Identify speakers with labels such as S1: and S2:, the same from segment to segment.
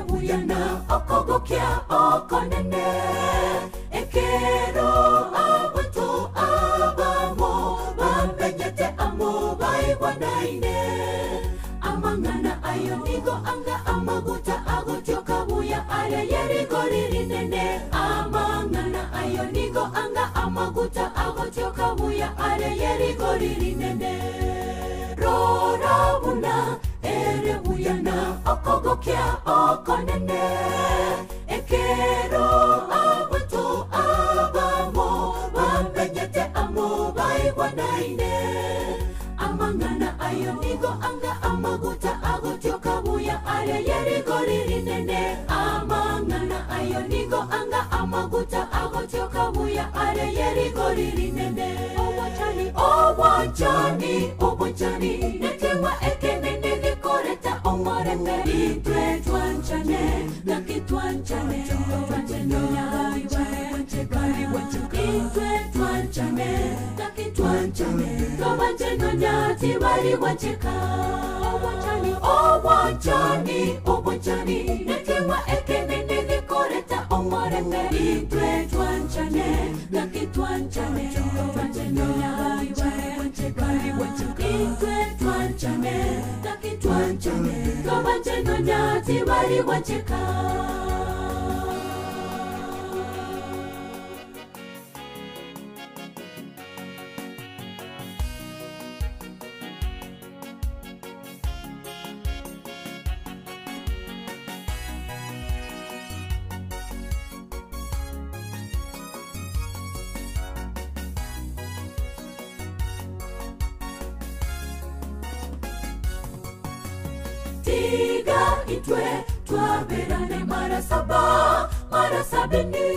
S1: buya na okogokia okonene ekero abantu abamo bamenyete amo baigwanaine amang'ana ayo nigo anga amaguta agotioka buya aria yeriko ririnene amang'ana ayo nigo anga amaguta agotioka buya aria yeriko ririnene rora buna ere buya na okogokia okonene ekero abantu abamo bamenyete amo baigwanaine amang'ana ayo nigo anga amaguta agotioka buya aria yeriko ririnene amang'ana ayo nigo anga amaguta agotioka buya aria yeriko ririnene obwanchani obwanchani obwanchani nekewa ekenene gekoreta omorembe itwe twanchane naki twanchane itwe twanchane naki twanchane twabancheno nyati bari bwancheka obwanchani obwanchani obwanchani nekewa ekenene gekoreta omorembe itwe twanchane naki twanchane itwe twanchane naki twanchane twabancheno nyati bari bwancheka. Tiga itwe twaberane mara saba mara sabini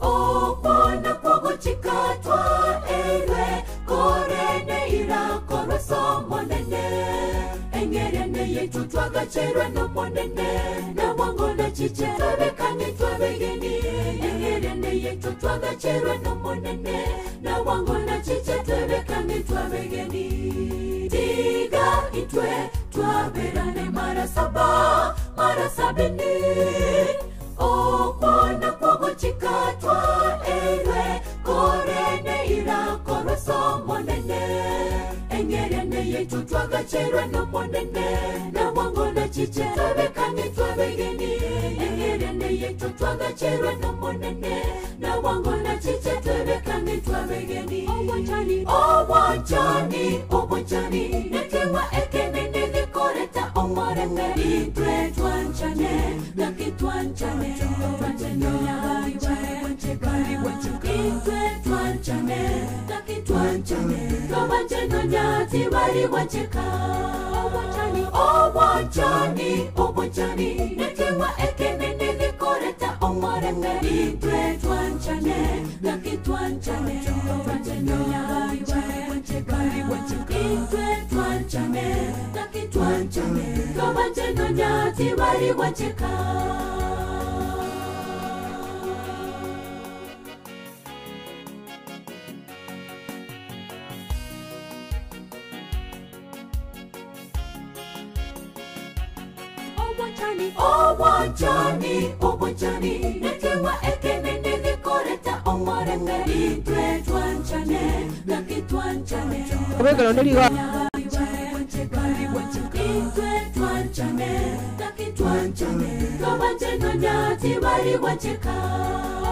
S1: okwana kwogochika twaerwe korene irakorwe somonene engerene yetu twagacherwe nomonene namwango na chiche twabekane twabegeni engerene yetu twagacherwe nomonene namwango na chiche twabekane twabegeni tiga itwe twaberane mara saba mara sabini okwana kwogochika twaerwe korene irakorwe somonene engerene yetu twagacherwe nomonene namwango na chiche twabekane twabegeni engerene yetu twagacherwe nomonene namwango na chiche twabekane twabegeni obwanchani obwanchani obwanchani nekewa ekenene gekoreta omorembe itwe twanchane naki twanchane itwe twanchane naki twanchane twabancheno nyati bari bwancheka obwanchani obwanchani obwanchani nekewa ekenene gekoreta omorembe itwe twanchane naki twanchane itwe twanchane naki twanchane twabancheno nyati bari bwancheka. Obwanchani obwanchani obwanchani nekewa ekenene gekoreta omorembe itwe twanchane naki twanchane
S2: Obekero nerigo
S1: itwe twanchane naki twanchane twabancheno nyati bari bwancheka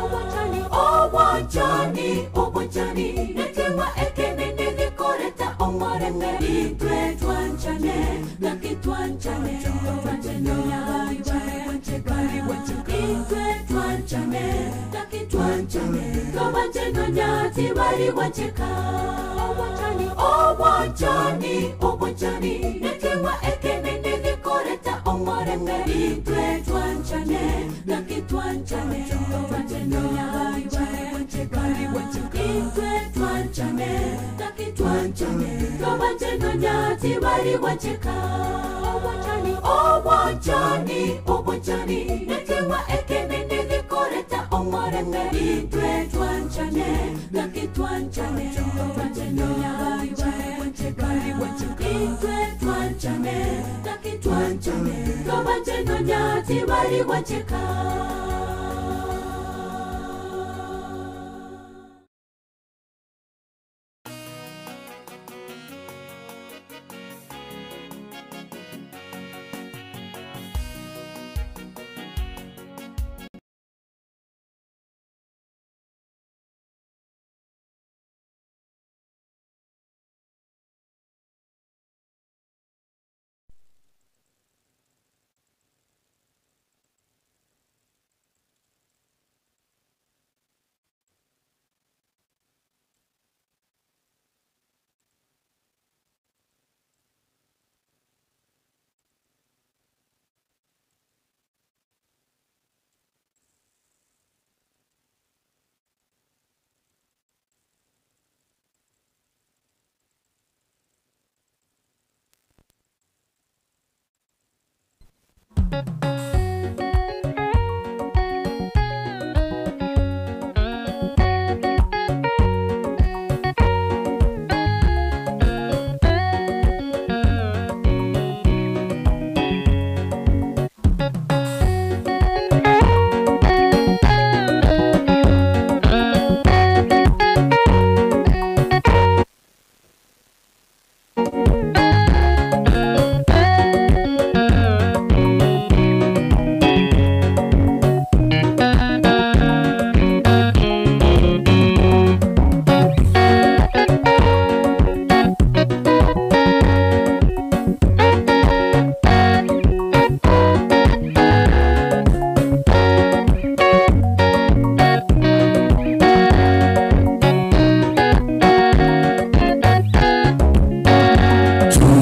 S1: obwanchani obwanchani obwanchani nekewa ekenene gekoreta omorembe itwe twanchane naki twanchane itwe twanchane naki twanchane twabancheno nyati bari bwancheka obwanchani obwanchani obwanchani nekewa ekenene gekoreta omorembe itwe twanchane naki twanchane itwe twanchane naki twanchane twabancheno nyati bari bwancheka obwanchani obwanchani obwanchani nekewa ekenene gekoreta omorembe itwe twanchane naki twanchane itwe Itwe twanchane, taki twanchane, tobanje nonyati bari gwacheka.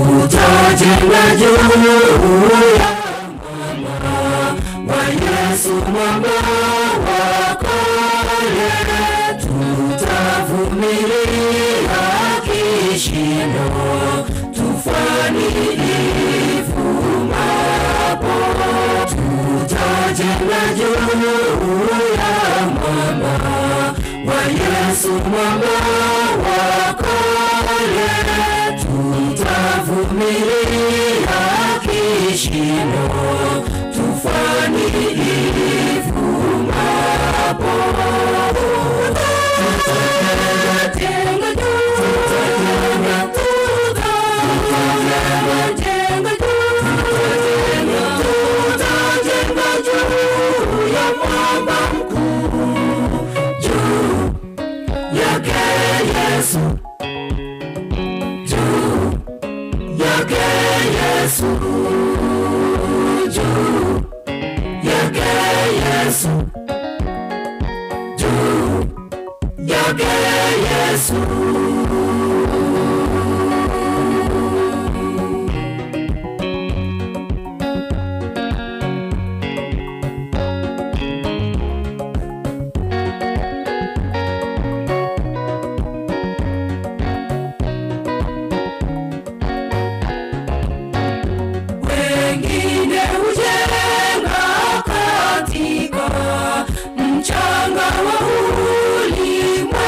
S2: Tutajenga juu ya mwamba wa Yesu, mwamba wa kale. Tutavumilia kishindo, tufani ivumapo. Tutajenga juu ya mwamba wa Yesu, mwamba wa kale. Tutavumilia kishindo, tufani ivumapo. Tutajenga juu, tutajenga, tutajenga juu, tutajenga juu ya mwamba mkuu, juu yake Yesu, juu yake Yesu, juu yake Yesu, juu yake Yesu. Wengine hujenga katika mchanga wa ulimwengu,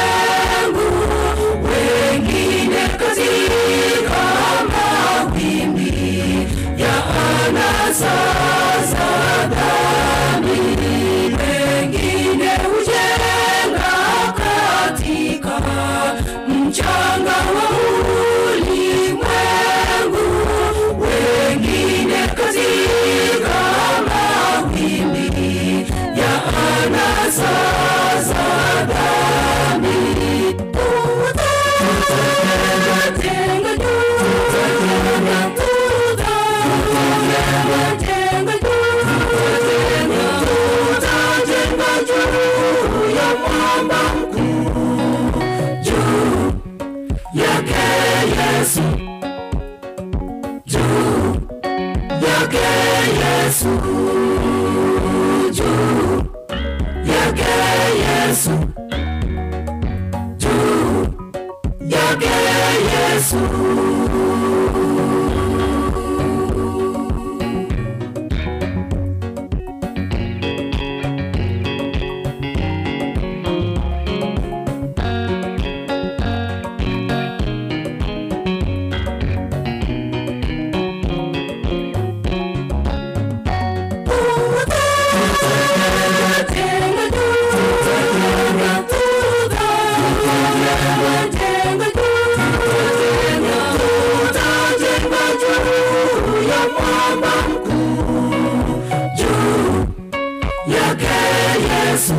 S2: Yesu,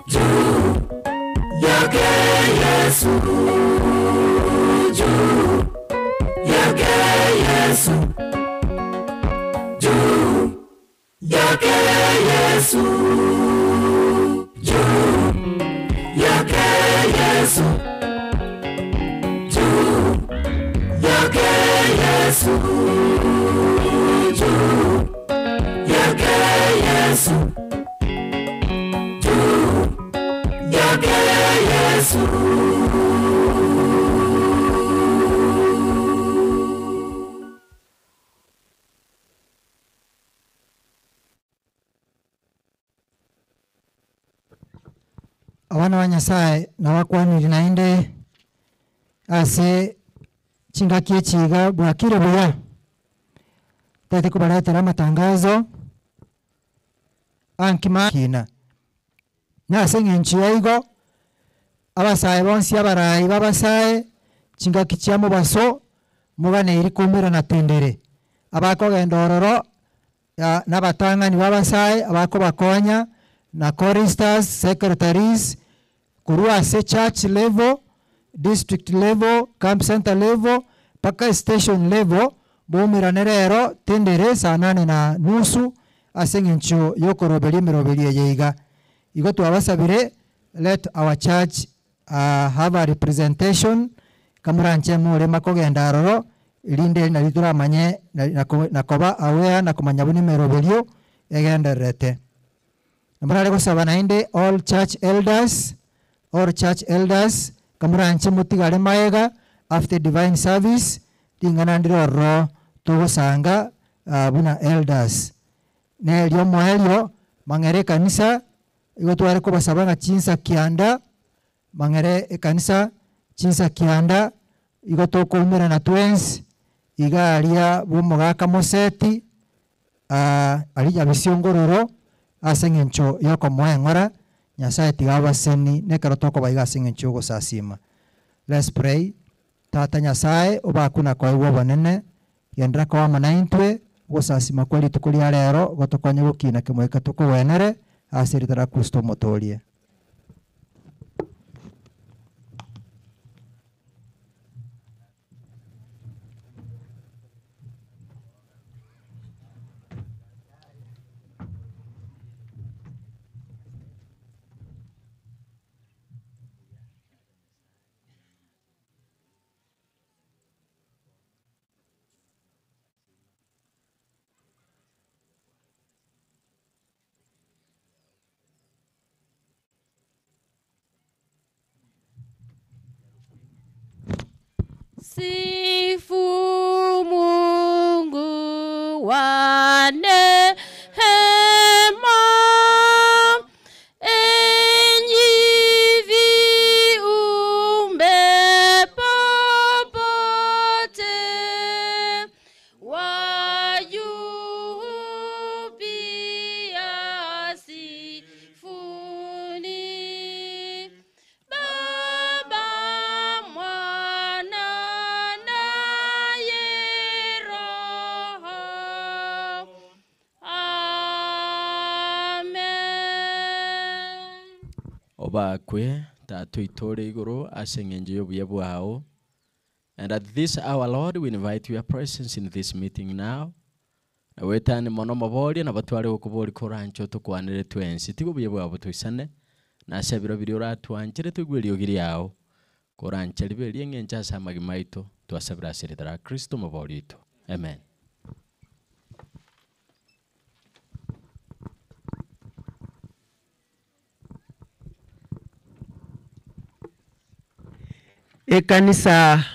S2: juu yake Yesu, juu yake Yesu, juu yake Yesu, juu yake Yesu, juu yake Yesu, juu yake Yesu, juu yake Yesu.
S3: Abana ba Nyasaye nabakwanire naende ase chingaki echiga bwakire buya, tete kobaretera amatangazo ankima kina. Na ase eng'encho ya igo, abasae bonsi abarai babasae, chingaki chia mobaso, moganeiri koumerana tendere. Abakogenda ororo, na abatang'ani ba abasae, abakobakonya, na choristers, secretaries, korwa ase church level, district level, camp center level, mpaka station level, boumerane rero tendere saa nane na nusu, ase eng'encho ya okoroberia emeroberio eye iga. Igo twabasabire, let our church have a representation, kamoranche morema kogenda aroro, erinde nari toramanye na koba aware na komanya buna emeroberio egendererete. Morare gosaba naende all church elders, all church elders, kamoranche motigare maega after divine service, ring'ana ndire ororo togosanga buna elders. Nerio omoerio, mang'ere ekanisa, igo tware kobasaba ng'a chinsa kianda, mang'ere ekanisa, chinsa kianda, igo tokoumerana twensi, iga aria bwa omogaka moseti, aria nyabisiongororo, ase eng'encho ya okomoa eng'ora, Nyasaye tiga abaseni, na ekero tokoba iga ase eng'encho ya ogosasima. Let's pray. Tata Nyasaye, obakwe na koegwa obonene, genderera koba amo naintwe, ogosasima kwa rituko ria rero, gotokonye gokina kemoika tokogwenere, ase erieta ria Kristo omotorie.
S1: Sifu Mungu wa neema, enyi viumbe popote, wa juu pia sifuni. Baba, Mwana, naye Roho. Amen.
S4: Obakwe Tata oito ore igoro ase eng'encho y'obuya bwao. And at this hour, Lord, we invite your presence in this meeting now. Na wetane mono omoboria nabo tware gokoboria koranche otokwanere twensi. Tiga obuya bwao botoisane, na ase ebiro biria oratwanchere toigwe eriogi riao. Koranche ribe eri'eng'encho ase amagima aito, twasabire ase erieta ria Kristo omoboria oito. Amen.
S5: Ekanisa.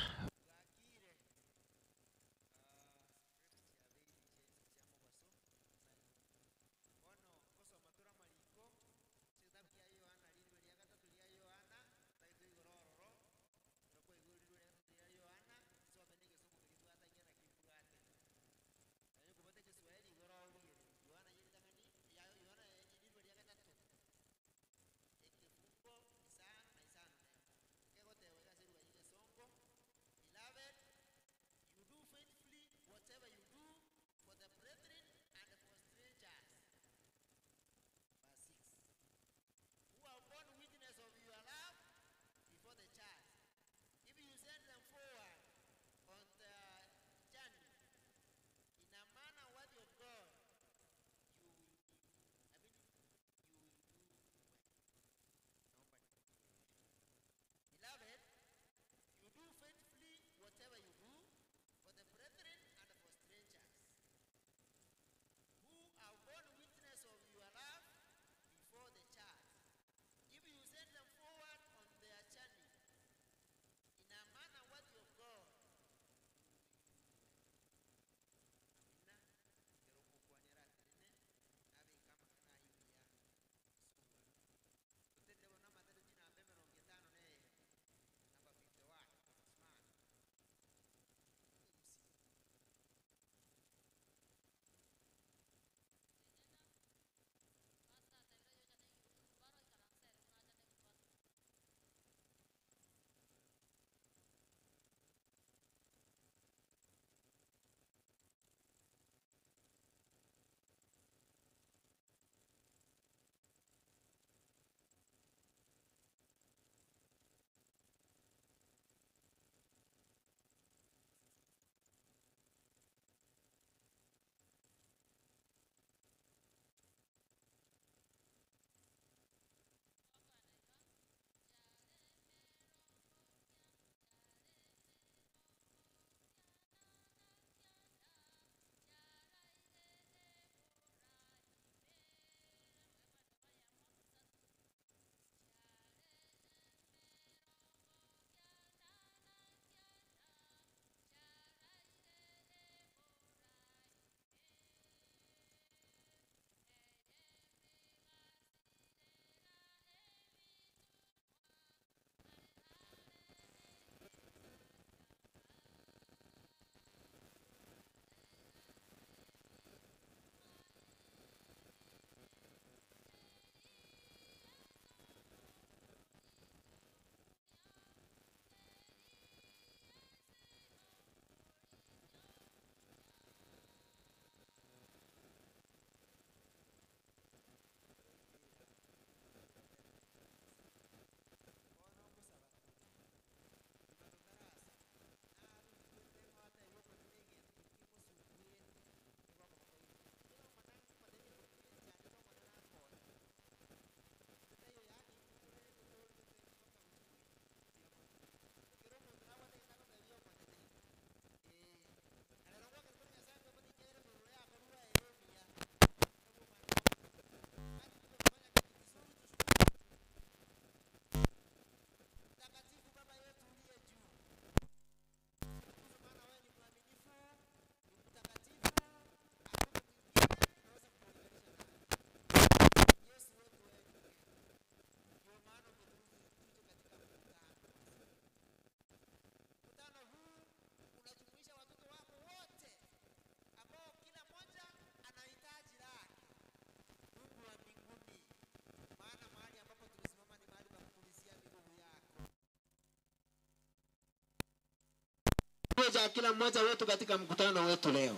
S6: kilio cha kila mmoja wetu katika mkutano wetu leo,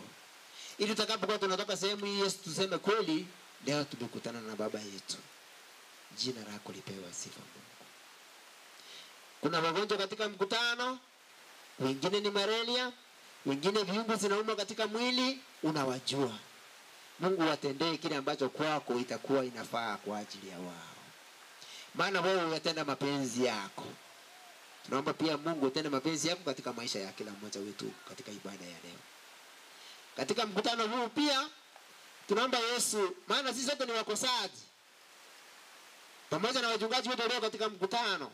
S6: ili tutakapokuwa tunatoka sehemu hii, Yesu, tuseme kweli, leo tumekutana na baba yetu. Jina lako lipewe sifa, Mungu. Kuna wagonjwa katika mkutano, wengine ni malaria, wengine viungo zinauma katika mwili, unawajua. Mungu watendee kile ambacho kwako itakuwa inafaa kwa ajili ya wao, maana wewe uyatenda mapenzi yako. Tunaomba pia Mungu utende mapenzi yako katika maisha ya kila mmoja wetu katika ibada ya leo. Katika mkutano huu pia tunaomba Yesu, maana sisi sote ni wakosaji, pamoja na wachungaji wetu walio katika mkutano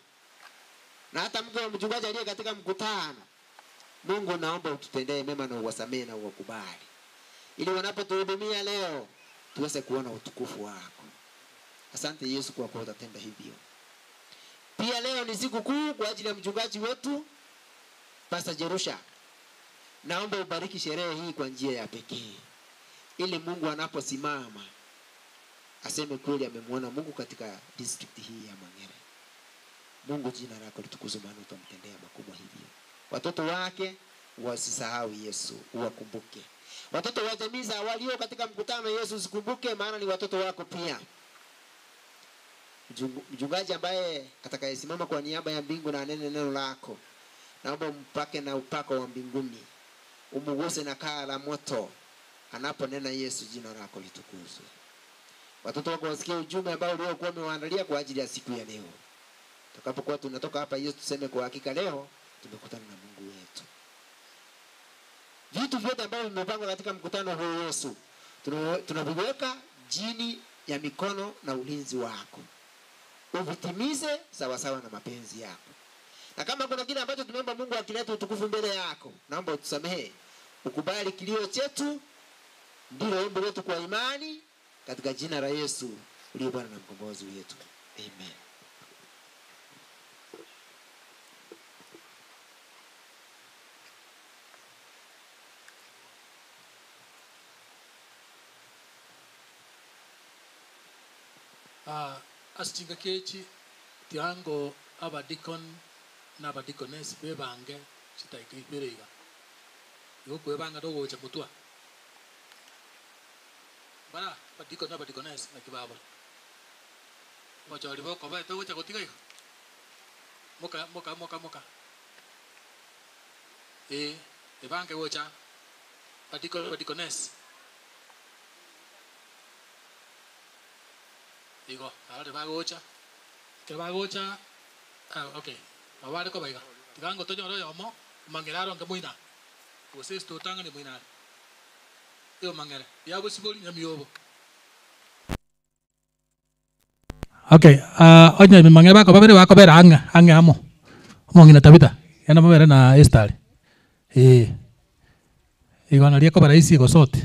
S6: na hata mke wa mchungaji aliye katika mkutano. Mungu, naomba ututendee mema na uwasamehe na uwakubali, ili wanapotuhudumia leo tuweze kuona utukufu wako. Asante Yesu kwa kuwa utatenda hivyo. Pia leo ni siku kuu kwa ajili ya mchungaji wetu Pastor Jerusha. Naomba ubariki sherehe hii kwa njia ya pekee, ili Mungu anaposimama aseme kweli amemwona Mungu katika district hii ya Mang'ere. Mungu, jina lako litukuzwe, maana utamtendea makubwa hivyo. Watoto wake wasisahau Yesu, uwakumbuke. Watoto wa jamii za walio katika mkutano, Yesu usikumbuke, maana ni watoto wako pia. Mchungaji ambaye atakayesimama kwa niaba ya mbingu na anene neno lako, naomba umpake na upako wa mbinguni, umuguse na kaa la moto anaponena Yesu, jina lako litukuzwe. Watoto wako wasikie ujumbe ambao uliokuwa umewaandalia kwa ajili ya siku ya leo. Tutakapokuwa tunatoka hapa, Yesu, tuseme kwa hakika leo tumekutana na Mungu wetu. Vitu vyote ambavyo vimepangwa katika mkutano huu Yesu, tunaviweka chini ya mikono na ulinzi wako, uvitimize sawasawa na mapenzi yako. Na kama kuna kile ambacho tumeomba Mungu akileta utukufu mbele yako, naomba utusamehe, ukubali kilio chetu, ndilo ombi letu kwa imani, katika jina la Yesu uliye Bwana na mkombozi wetu, amen.
S7: Ah, ase chingaki echi tiango abadikon na abadikones bebange chitaika ibere iga igo kwebanga togocha motwa bara abadikon na abadikones naki babora obochori bokoba togocha gotiga igo moka moka moka moka eh ebange gocha abadikon abadikones igo arore bagocha ekero bagocha ah, okay abo bare koba iga tiga ngotonyora oyomo omang'ere aronge moina gose ase totang'ani moina are igo mang'ere biabosibori nyamiobo okay uh, onye mang'ere bakoba babere bakobera ang'e ang'e amo omong'ina Tabitha genda mobere na Esther eh igo naria ekoba rahisi gosoti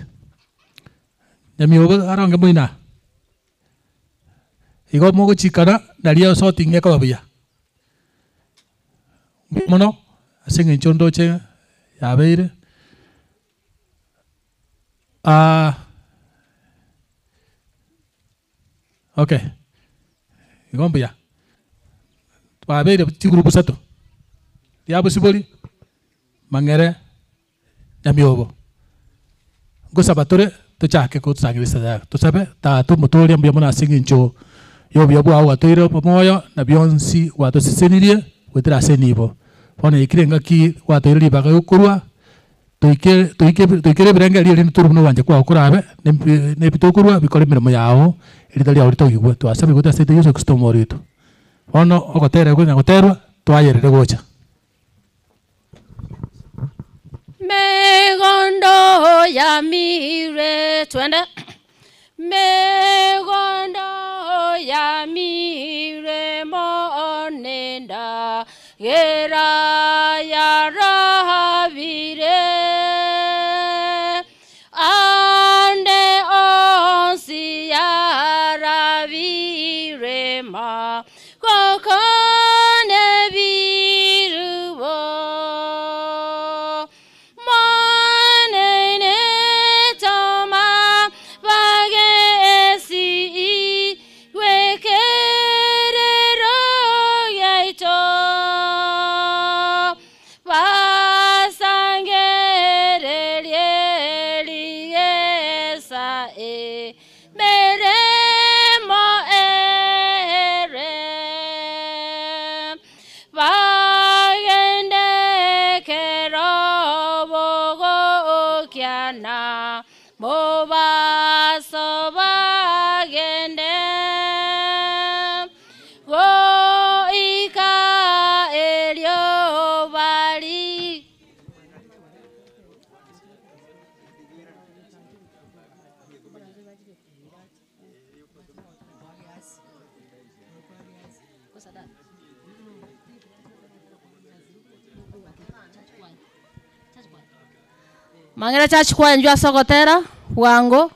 S7: nyamiobo aronge moina igo mogochikana naria sorting ekoba buya mono ase eng'encho ndoche yabeire ah, okay igo mbuya twabeire chigroup isato riabosibori mang'ere nyamiobo ngosaba tore tochake gosangereria sadaka tosabe tata omotoria mbuya mono ase eng'encho ya obuya bwao gwatoire omoyo na bionsi gwatosesenirie gwetera ase enibo bono yaikire engaki gwatoire ribaga gokorwa toike toike toikere ebirenge erio erinde torwe buna obwancha kwao korabe na ebi tokorwa bikore emeremo yao erita riao ritogigwe twasabire goetera ase Yeso Kristo omoro oito. Bono ogotera konya goterwa twayerere gocha.
S1: Megondo ya mire twende Megondo ya mire monenda gera ya rahabire ande onsi ya rabire ma kokone birubo manene toma bagenda bagende goika erio bari
S8: Mang'era church choir inchuo ase ogotera bwango,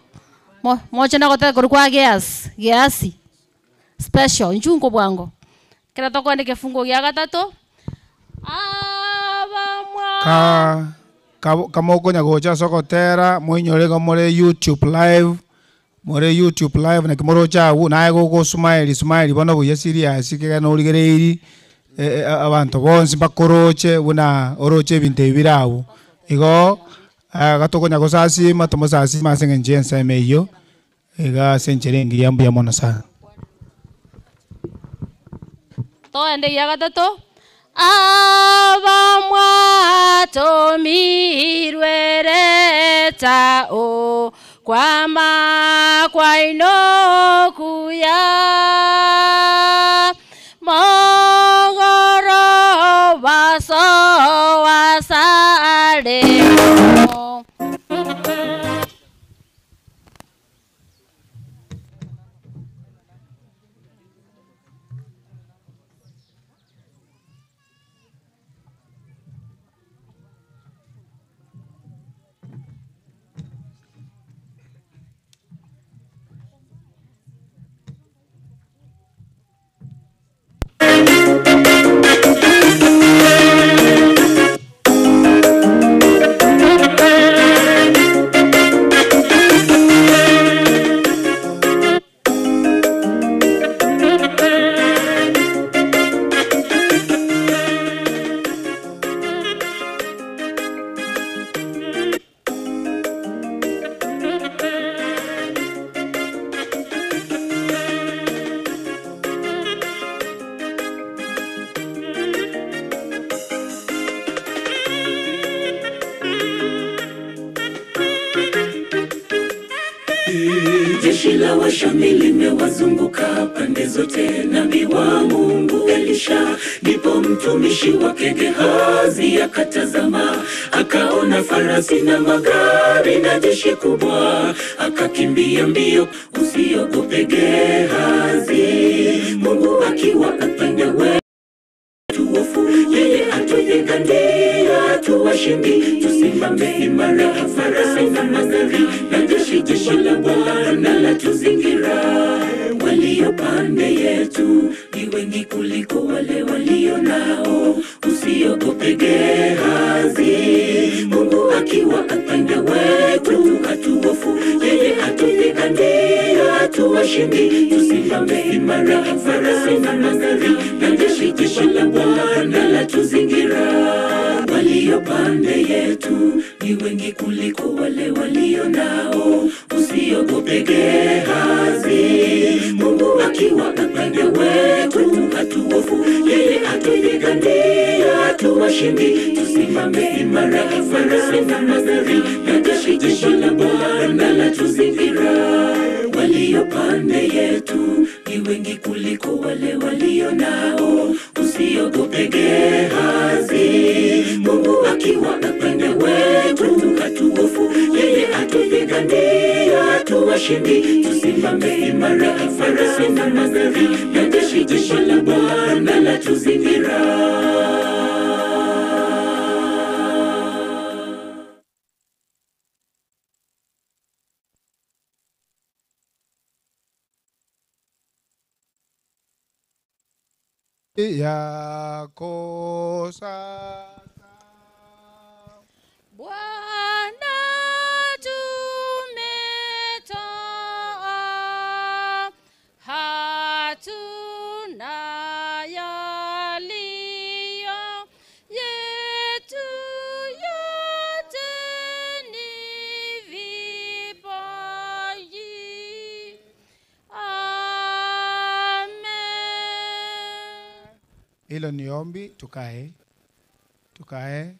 S8: mo moche na ogotera korwa kwa Gehazi, Gehazi special, inchuo nko bwango. Ekero tokoenda ekefungo gia gatato,
S9: Ka ka kamokonya gocha ase ogotera moinyore igo more youtube live, more youtube live naki moroche abwo naye gogosmile smile bono buya serious ekegera norigereiri abanto bonsi mbakoroche buna oroche ebinto ebi bire abwo. Igo iga tokonya gosasima tomosasime ase eng'encho ya ensemo eywo, iga ase enchera engiya mbuya mono sana.
S1: Toende egia gatato, Abamwatomirwe reta o kwama kwaino kuya mogoro baso wasare.
S2: Jeshi la Washami limewazunguka pande zote, nabii wa Mungu Elisha. Ndipo mtumishi wake Gehazi akatazama, akaona farasi na magari na jeshi kubwa, akakimbia mbio. Usiogope Gehazi, Mungu akiwa upande wetu hofu, yeye atupigania, tuwashindi, tusimame imara, farasi na magari na jeshi, jeshi la Bwana la tuzingira. Walio pande yetu ni wengi kuliko wale walio nao. Usiogope Gehazi, Mungu akiwa upande wetu hatuhofu, yeye atupigania, tuwashindi, tusimame imara, farasi na magari na jeshi, jeshi la Bwana la tuzingira. Walio pande yetu ni wengi kuliko wale walio nao. Usiogope Gehazi, Mungu akiwa upande wetu hatuhofu, yeye atupigania, tuwashindi, tusimame imara, farasi na magari na jeshi, jeshi la Bwana la tuzingira. Walio pande yetu ni wengi kuliko wale walio nao. Usiogope Gehazi, Mungu akiwa upande wetu hatuhofu, yeye atupigania, tuwashindi, tusimame imara, farasi na magari na jeshi, jeshi la Bwana la tuzingira.
S9: Yako sasa.
S1: Bwana tumetoa, hatuna yaliyo yetu, yote ni vipaji. Amen.
S9: Hilo ni ombi, tukae tukae.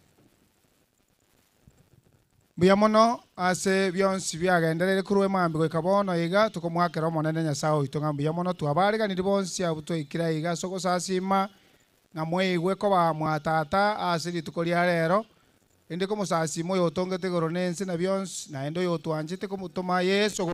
S9: Mbuya mono ase bionsi biagendereire korwa emambia goika bono iga, tokomoakera Omonene Nyasae oito ng'a mbuya mono twabareganirie bonsi abwo twaikire aiga ase ogosasima, ng'a mwaigwe koba mwa Tata ase rituko ria rero, Rende komosasima oyotongete igoro na ense na bionsi, naende oyotwanchete komotoma Yeso.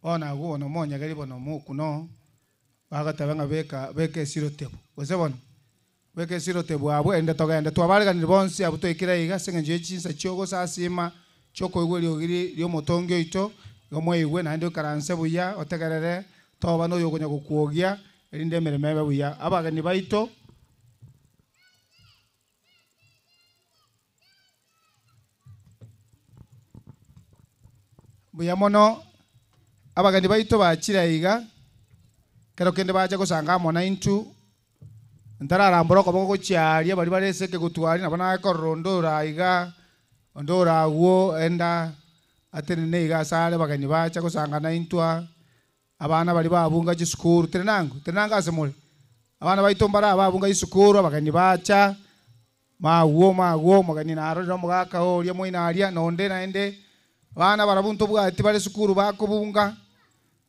S9: Bono agwo bono monyegeri bono mokuno, bagoteba ng'a beka beka esirotebu, gose bono? Beka esirotebu abwo erinde togende. Twabareganire bonsi abwo twaikire aiga ase eng'encho ye chinsa chi'ogosasima, chi'okoigwa eriogi ri ri'omotongi oito, igo mwaigwe naende oikaranse buya, otegerere, toba noyokonya gokwogia, erinde emeremo ebe buya. Abageni baito. Mbuya mono abageni baito bachire aiga, ekero kende bache gosanga amo naintwe, ntararambora okoboko gochia aria baria bare ase ekegutwa aria nabo naye korora onde ore aiga, onde ore agwo enda atenene iga ase are abageni bacha gosanga naintwe aa, abana baria babunga chisukuru, tenenango, tenenango ase more, abana baito mbare aba babunga chisukuru abageni bacha. Magwo, magwo, omogeni narorire omogaka oria moino aria, na onde naende, abana barabwo ntobwati bare sukuru bakobunga,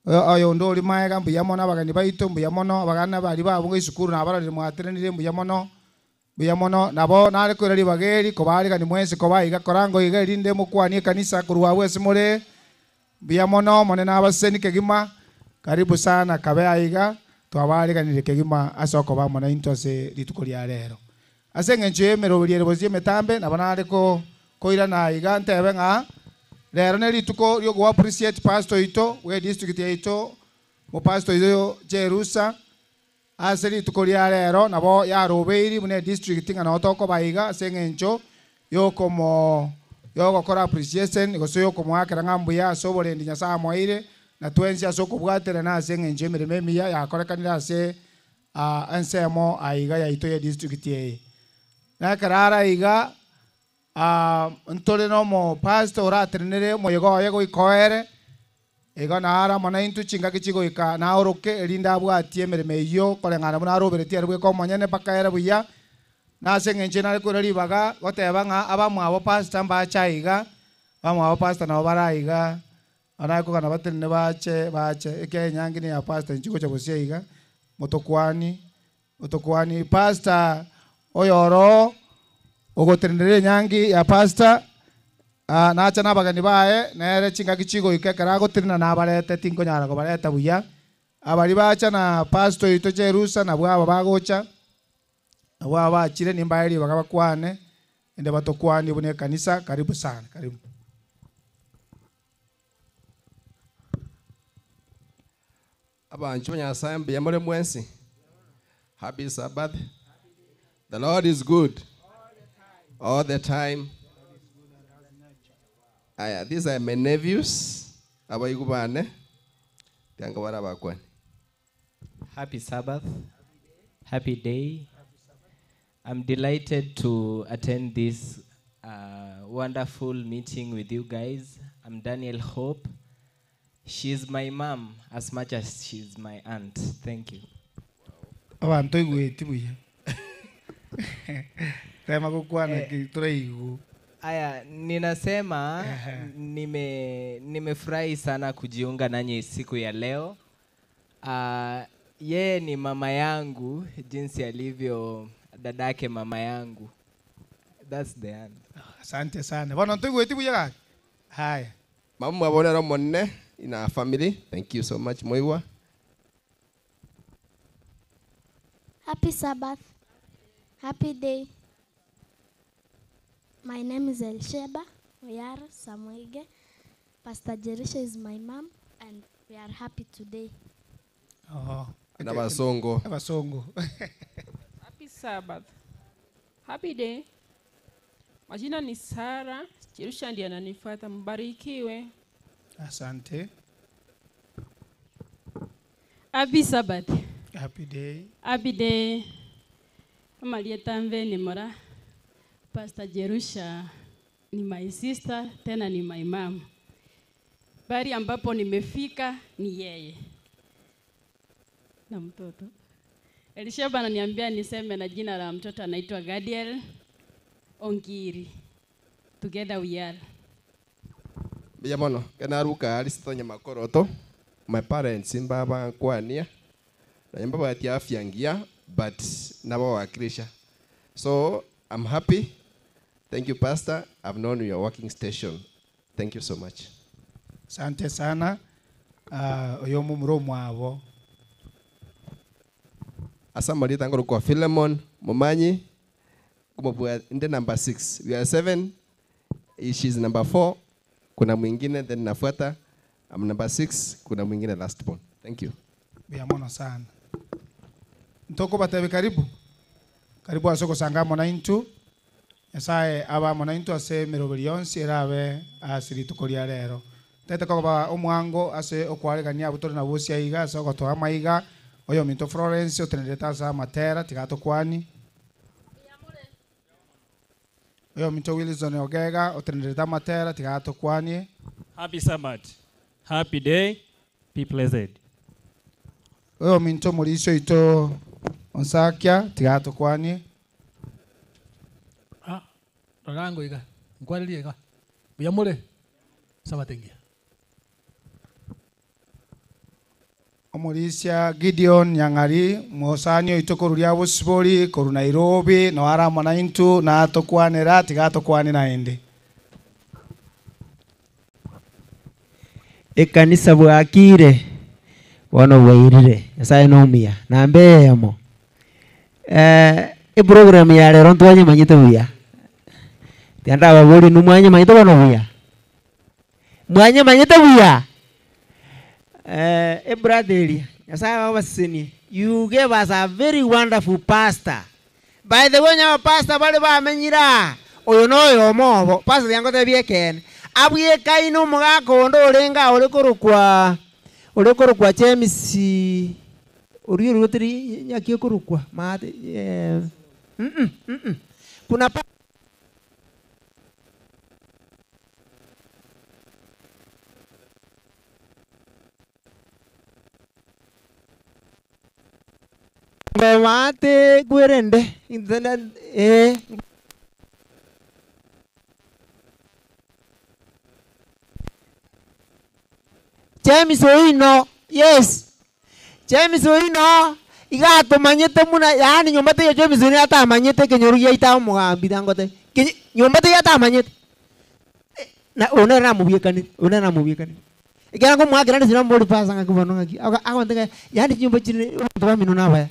S9: oyonde oria maega, mbuya mono abageni baito, mbuya mono, abagana baria babunga esukuru nabarorire mwatenenire mbuya mono, mbuya mono. Nabo nare koira ribaga eri kobaarigani mwensi koba iga korango iga erinde mokwanie ekanisa korwa abwo ase more. Mbuya mono Omonene abasesenie kegima. Karibu sana kabe aiga, twabaariganirie kegima ase okoba amo naintwe ase rituko ria rero. Ase engencho y'emeroberi ere bosio emetambe, nabo nare ko koirana aiga ntebe ng'a rero nerituko riogo appreciate pastor oito bwe district yaito, mopastor oito Jerusa, Ase rituko ria rero nabo yarobeiri buna edistrict ng'a noo tokoba iga ase eng'encho yokomo yogokora appreciation gose yokomoakera ng'a mbuya ase oborendi Nyasae amoeire na twensi ase okobwaterana ase eng'encho y'emeremo emiya yakorekanire ase ensemo aiga yaito y'edistrict eye. Na ekero are aiga ntore na omopastor oratenenere omoyega oye goika oere, Igo naro amo naintwe chingaki chigoika naoroke, erinde abwatie emeremo eyio koreng'ana buna aroberetie ere bweka omonyene mpaka ere buya. Na ase engencho nare koira ribaga goteba ng'a abamwabo pastor mbache aiga, abamwabo pastor nabo bare aiga, nabo kogana batenene bache bache, ekiagera enyangi neya pastor inche gocha bosio aiga, motokwani, motokwani pastor oyoro ogotenenera enyangi ya pastor. Nacha nabageni baye, nere chingaki chigoika ekero agotenena nabarete, tinkonyara kobareta buya. Abaria bacha na pastor oito Jerusa nabwo aba bagocha, nabwo aba bachire nimbae ribaga bakwane, naende batokwanie buna ekanisa. Karibu sana, karibu.
S10: Abanchwa ba Nyasae mbuya more mwensi? Happy Sabbath. The Lord is good all the time. Aya, these are my nephews, abaigu bane, tianga bare abakwani.
S11: Happy Sabbath. Happy day. I'm delighted to attend this uh, wonderful meeting with you guys. I'm Daniel Hope. She's my mom as much as she's my aunt. Thank you.
S9: Abanto oigweti buya. Tema gokwana ki toraigwe.
S11: Aya, ninasema nime nimefurahi sana kujiunga nanyi siku ya leo. Uh, yeye ni mama yangu jinsi alivyo dadake mama yangu. That's the end.
S9: Asante sana. Bono ntoigweti buya gaki. Haya.
S10: Mama mwabonera monne in our family. Thank you so much Moiwa.
S12: Happy Sabbath. Happy day. My name is Elsheba Oyara Samuige. Pastor Jerisha is my mom, and we are happy today.
S9: Oh.
S10: Na basongo.
S9: Abasongo.
S13: Happy Sabbath. Happy day. Majina ni Sara, Jerusha ndiye ananifuata. Mbarikiwe.
S9: Asante.
S14: Happy Sabbath.
S9: Happy day.
S14: Happy day. Amalieta Mveni Mora. Pastor Jerusha ni my sister tena ni my mom. Bari ambapo nimefika ni yeye na mtoto. Elisheba ananiambia niseme na jina la mtoto anaitwa Gadiel Ongiri. Together we are.
S10: Mbuya mono kenaruka ari sitonya makoroto. My parents mbaba nkwania na mbabati afya ngiya but nabawakilisha. So I'm happy. Thank you pastor. I've known your working station. Thank you so much.
S9: Asante sana. Uh, oyo mumuro mwabo.
S10: Asa marita ngoro kwa Philemon Momanyi kumabua nde number 6. We are 7. She's number 4. Kuna mwingine then nafuata. I'm number 6. Kuna mwingine last born. Thank you.
S9: Mbuya mono sana. Ntoko batebe karibu. Karibu ase ogosanga amo naintwe. Nyasaye abe amo naintwe ase emeroberi yonsi erabe ase rituko ria rero. Ntaete koba omwango ase okwaregania abwo tore nabwo ase aiga ase ogotoa amaiga, oyominto Florence otenerete ase amatera tiga atokwanie. Oyominto Wilson Ogega otenerete amatera tiga atokwanie.
S15: Happy Sabbath. Happy day. Be blessed.
S9: Oyominto omorisia oito Onsakia tiga atokwanie.
S7: Ah, rora ngoiga, nkwarerie iga. Mbuya more? Sabato engiya.
S9: Omorisia Gideon Nyang'ari, mosani oito korwa ria Bosibori, korwa Nairobi, noo are amo naintwe, natokwanera, tiga atokwanie naende.
S5: Ekanisa bwakire, bono bwairire, Nyasaye nomuya. Namba eyemo, eh, eprogram ya rero ntwanyemanyete buya, tiga ndababorie inwe mwanyemanyete bono buya? Mwanyemanyete buya? Eh, ebrother eria, Nyasaye ababasesenie, you gave us a very wonderful pastor. By the way, onye abapastor bare bamenyire aa, oyo noyomo obo. Pastor tiga ngotebie ekeene, abwekaine omogaka onde orenge aa ore korokwa ore korokwa James oria oria teri nyaki ekorokwa maate eh, mm mm kuna pa Maate kwerende eh. James Oino, yes. James Oino iga atomanyete buna yaani nyomba teiyo James Oino atamanyete ekenyoro giaito omogambi tangote kenye nyomba teiyo atamanyete na oyo nere namobiekanire oyo nere namobiekanire. Ekiagera nkomoakera ande sinamobori pasa ng'aki bono ng'aki aka agontebia yaani chinyomba chire abanto bamino nabaya.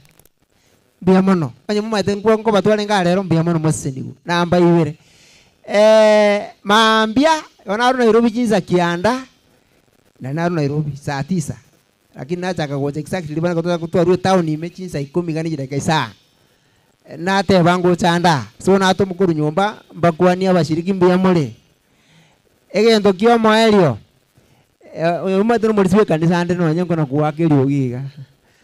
S5: Mbuya mono, onye momanyete nkwa nkobatware iga rero mbuya mono mosesenigwe. Namba ibere, mambia bono narure Nairobi chinsa kianda, nari narure Nairobi saa tisa, lakini nachaka gocha exactly bono ekero twarure etown ime chinsa ikomi iga na chidakika isano, nateba ngocha ande aa, so natoma korwa nyomba mbakwanie abashiriki mbuya more. Egento kia omoerio, oyo omanyete nomorisia bwa ekanisa ande nonye nkona koaka eriogi iga.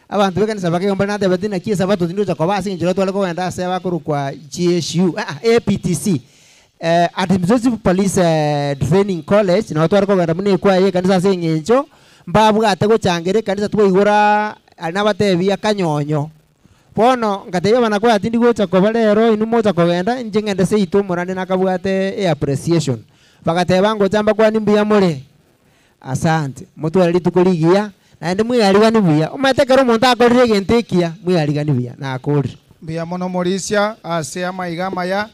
S5: Abanto b'ekanisa bakegamba natebeti naki esabato tindocha koba ase eng'encho tware kogenda ase abakorokwa GSU, aa APTC, Administrative Police Training College, nabo tware kogenda buna ekwaya y'ekanisa ase eng'encho mbabwate gochangera ekanisa twaigora aria nabatebia akanyonyo. Bono ngatebia abanakwaya tindi gocha koba rero inwe mocha kogenda, inche ng'ende seito omorande nakabwate eappreciation. Bagateba ngocha mbakwanie mbuya more, asante, motware rituko rigiya, naende mweariganie buya. Omanyete ekero omonto akorire egento ekiya, mweariganie buya, nakorire.
S9: Mbuya mono Morisia ase amaiga amaya,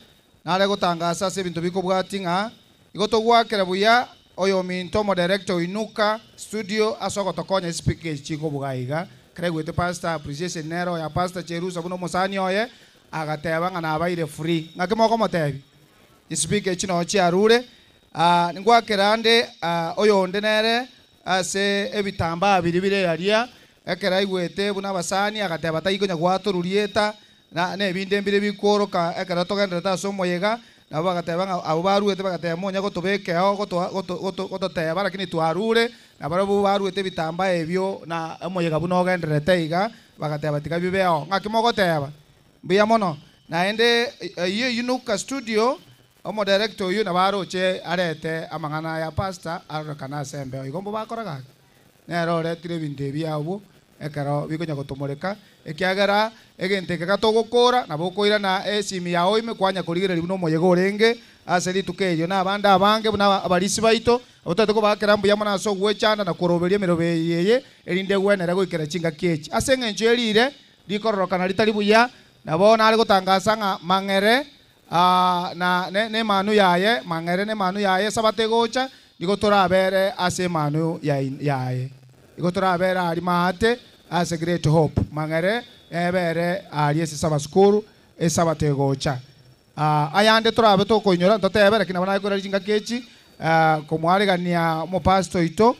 S9: nare gotangasa ase ebinto bikobwatia ng'a igo togwakera buya oyominto omodirector oinuka studio ase ogotokonya espeaker echi chikobuga iga. Ekero aigwete pastor appreciation nere oya pastor Cherusa buna omosani oye agateba ng'a nabaire free. Ng'aki mokomotebia? Chispeaker echi noo chiarure. Ngwakera ande oyonde nere ase ebitambaa biria bire aria, ekero aigwete buna abasani agateba taikonya gwatorwa rieta, na nebinde mbire bikworoka ekero togendererete ase omoyega, nabo bagateba ng'a abwo baruete bagateba monya gotobeka eo gotoa goto goto gototeba lakini twarure, na barabwo baruete ebitambaa ebio na omoyega buna ogendererete iga, bagateba tiga bibeo. Ng'aki mogoteba? Mbuya mono. Naende eyio Inuka studio, Omodirector oyio nabo aroche arete amang'ana aya pastor arorekane ase embeo igo mbobakora gaki. Nere oretire ebinto ebi abwo ekero bikonya gotomoreka ekiagera egento eke gatogokora nabo okoirana esimi yao ime kwanya korigereria buna omoyega orenge ase rituko erio na abande abange buna abarisi baito abwo totagete kobakera mbuya mono ase ogwechanda na koroberia emerobe eye erinde egwenere goikera chingaki echi ase eng'encho erire rikororokana ritari buya nabo nare gotangasa ng'a mang'ere Na nemanu yaye, mang'ere nemanu yaye esabato egocha, nigo torabere ase emanu yaye. Nigo torabere aria maate ase Great Hope. Mang'ere nebere aria ase Saba School esabato egocha. Ayande torabe tokoinyora ntotebe, lakini nabo naye koiraria chingaki echi komwaregania omopastor oito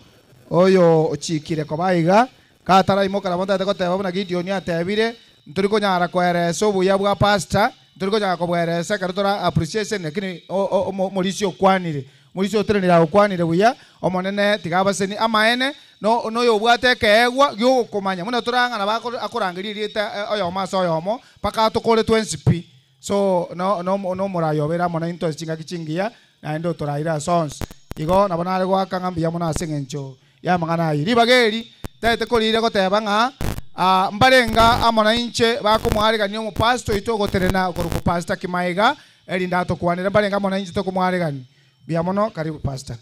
S9: oyo ochikire koba aiga. Gataraimoka nabo ntagete goteba buna Gideoni atebire, ntori konyara koeresa obuya bwa pastor, ntori konyara kobweresa ekero tora appreciation lakini omorisia okwanire, omorisia oterenire agokwanire buya, Omonene tiga abasenie. Amaene no noyobwate ekeegwa giogokomanya buna torang'ana akorangeria erieta oyomo ase oyomo mpaka atokore twensi pi. So no nomorai obeire amo naintwe ase chingaki chingiya, naende otoraire ase onsi. Igo nabo nare goaka ng'a mbuya mono ase engencho y'amang'ana ayio. Ribaga eri taete korire goteba ng'a mbarenge amo nainche bakomwaregania omopastor oito ogotenena okorokwa Pastor Kimaiga, erinde atokwanere. Mbarenge amo nainche tokomwaregania. Mbuya mono, karibu Pastor.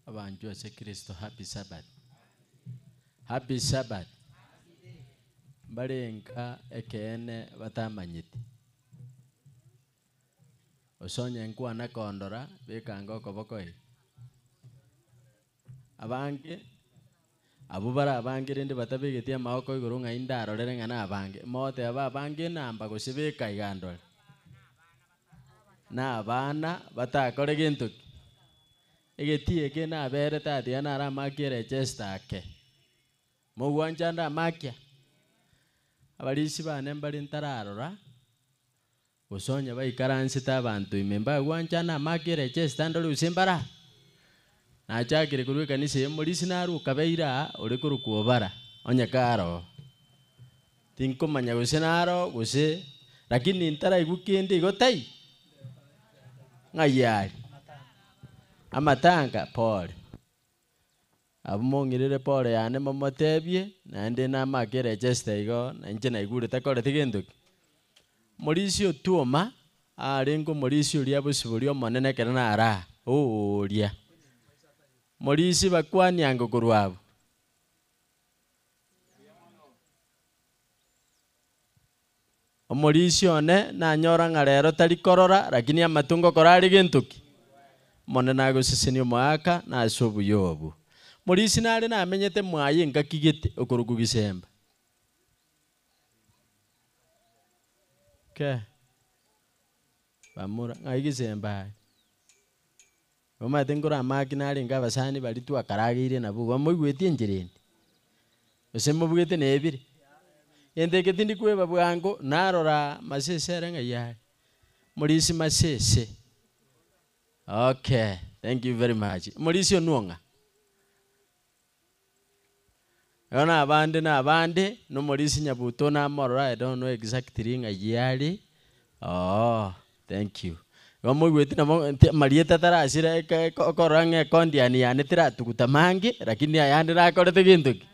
S4: Abanchwa ase Kristo, happy Sabbath. Happy Sabbath. Mbarenga ekeene batamanyeti. Gose onye nkwana kondora, beka ange okoboko iga. Abange, abwo bare abange rende batabegeti amaboko igoro ng'ai ndarorere ng'a nabange. Mogoteba abange enamba gose beka iga ndore. Na abana batakore gento ki? Egetii eke naberete atiga naramakie erechester ake. Mogwancha ande amakia? Abarisia bane mbare ntararora, gose onye baikaransete abanto ime mbagwancha ande amakia erechester ndore gose mbara? Nachakire korwa ekanisa eye morisia narwe okabeire aa ore korokwa Obara, onye kare oo. Tinkomanya gose naro gose, lakini ntaraigwa kende igo tai. Ng'ai aria? Amatanga, pole. Abwo mong'irere pole yane momotebie, naende namake erechester igo, na inche naigure takoreti gento ki. Morisia otuoma, arenge omorisia oria bosibori omonene ekero naraa, ooria. Morisia bakwanie ango korwa abwo. Omorisia one nanyora ng'a rero tari korora, lakini amato ngokora are gento ki? Omonene agosesenia omoaka na ase obuya obwo. Morisia nare namenyete mwaye engaki gete okorokwa Gisemba. Ke. Bamura, ng'ai Gisemba aye? Omanyete nkore amaki narenge abasani baria twakarageire nabwo igo moigweti enchera ende, gose mobugete nebire. Gento eke tindi kweba bwango, narora masese ere ng'ai are, morisi masese, okay thank you very much, morisi onwo ng'a? Igo na abande na abande, na omorisia nyabuto namorora I don't know exactly ng'ai are, ooh thank you. Igo moigweti nabo nti amarieta tarasira eke eke okorora ng'a ekondiani yane teratuguta mange, lakini ayande nakorete gento ki?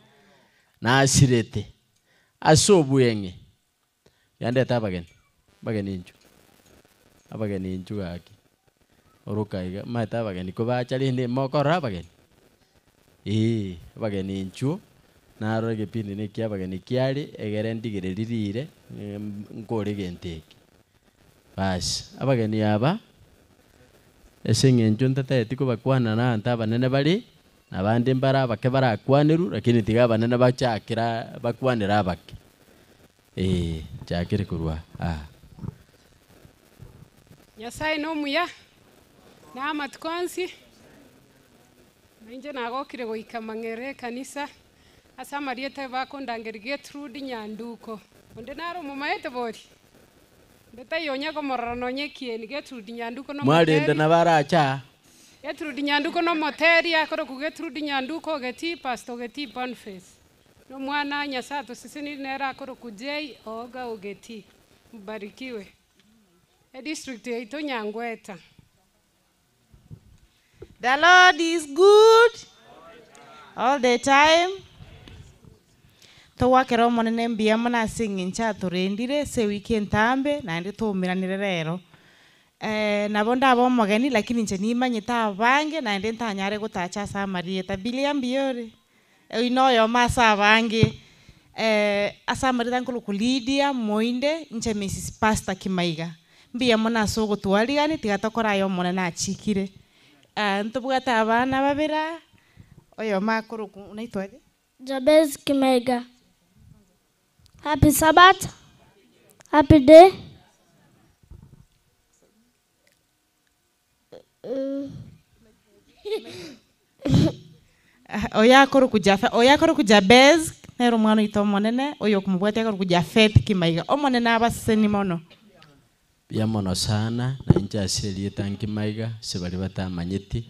S4: Nasirete. Ase obweng'e, yandete abageni, abageni inchuo, abageni inchuo gaki, oroka iga, omanyete abageni kobacha rende mokorora abageni? Eeh, abageni inchuo, narora egepindi na ekia abageni kiaria, egere ndigereri riire, nkore egento eke. Baas, abageni aba, ase eng'encho ntatageti kobakwana na abanto abanene bare, na abande mbare abake barakwanerwe, lakini tiga abanene bachakera bakwanere abake. Eeh, nchakere korwa aa.
S16: Nyasaye nomuya, na amatuko onsi, na inche nagokire goika mang'ere ekanisa, ase amarieta bakondangeria Getrude Nyanduko. Onde nare omomaete bori? Onde taiyo onya komorora nonya ekieni, Getrude Nyanduko
S4: Mwarende
S16: nomoteri.
S4: nabo arache aa.
S16: Getrude Nyanduko nomoteri, akorokwa Getrude Nyanduko Ogetii, Pastor Ogetii Boniface. Nomwana Nyasaye atosesenirie nere akorokwa J Ooga Ogetii. Mbarikiwe. Edistrict yaito Nyangweta.
S17: The Lord is good all the time. Togwakera Omonene mbuya mono ase eng'encho atorendire ase ewiki entambe naende twaumeranire rero. Nabo ndabe omogeni lakini inche nimanyete abange naende ntanyare gotacha ase amarieta. Bilia mbuya ore? Oyio na oyomo ase abange. Ase amarieta nkorokwa Lydia Moinde, inche Mrs Pastor Kimaiga. Mbuya mono ase ogotwarigania, tiga tokore aya Omonene achikire. Ntobwate abana babere aa, oyomo akorokwa naitwe aye?
S12: Jabez Kimaiga. Happy Sabbath. Happy day.
S17: Oyo akorokwa Jafe, oyo akorokwa Jabez, nere omwana oito omonene, oyo okomobwatia akorokwa Jafeti Kimaiga. Omonene abasesenie mono.
S4: Mbuya mono sana, na inche ase erieta Nkimaiga, ase baria batamanyeti,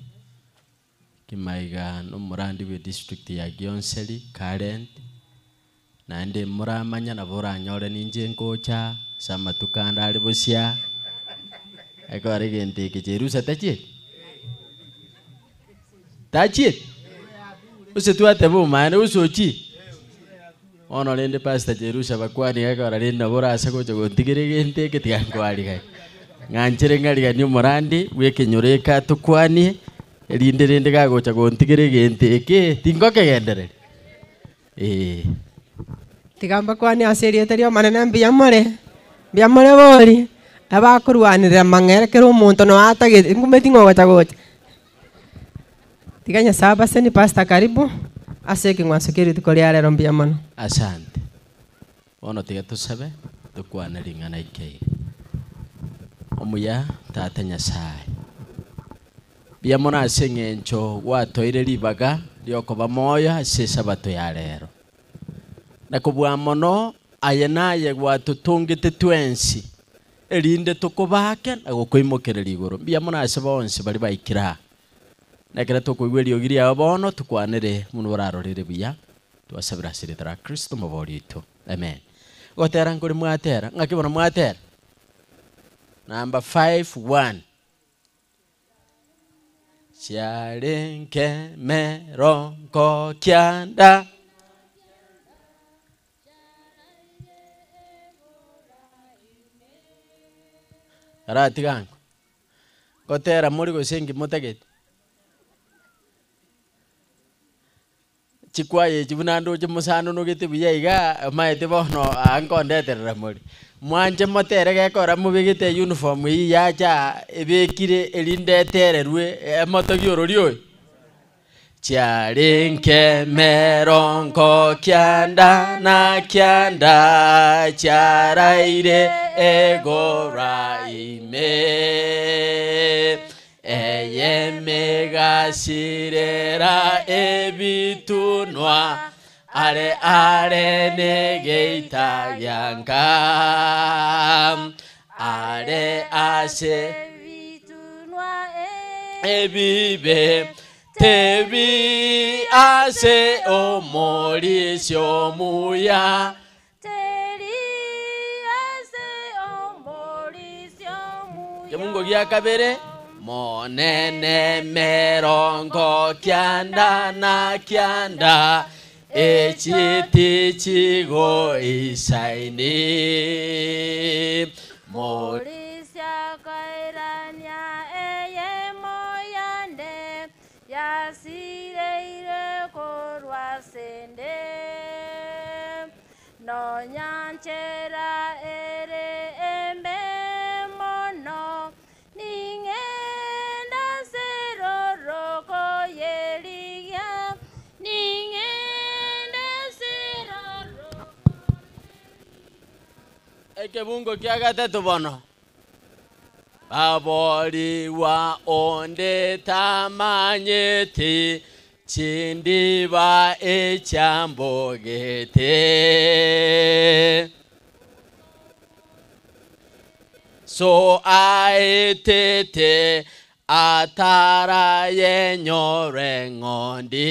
S4: Kimaiga nomorandi bwe district ya Gionseri current, naende moramanya nabo oranyore ninche nkocha ase amatuko ande are bosia, ekero egento eke cherusa tachieti? Tachieti? Gose twateba omanyete gose ochie? Bono rende Pastor Jerusha bakwanie gekogera rende nabo orase gocha gontigera egento eke tiga nkwariganie. Ng'anchere ng'ariganie omorandi bwa ekenyoro eke atokwanie, erinde rende gagocha gontigera egento eke, tingokegendereria eeh.
S18: Tiga mbakwanie ase erieta ri'Omonene mbuya more, mbuya more bori, abakorwanerera amang'ere kera omonto noyo atagete, nkumeti ng'a ogocha gocha. Tiga Nyasae abasenie Pastor karibu ase ekeng'wanso kia rituko ria rero mbuya mono.
S4: Asante. Bono tiga tosabe tokwane ring'ana ike iga. Omuya Tata Nyasae, mbuya mono ase eng'encho gwatoire ribaga riokoba moyo ase esabato ya rero. Na kobua mono aye naye gwatotongete twensi, erinde tokobake na gokoimokereria igoro. Mbuya mono ase bonsi baria baikire aa. Na ekero tokoigwa eriogi riao bono, tokwanere buna orarorere buya, twasabire ase erieta ria Kristo omobori oito. Amen. Gotera nkore mwatera, ng'aki bono mwatera? Number 5 1. Chiarenge merongo kianda. Aratiga ango. Gotera more gose inki motagete? Chikwaya echi buna ndoche mosanonogete buya iga, omanyete bono aa nkondeterera more. Mwanche motere gekora mobegete euniform eywo yacha aa, ebekire erinde etererwe emotogi orori oyo. Chiarenge merongo kianda na kianda, chiaraire egora ime. Eye megasirera ebitunwa, are are negeita gianka, are ase ebibe tebi ase omorisio omuya. Kemungo gia kabere, Monene merongo kianda na kianda, Echiti chigoisaini
S1: Morisia kairania eyemo yande yasireire korwa sende nonyanchera ere embe mono ning'enda seroroko yerigia ning'enda seroroko
S4: Ekebungo kia gatato bono. Baboriwa onde tamanyeti chindiba echambogete. So aetete atara yenyore ng'ondi.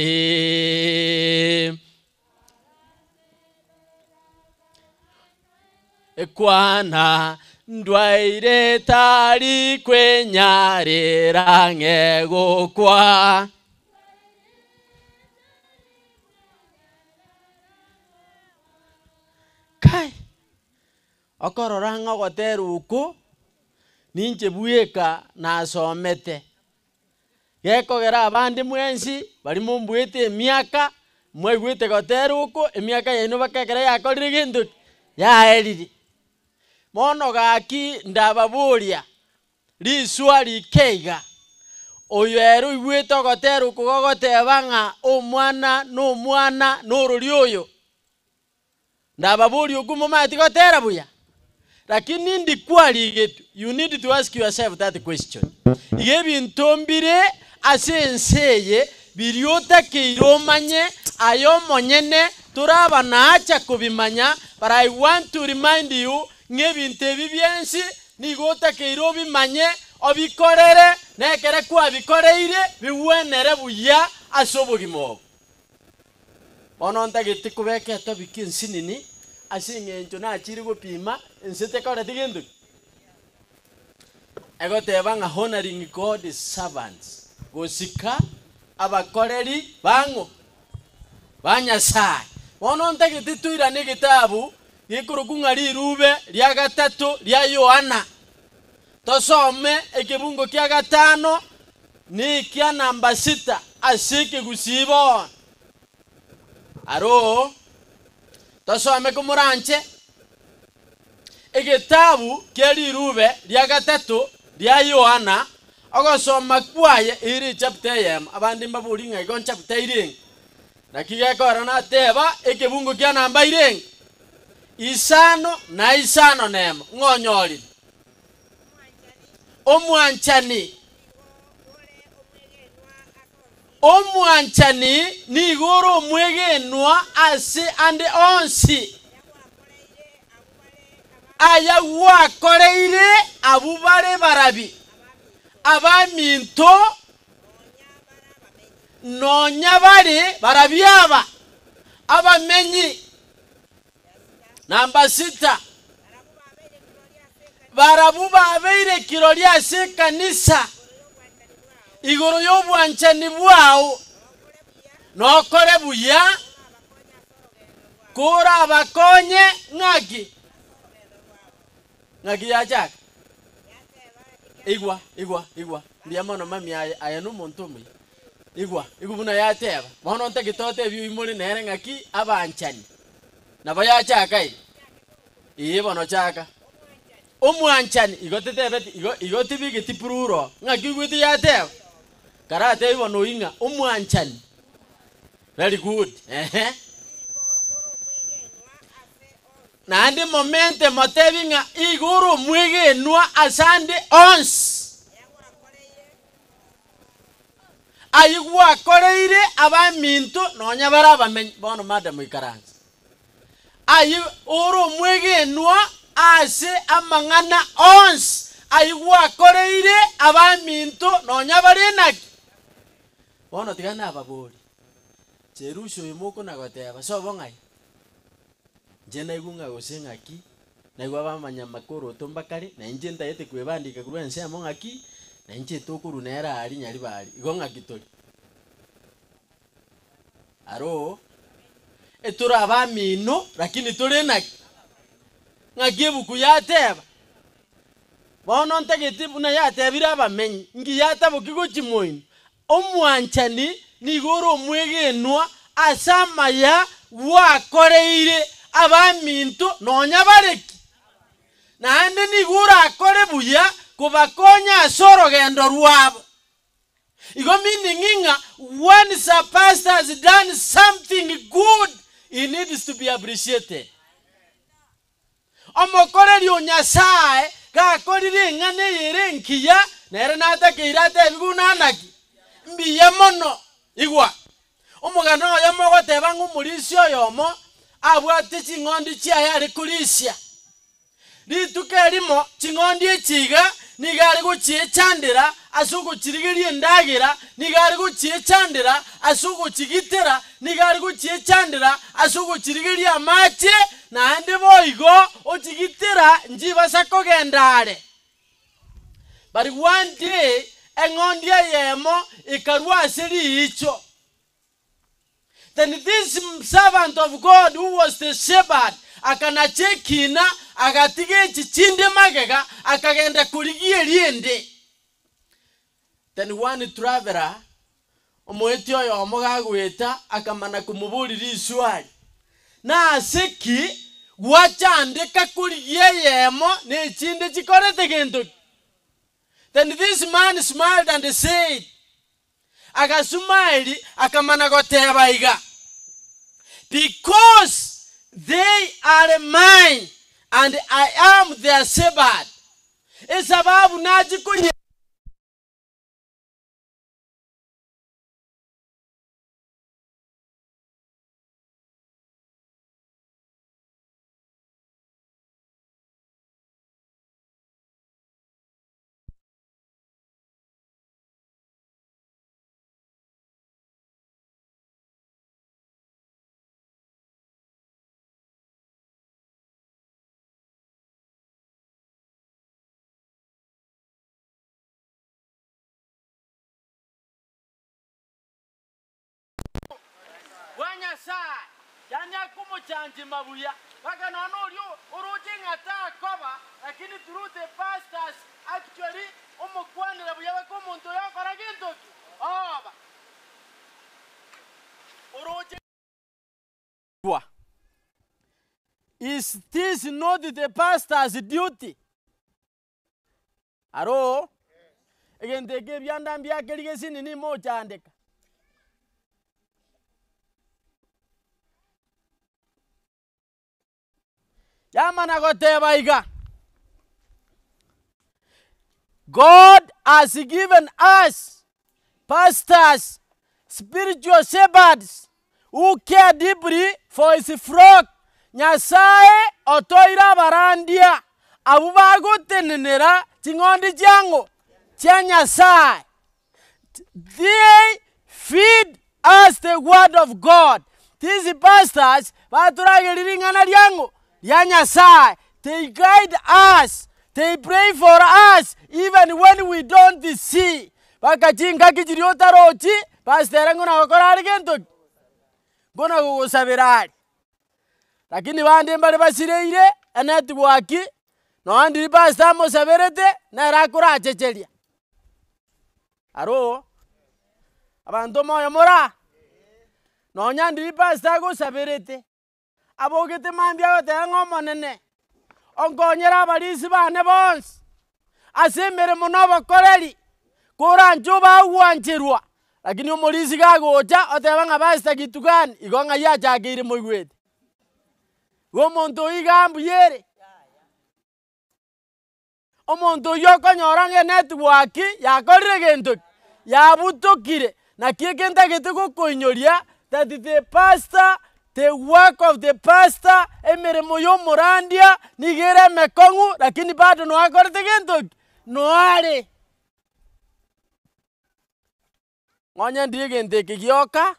S4: Ekwana ndwaire tari kwenyarira ng'egokwa. Kai okorora ng'a ogotera oko ninche bweka nasomete gekogera abande mwensi bari mombuete emiaka mwaigwete gotera oko emiaka yaino mpaka ekero yakorire gento ki yaerire. Bono gaki ndababoria riswali ike iga, oyo ere oigwete ogotera oko gogoteba ng'a omwana na omwana na orori oyo, ndababoria okwo momanyeti gotera buya? Lakini ndi kwarigetwe, you need to ask yourself that question. Iga ebinto mbire ase ense eye biria otakeire omanye aye omonyene toraba naacha kobimanya, but I want to remind you ng'a ebinto ebi biensi nigo otakeire obimanye, obikorere, na ekere kwabikoreire bigwenere buya ase obogima obo. Bono ntagete kobeka etopic ensinini ase eng'encho nachire gopima ense tekoreti gento ki? Egoteba ng'a honouring God's servants, gosika abakoreri bang'o? Ba Nyasaye. Bono ntagete toirane egetabu gekorokwa ng'a rirube ria gatato ria Yohana, tosome ekebungo kia gatano na ekia namba sita ase ekegusii bono. Aroo, tosome komoranche egetabu kia rirube ria gatato ria Yohana, ogosoma kwaye ere echapter eyemo, abande mbabori ng'a igo nchapter irenge, naki gekora nateba ekebungo kia namba irenge? Isano na isano nemo, ng'a onyorire. Omwanchani. Omwanchani nigo ore omwegenwa ase ande onsi aya gwakoreire abwo bare barabi, abaminto, nonya bare barabi aba, abamenyi. Namba sita, barabwo babeire kirori ase ekanisa igoro y'obwanchani bwao, nokore buya korabakonye ng'aki? Ng'aki yachaka? Igwa, igwa, igwa, mbuya mono mami aye, aye nomonto omuya. Igwa, igwa buna yateba, bono ntagete otebie oimore nere ng'aki abanchani. Nabo yachaka iga, ee bono chaka. Omwanchani, igo tetebeti igo igo tibigeti plural, ng'aki oigwete yateba? Karatebie bono oyio ng'a omwanchani, very good, ehe. Naende momente motebie ng'a igo ore omwegenwa ase ande onsi ayio gwakoreire abaminto nonya bare abamenyi. Bono madam ikaransa. Ayio ore omwegenwa ase amang'ana onsi ayio gwakoreire abaminto nonya bare naki. Bono tiga nababorie, Jerusha oyo mokona goteba sobo ng'ai? Inche naigwe ng'a gose ng'aki, naigwe abamanya amakoroto mbakare, na inche ntagete kwebandika korwa ensemo ng'aki, na inche tokorwa nere aria nyaribari, igo ng'aki tore? Aroo? Etore abamino, lakini tore naki? Ng'aki ebuku yateba? Bono ntagete buna yatebire abamenyi, nki yataboki gochia moino? Omwanchani nigo ore omwegenwa ase amaya gwakoreire abaminto nonya bare ki? Naende nigo orakore buya kobakonya ase orogendo rwabo. Igo meaning ng'a once a pastor has done something good, he needs to be appreciated. Omokoreri o Nyasae gakorire eng'ana eye ere engiya, nere natakeire atebigwe buna naki? Mbuya mono. Igwa, omogano oyomo ogoteba ng'a omorisia oyomo abwate ching'ondi chiaye are korisia. Rituko erimo ching'ondi echi iga nigo are gochiechandera ase ogochirigeria endagera, nigo are gochiechandera ase ogochigitera, nigo are gochiechandera ase ogochirigeria amache, naende boigo ochigitera nchibasa kogenda are. But one day eng'ondi eyemo ekarua ase riicho. Then this servant of God who was the shepherd akanacha ekina, agatiga echi chinde magega, akagenda korigia erinde. Then one traveller, omoeti oyomo gagoeta, akamana komoboria riswali, Nase ki gwachandeka korigia eyemo na echinde chikorete gento ki? Then this man smiled and said, Agasumaeli akamana goteba iga, Because they are mine and I am their shepherd, esababu nachie koria. Bwa Nyasae, yaani akomochanchima buya, mpaka nonya oria oroche ng'a takoba, lakini through the pastors actually omokwanera buya mpaka omonto oyo okora gento ki? Oba. Oroche. Is this not the pastor's duty? Aro, egento eke ebianda mbiakeri gesinini mochandeka. Yamana goteba iga, God has given us pastors, spiritual shepherds who care deeply for his flock. Nyasae otoire abarandia abwo bagotenenera ching'ondi chiang'o? Chia Nyasae. They feed us the word of God. These pastors batorageria ring'ana riang'o? Ria Nyasae. They guide us, they pray for us even when we don't see. Baka chingaki chiria otarochi, pastor ere ng'o nagokora are gento ki? Ng'o nagogosabera are. Lakini bande mbare basireire enetwork, nonya ndiri pastor amosaberete, nere akorachecheria. Aro, abanto moyo more aa? Nonya ndiri pastor agosaberete, abogete mambia agoteba ng'a omonene, onkonyere abarisi bane bonsi, ase emeremo na obokoreri, koranche obagwancherwa, lakini omorisi gagocha oteba ng'a pastor kitu gani, igo ng'ai achakeire moigwete. Igo omonto oyio iga mbuya ere. Omonto oyio okonyora ng'a enetwork yakorire gento ki? Yabutokire. Naki eke ntagete gokoinyoria that the pastor, the work of the pastor, emeremo ya omorandia nigo ere emekong'u lakini bado noe akorete gento ki? Noe are. Nonye ndire egento eke gioka,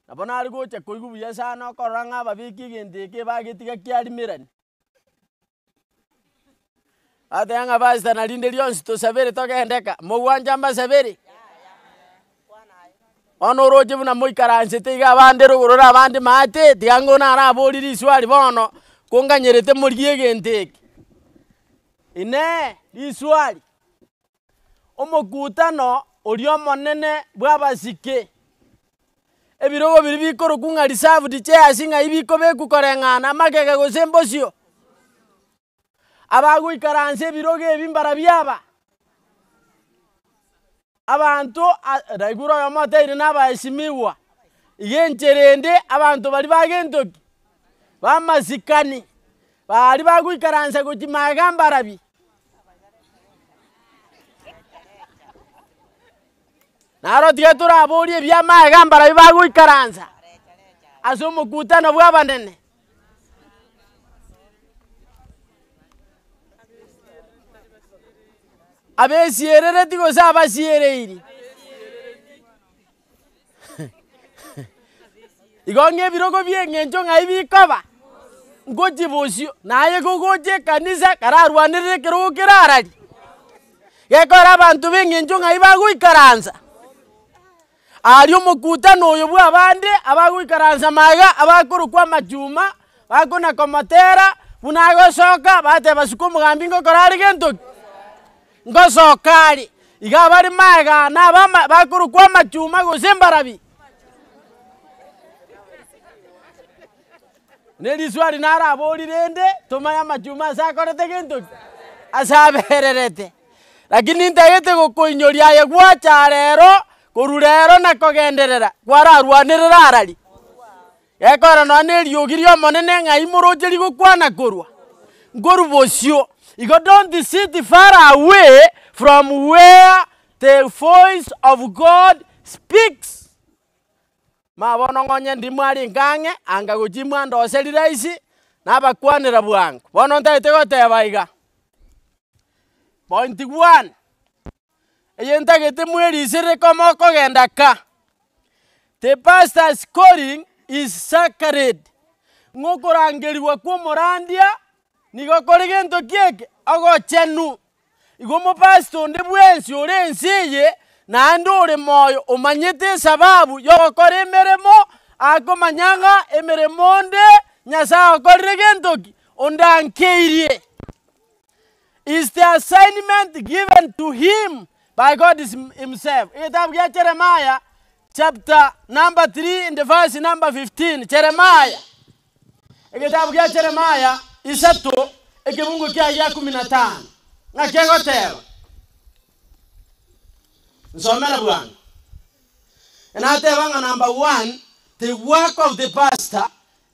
S4: nabo nare gocha koigwa buya sana okorora ng'a ababeki egento eke bagetiga kiarimerani. Bateba ng'a pastor na rinde rionsi tosabere togende ka, mogwancha mbasabere? Bono oroche buna moikaransete iga abande rogoro na abande maate, tiga ng'o naraborie riswali bono, konganyerete morigie egento eke. Inee! Riswali, omokutano oria omonene bw'abasike, ebirogo biria bikorokwa ng'a reserved chairs ng'ai bikobekwa koreng'ana amagega gose mbosio? Abagoikaransa ebirogo ebi mbarabwo aba? Abanto naigure oyomo otebirie nabaheshimiwa, iga enchera ende abanto baria ba gento ki? B'amasikani, baria bagoikaransa gochia magega mbarabwo. Naro tiga toraborie ebia magega mbarabwo bagoikaransa ase omokutano bw'abanene. Abesierereti gose abasiereiri? Igo ng'a ebirogo bi'eng'encho ng'ai bikoba? Ngochia bosio, naye gogocha ekanisa kararwanerere ekerogo kerararie, gekore abanto b'eng'encho ng'ai bagoikaransa. Aria omokutano oyo bw'abande abagoikaransa magega abakorokwa amachuma, bakona komotera buna agosoka, bateba suka omogambi ngokora are gento ki? Ngosoka are. Iga abare magega na abama bakorokwa amachuma gose mbarabi. Ne riswali naraborie rende, tomanye amachuma ase akorete gento ki? Ase abererete. Lakini ntagete gokoinyoria aye gwacha rero, korwa rero na kogenderera, kwararwanerere arari. Gekora nonya na eriogi ri'Omonene ng'a imoroche rigokwana korwa, nkorwa bosio. Igo don't sit far away from where the voice of God speaks. Ma bono ngonye ndimo arenge ang'e, anga gochia imwandoseri rahisi, nabakwanera bwango. Bono ntagete goteba iga, point one, eye ntagete mwerisere koma okogenda ka, the pastor's calling is sacred, ng'a okorangerigwa kwa omorandia nigo kore gento ki eke? Ogochenu. Igo omopastor onde bwensi ore ense eye, naende ore moyo omanyete esababu y'ogokora emeremo, akomanya ng'a emeremo onde Nyasae okorire gento ki? Ondankeirie. Is the assignment given to him by God himself. Egetabu gia Jeremiah chapter number 3 and verse number 15. Jeremiah. Egetabu gia Jeremiah isato ekebungo kiaye gia kumi na tano ng'aki egoteba? Nsomera bwango. Nateba ng'a number one, the work of the pastor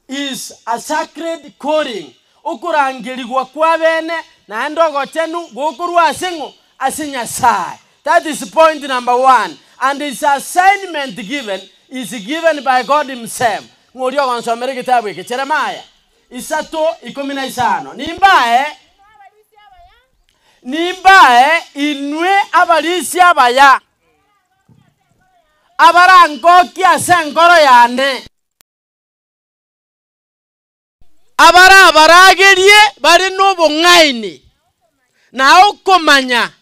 S4: is a sacred calling, okorangerigwa kw'abene naende ogochenu gokorwa ase ng'o? Ase Nyasae. That is point number one, and his assignment given is given by God himself. Ng'o oria ogonsomera egetabu eke? Jeremiah 3:15. Nimbae, nimbae inwe abarisia abaya, abarangokie ase enkoro yane. Abarabaragerie bare nobong'aini na okomanya,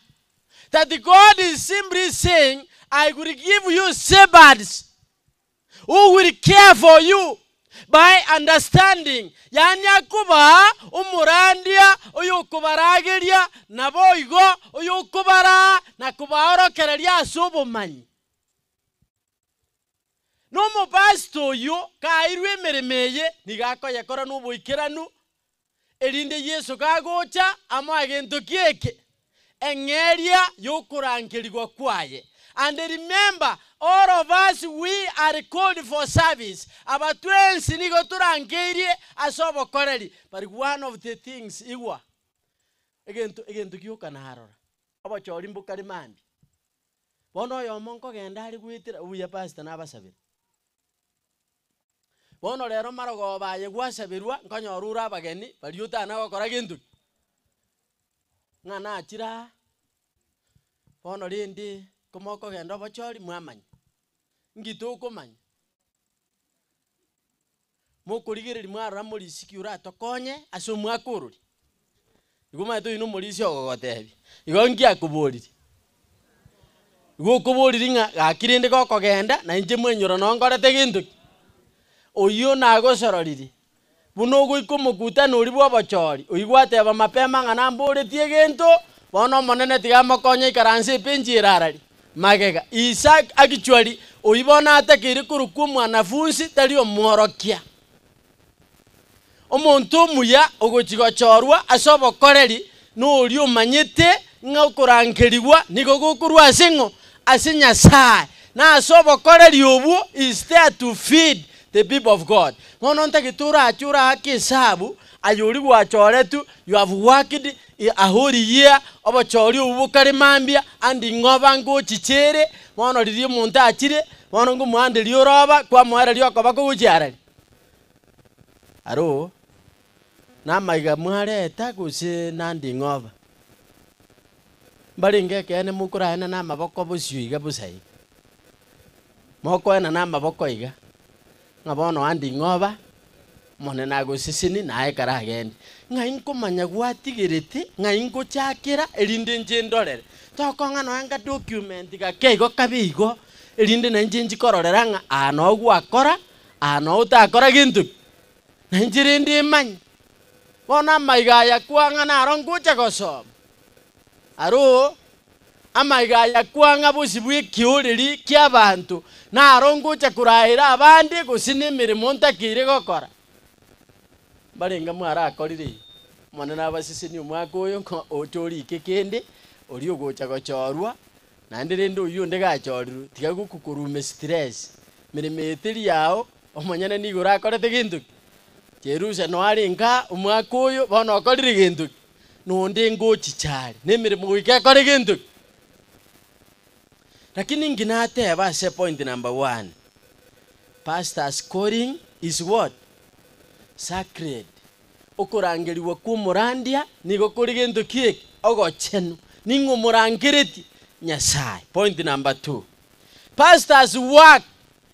S4: that God is simply saying, I will give you shepherds who will care for you by understanding, yaani akobaa omorandia oyokobarageria naboigo oyokobaraa na kobaorokereria ase obomanyi. Na omopastor oyio kairwe emeremo eye nigo akoyekora noboikeranu, erinde Yeso kagocha amoe gento ki eke? Eng'eria y'okorangerigwa kwaye. And remember, all of us we are called for service, aba twensi nigo torangeirie ase obokoreri, but one of the things, igwa, egento egento gioka narora, obochori mbokare mambia. Bono oyomo nkogenda are goetera, obuya pastor nabasabere. Bono rero marogoba aye gwasaberwa, nkonyora ore abageni baria otana gokora gento ki? Ng'a nachire aa, bono rende komokogenda obochori mwamanya, nki tokomanya? Mokorigereria mwarora morisiki oratokonye ase omwaka ororia. Igo omanyete oyio nomorisia ogogotebia, igo nki akoborire? Igo okoboriri ng'a gaki rende gokogenda na inche mwenyora noo nkorete gento ki? Oyio nagosororiri, buna ogoika omokutano oria bw'obochori, oyio gwateba mapema ng'a namboretie egento, bono Omonene tiga amokonye aikaranse ebenchi ere arari magega. Isaac actually oyio bono atakeire korokwa omwanafunsi tari omworokia. Omonto omuya ogochia gochorwa ase obokoreri noria omanyete ng'a okorangerigwa nigo gokorwa ase ng'o? Ase Nyasae. Na ase obokoreri obwo is there to feed the people of God. Bono ntagete orache oraake esabu aye oria gwachoretwe, you have worked a whole year, obochori obwo bokare mambia, and ing'oba ngochicha ere, bono riria omonto achire, bono ngomoanderia oroba, kwamoereria okoba kogochia arari. Aro namaiga mwareta gose nande ing'oba? Mbarenge ekeene mokoraena namaboko bosio iga bosa iga? Mokoena namaboko iga, ng'a bono ande ing'oba, Omonene agosesenie naye ekero agende. Ng'ai nkomanya gwatigerete, ng'ai ngochakera erinde inche ndorere. Tokong'a nonya nka document gake igo kabe igo, erinde nainche nchi kororera ng'a aa noo gwakora, Aa noo otakora gento ki, na inche rende imanye. Bono amaiga aya kwang'a naro ngocha gosoma. Aroo, amaiga aya kwang'a bosio bw'ekeoreri ki'abanto, naro ngocha koraera abande gose nemeremo ntakeire gokora. Mbarenge mwarakorire igo? Omonene abasesenie omwaka oyo ng'a oche orike kende, oria ogocha gochorwa, Naende rende oyio onde gachorirwe, tiga gokokorume stress. Meremo eye teri yao, omonyene nigo orakorete gento ki? Jerusha noe are nka omwaka oyo, bono okorire gento ki? Nonde ngochicha are, na emeremo goika ekore gento ki? Lakini inki nateba ase point number one, pastor's calling is what? Sacred. Okorangerigwa kw'omorandia nigo kore gento ki eke? Ogochenu. Ning'o omorangeretie? Nyasae. Point number two, Pastor's work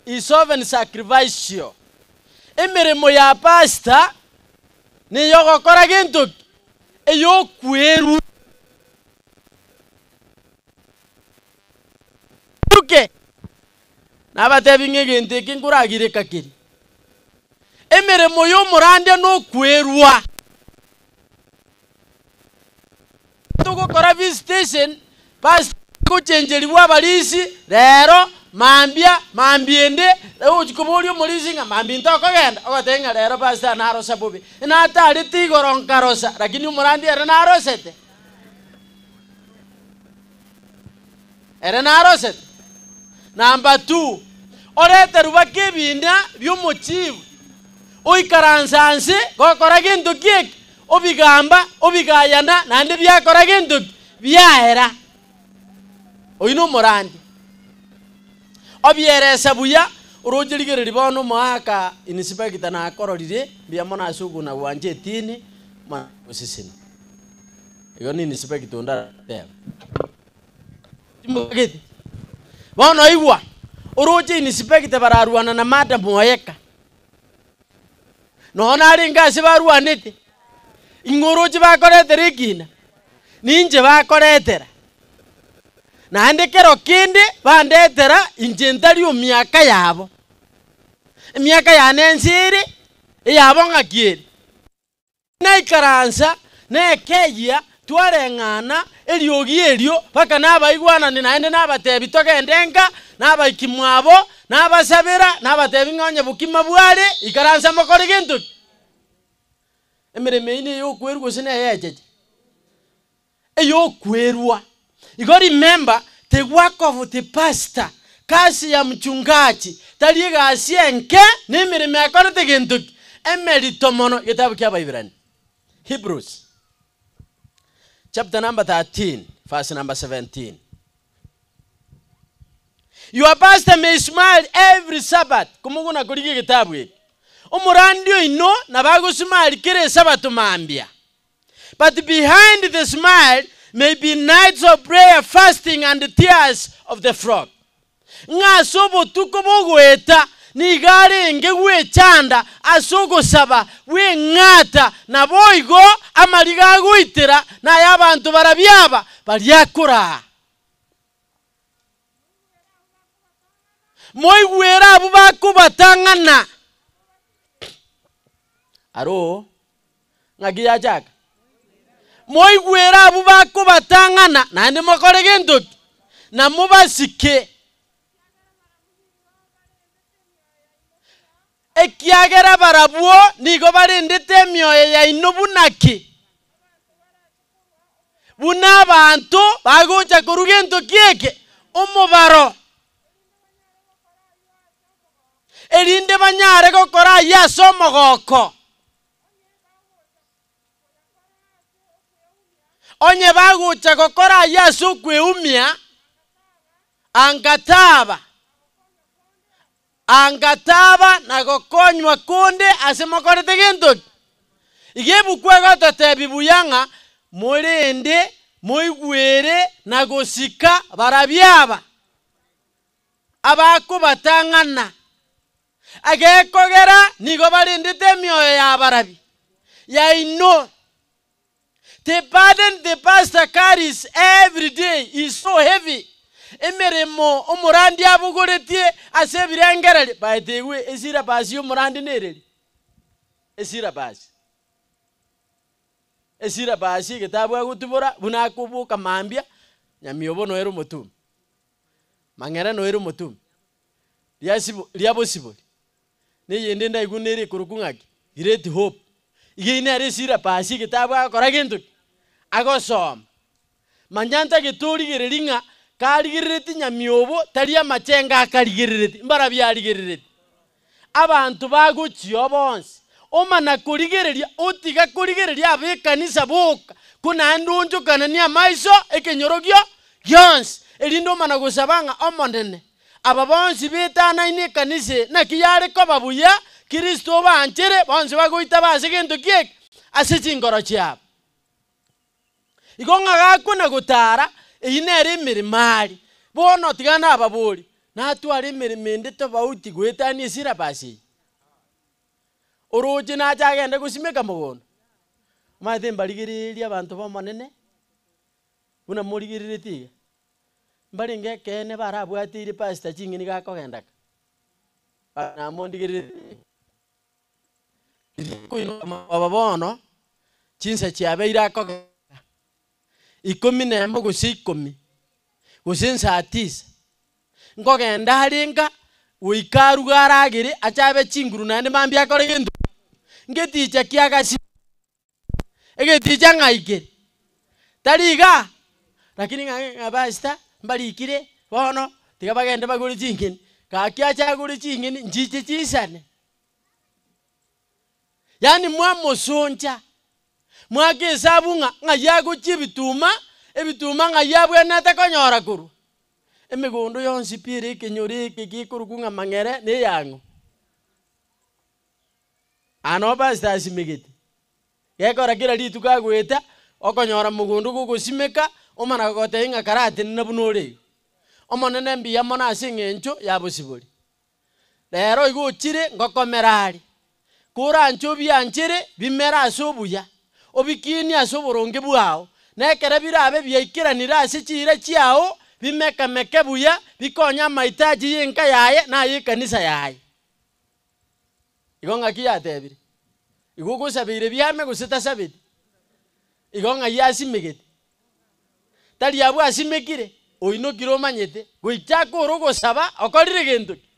S4: is often sacrificial. Emeremo ya pastor neyogokora gento ki? Eyokwerwa. Ke. Nabatebi ng'a egento eke nkoragireka keria. Emeremo y'omorandia nokwerua. Togokora visitation, pastor gochencherigwa abarisi rero, mambia, mambia ende, ogochi koboria omorisi ng'a mambia ntokogenda, ogoteba ng'a rero pastor narosa bobe. Natarete igoro nkarosa, lakini omorandia ere narosete? Ere narosete. Number two, oreterwe baka ebina bi'omochifu, oikaranse anse gokora gento ki eke? Obigamba, obigayana, naende biakora gento ki? Biaera. Oyio nomorandi. Obieresa buya, oroche rigereria bono omoaka inspector nakororire, mbuya mono ase okona gwancha etini, mana gosesenia. Igo ni inspector onde arateba. Timotageti. Bono igwa, oroche inspector bararwana na madam oyeka. Nonya narenge ase barwanete, ing'o oroche bakoretera ekina? Ninche bakoretera. Naende kero kende bandetera inche ntari omiaka yabo. Emiaka yane ense ere, eyabo ng'aki ere? Naikaransa nekeyia, twareng'ana eriogi erio mpaka nabaigwanani naende nabatebi togende nka, nabaiki mwabo, nabasabera, nabatebi ng'a onye bokima bware, ikaransa mokore gento ki? Emeremo eyio neyokwerwa gose neyecheche? Eyokwerwa. Igo remember, the work of the pastor, kazi ya mchungaji, tari egasi enke, na emeremo ekorete gento ki? Emerito mono. Egetabu kia Abaibirania, Hebrews, chapter number 13, verse number 17. Your pastor may smile every Sabbath, komogona korigia egetabu eke. Omorandi oino nabo agosmile kera esabato mambia. But behind the smile may be nights of prayer, fasting and tears of the flock. Ng'a ase obotuko bogoeta nigo arenge gwechanda ase ogosaba bw'eng'ata, naboigo amariga agoitera naya abanto barabio aba baria akoraa. Moigwere abwo bakobatang'ana. Aro, ng'aki yachaka? Moigwere abwo bakobatang'ana, naende mokore gento ki? Na mobasike. Ekiagera barabwo nigo barendete emioyo yaino buna ki? Buna abanto bagocha korwa gento ki eke? Omobaro. Erinde banyare gokora ayio ase omogoko. Onye bagocha gokora ayio ase okweumia, anga taba. Anga taba na gokonywa konde ase mokorete gento ki? Iga ebuku egototebia buya ng'a morende, moigwere na gosika barabwo aba abakobatang'ana. Egekogera nigo barendete emioyo y'abarabwo yaino. The burden the pastor carries every day is so heavy. Emeremo omorandia abogoretie ase ebirengererio, by the way, esyllabus y'omorandi nereri? Esyllabus. Esyllabus egetabu agotubora buna akoboka mambia, nyamiobo noere omotume, mang'era noere omotume, riasibo riabosibori. Neyende ndaigwe nere ekorokwa ng'aki? Great Hope. Iga eyio nere esyllabus egetabu agokora gento ki? Agosoma. Manya ntagete origereria ng'a karigerereti nyamiobo tari amachenga akarigerereti, mbarabio arigerereti. Abanto bagochia oo bonsi, omana korigereria otiga korigereria ab'ekanisa boka, ko naende onchokananie amaiso ekenyoro gio gionsi, erinde omana gosaba ng'a Omonene, Aba bonsi betanaine ekanisa eye, naki yare koba buya Kristo obanchere bonsi bagoitaba ase gento kieke ase chinkoro chiabo. Igo ng'a gakona gotara, eyio nere emeremo aria. Bono tiga nababorie, natware emeremo ende tofauti goetania esyllabus eye? Oroche nache agende gosimeka mogondo? Omanyete mbarigererie abanto b'Omonene, buna morigereretie iga. Mbarenge ekeene barabwateire pastor ching'eni gakogenda ka, namondigereretie Obo bono chinsa chiabeire akogenda ikomi na emo gose ikomi, gose nsaa tisa, nkogenda arenge goika aruge aragere ache abe chinguru naende mambia akore gento ki? Ngeticha kiagasi. Egeticha ng'ai kere? Tari igaa? Lakini ng'a ng'a pastor mbarikire bono tiga bagende bagore ching'eni, gaki ache agore ching'eni nchiche chisane. Yaani mwamosoncha, mwaka esabu ng'a ng'ai agochia ebituma, ebituma ng'ai abwenerete konyora korwa. Emegondo yonsi pi ere ekenyoro eke gekorokwa ng'a mang'ere na eyang'o. Aa noo pastor asimegete, gekora kera rituko agoeta, okonyora mogondo gogosimeka, omana gogotebia ng'a karatenena buna ore igo. Omonene mbuya mono ase eng'encho ya bosibori. Rero igo ochire ngokomera are, koranche obianchere bimere ase obuya, obikinie ase oboronge bwao, na ekero birabe biaikeranire ase chiira chiao, bimeka-meke buya, bikonye amahitaji y'enka yaye na ay'ekanisa yaye. Igo ng'aki yatebire? Igo ogosabeire biame gose tasabeti? Igo ng'ai asimegete? Tari abwo asimekire, oinokire omanyete, goika akore ogosaba okorire gento ki?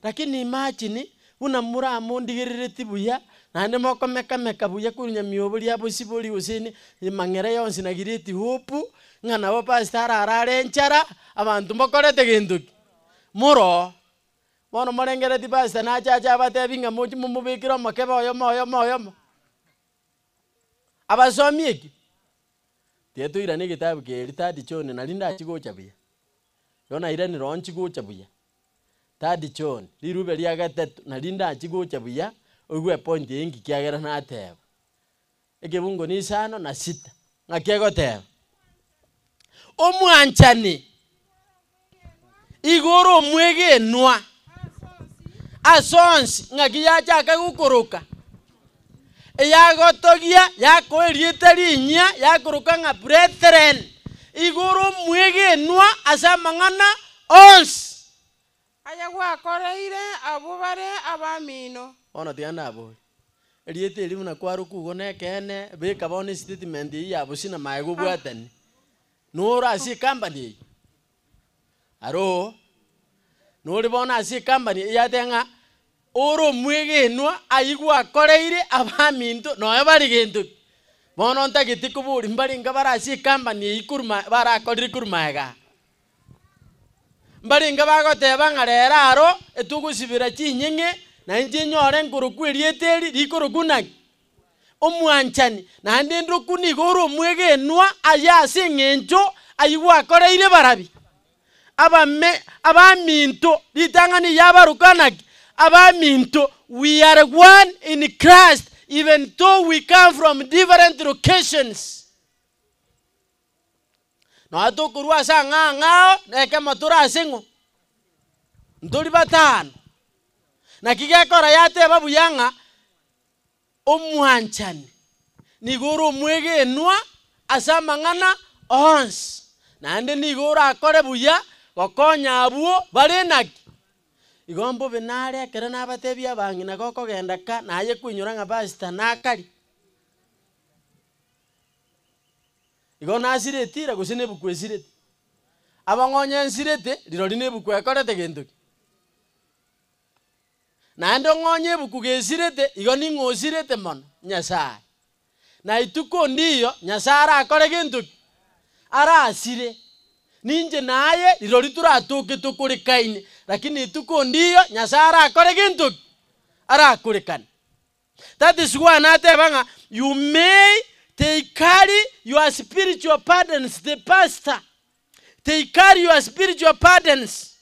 S4: Lakini imagine buna moramondigerereti buya, naende mokomeka-meka buya korwa nyamiobo ria bosibori gose ne emang'era yonsi na great hope, ng'a nabo pastor ararare enchara, abanto mbokorete gento ki? Moroo. Bono morengeretie pastor nache ache abatebi ng'a mochie momobekere omokebe oyomo oyomo oyomo. Abasomie ki? Tiga toirane egetabu keria third John nari ndachie gocha buya. Igo nairanire oo nchie gocha buya. Third John, rirube ria gatato nari ndachie gocha buya, oigwe epoint eye nki kiagera nateba. Ekebungo ni isano na sita, ng'aki egoteba? Omwanchani igo ore omwegenwa ase onsi, ng'aki yachaka gokoroka, eyagotogia yakoa erieta rinyia yakoroka ng'a brethren, igo ore omwegenwa ase amang'ana onsi.
S13: Aya gwakoreire abwo bare abamino.
S4: Bono tiga nabore, Erieta eri buna kwarokwa igo nekeene, beka bono estatement eyio ya bosio na magega obwatani. Noro ase ecompany eyio? Aroo, nore bono ase ecompany eyio yateba ng'a ore omwegenwa ayio gwakoreire abaminto nonya bare gento ki. Bono ntagete koboria mbarenge bare ase ecompany eyio korwa ma barakorire korwa magega aa. Mbarenge bagoteba ng'a rero aro etogosibera chinyeng'e, na inche nyore nkorokwa erieta eri rikorokwa naki? Omwanchani. Naende ndokwu nigo ore omwegenwa aye ase eng'encho ayio gwakoreire barabi? Abame abaminto, ritang'ani yabaroka naki? Abaminto, we are one in Christ even though we come from different locations. Nonya tokorwa ase ang'ao ang'ao, nekemo tore ase ng'o? Ntori batano. Naki gekora yateba buya ng'a omwanchani nigo ore omwegenwa ase amang'ana onsi, naende nigo orakore buya gokonya abwo bare naki? Igo mbobe nare ekero nabatebia abang'ina gokogenda ka, naye koinyora ng'a pastor nakari. Igo nasire etira gose nebuku esirete? Abang'onye nsirete, rirorio nebuku ekorete gento ki? Naende ong'onye ebuku gesirete, igo ning'o osirete mono? Nyasae. Na ituko ndiyo Nyasae arakore gento ki? Arasire. Ninche naye rirorio toratoke tokorekaine, lakini ituko ndiyo Nyasae arakore gento ki? Arakorekane. That is why nateba ng'a you may they carry your spiritual burdens, the pastor, they carry your spiritual burdens.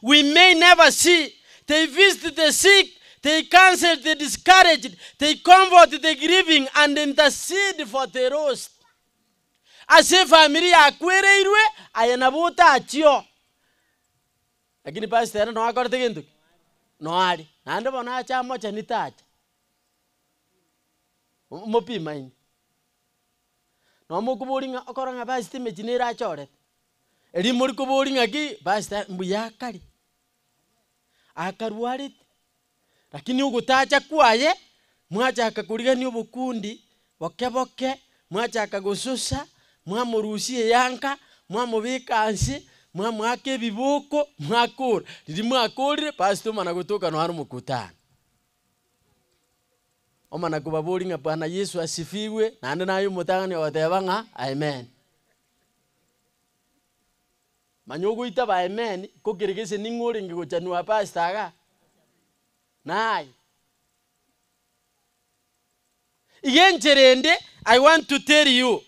S4: We may never see. They visit the sick, they counsel the discouraged, they comfort the grieving and intercede for the lost. Ase efamiri yakwereirwe, aye nabo otachio. Lakini pastor ere noe akorete gento ki? Noe are. Naende bono ache amochani tacha. Mopimaine. Nonya mokoboria ng'a okora ng'a pastor emechie nere achorete. Erio mori koboria ng'aki, pastor mbuya akare, akarwarete, Lakini ogotacha kwaye, mwachaka korigania obokundi boke boke, mwachaka gososa, mwamorusia eyanka, mwamobeka nse, mwamoaka ebiboko, mwakora. Riria mwakorire, pastor omana gotoka nonya are omokutano. Omana kobaboria ng'a Bwana Yesu asifiwe, naende naye omotang'ani ogoteba ng'a amen. Manya ogoitaba amen, ko kere gese ning'o orenge gochanwa pastor igaa? Naye. Iga enchera ende, I want to tell you,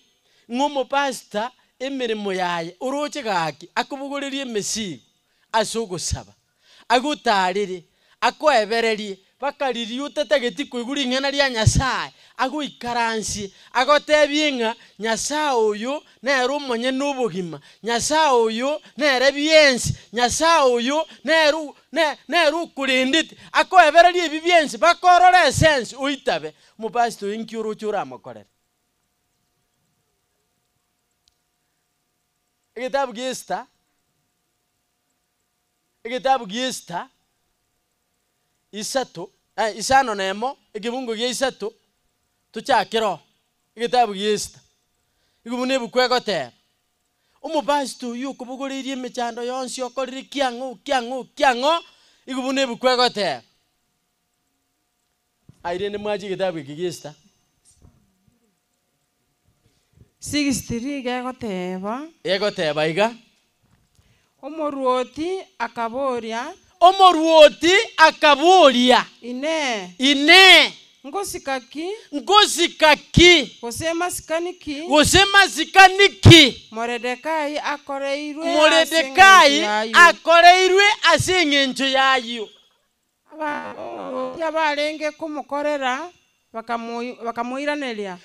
S4: ng'a omopastor emeremo yaye oroche gaki akobogoreria emesigo ase ogosaba, agotarere, akoebererie, mpaka riria otatageti koigwa ring'ana ria Nyasaye, agoikaransie, agotebie ng'a Nyasaye oyo nere omonyene obogima, Nyasaye oyo nere biensi, Nyasaye oyo nere ne nere okorendete, akoebererie ebi biensi, mpaka orore esense oitabe. Omopastor oyo inki oroche oramokorere? Egetabu gia Esther. Egetabu gi'Esita isato, isano na emo, ekebungo gia isato, tochakere oo, egetabu gi'Esita. Igo buna ebuku egoteba, omopastor oyio okobogoreirie emechando yonsi okorire kiang'o kiang'o kiang'o, igo buna ebuku egoteba. Aye rende mwache egetabu eke gi'Esita.
S13: 63 iga egoteba.
S4: Egoteba iga.
S13: Omoruoti akaboria.
S4: Omoruoti akaboria.
S13: Inee!
S4: Inee!
S13: Ngosika ki?
S4: Ngosika ki?
S13: Gose masikani ki?
S4: Gose masikani ki?
S13: Moredekai akoreirwe ase
S4: Moredekai
S13: engencho y'ayio.
S4: akoreirwe ase engencho y'ayio.
S13: Abaruoti abarenge komokorera bakamoiraneria.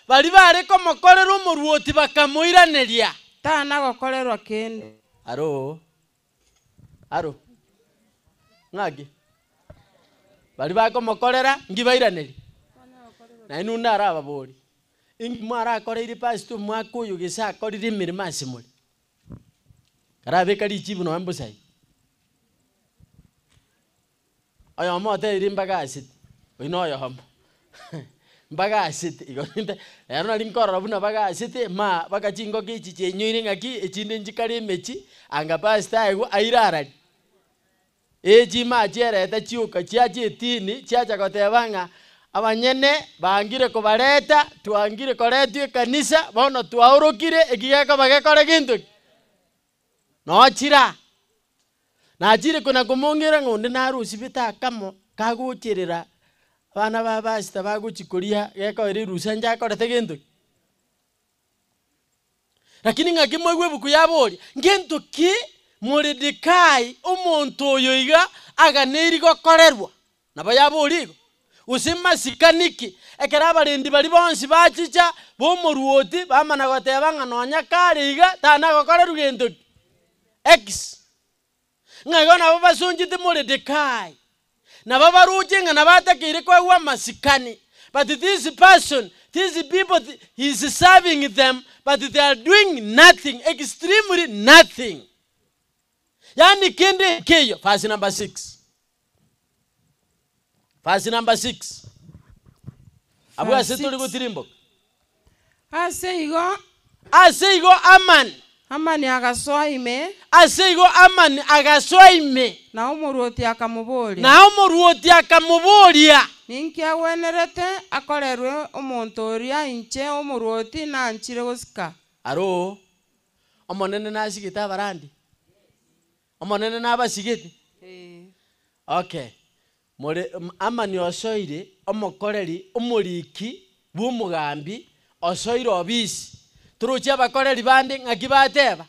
S4: Baria bare komokorera omoruoti bakamoiraneria.
S13: Tana gokorerwa kende.
S4: Aro, aro, ng'aki? Baria bakomokorera nki bairaneria? Nainwe onde arababorie, inki mwarakoreire pastor omwaka oyo gese akorire emeremo ase more? Karabeka richibu nonya mbosa iga. Oyomo otebirie mbagaseti, oyio na oyomo mbagasete igo rende rero nari nkorora buna bagasete ma baka chingoko echi chiainyoire ng'aki echinde nchikare emechie anga pastor aigwe aire arari. Echi machierete chioka chiacha etini chiacha goteba ng'a abanyene bangire kobareta, twangire koretwa ekanisa, bono twaorokire eki gekoba gekore gento ki? Nochira aa. Nachire kona komong'era ng'a onde nare osibete akamo kagocherera abana ba pastor bagochia koria gekoera erusa inche akorete gento ki? Lakini ng'aki mwaigwa ebuku yaboria, ngento ki Moredekai omonto oyo iga aganeiri gokorerwa? Nabo yaboria igo. Gose masikani ki ekero abarendi baria bonsi bachicha b'omoruoti bamana goteba ng'a nonya kare iga tanagokorerwa gento ki? X. Ng'a igo nabo basonchete Moredekai, nabo baroche ng'a nabatakeire koegwa amasikani, but this person, these people, he is serving them, but they are doing nothing, extremely nothing. Yaani kende nkeiyo, verse number 6. Verse number 6. Abwo
S13: Verse
S4: ase tori
S13: 6.
S4: gotirimboka.
S13: Ase igo.
S4: Ase igo Hamani.
S13: Hamani agasoa ime.
S4: Ase igo Hamani agasoa ime.
S13: Na omoruoti akamoboria.
S4: Na omoruoti akamoboria.
S13: Ninki agwenerete akorerwe omonto oria inche omoruoti nanchire gosika?
S4: Aroo, Omonene nasigete abarandi? Omonene nabasigete? Okay. More, Hamani osoire omokoreri omoriki bw'omogambi, osoire obisi. Torochi abakoreri bande ng'aki bateba?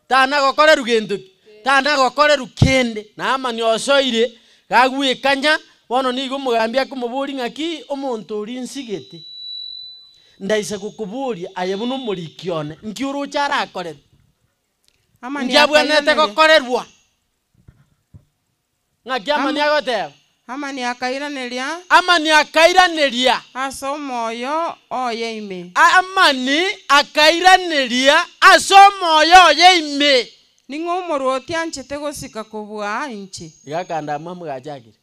S4: Tana gokorerwa gento ki? Tana gokorerwa kende. Na Hamani osoire, gagwekanya, bono nigo omogambi akomoboria ng'aki omonto oria nsigete, ndaisa gokoboria aye buna omoriki one, nki oroche arakorerwe?
S13: Hamani
S4: Nki abwenerete
S13: akairaneria.
S4: gokorerwa? Ng'aki Hamani agoteba?
S13: Hamani akairaneria.
S4: Hamani akairaneria.
S13: Ase omoyo oye ime.
S4: Hamani akairaneria ase omoyo oye ime.
S13: Ning'o omorwoti anchete gosika kobua inche?
S4: Iga akandamwamu gachakire.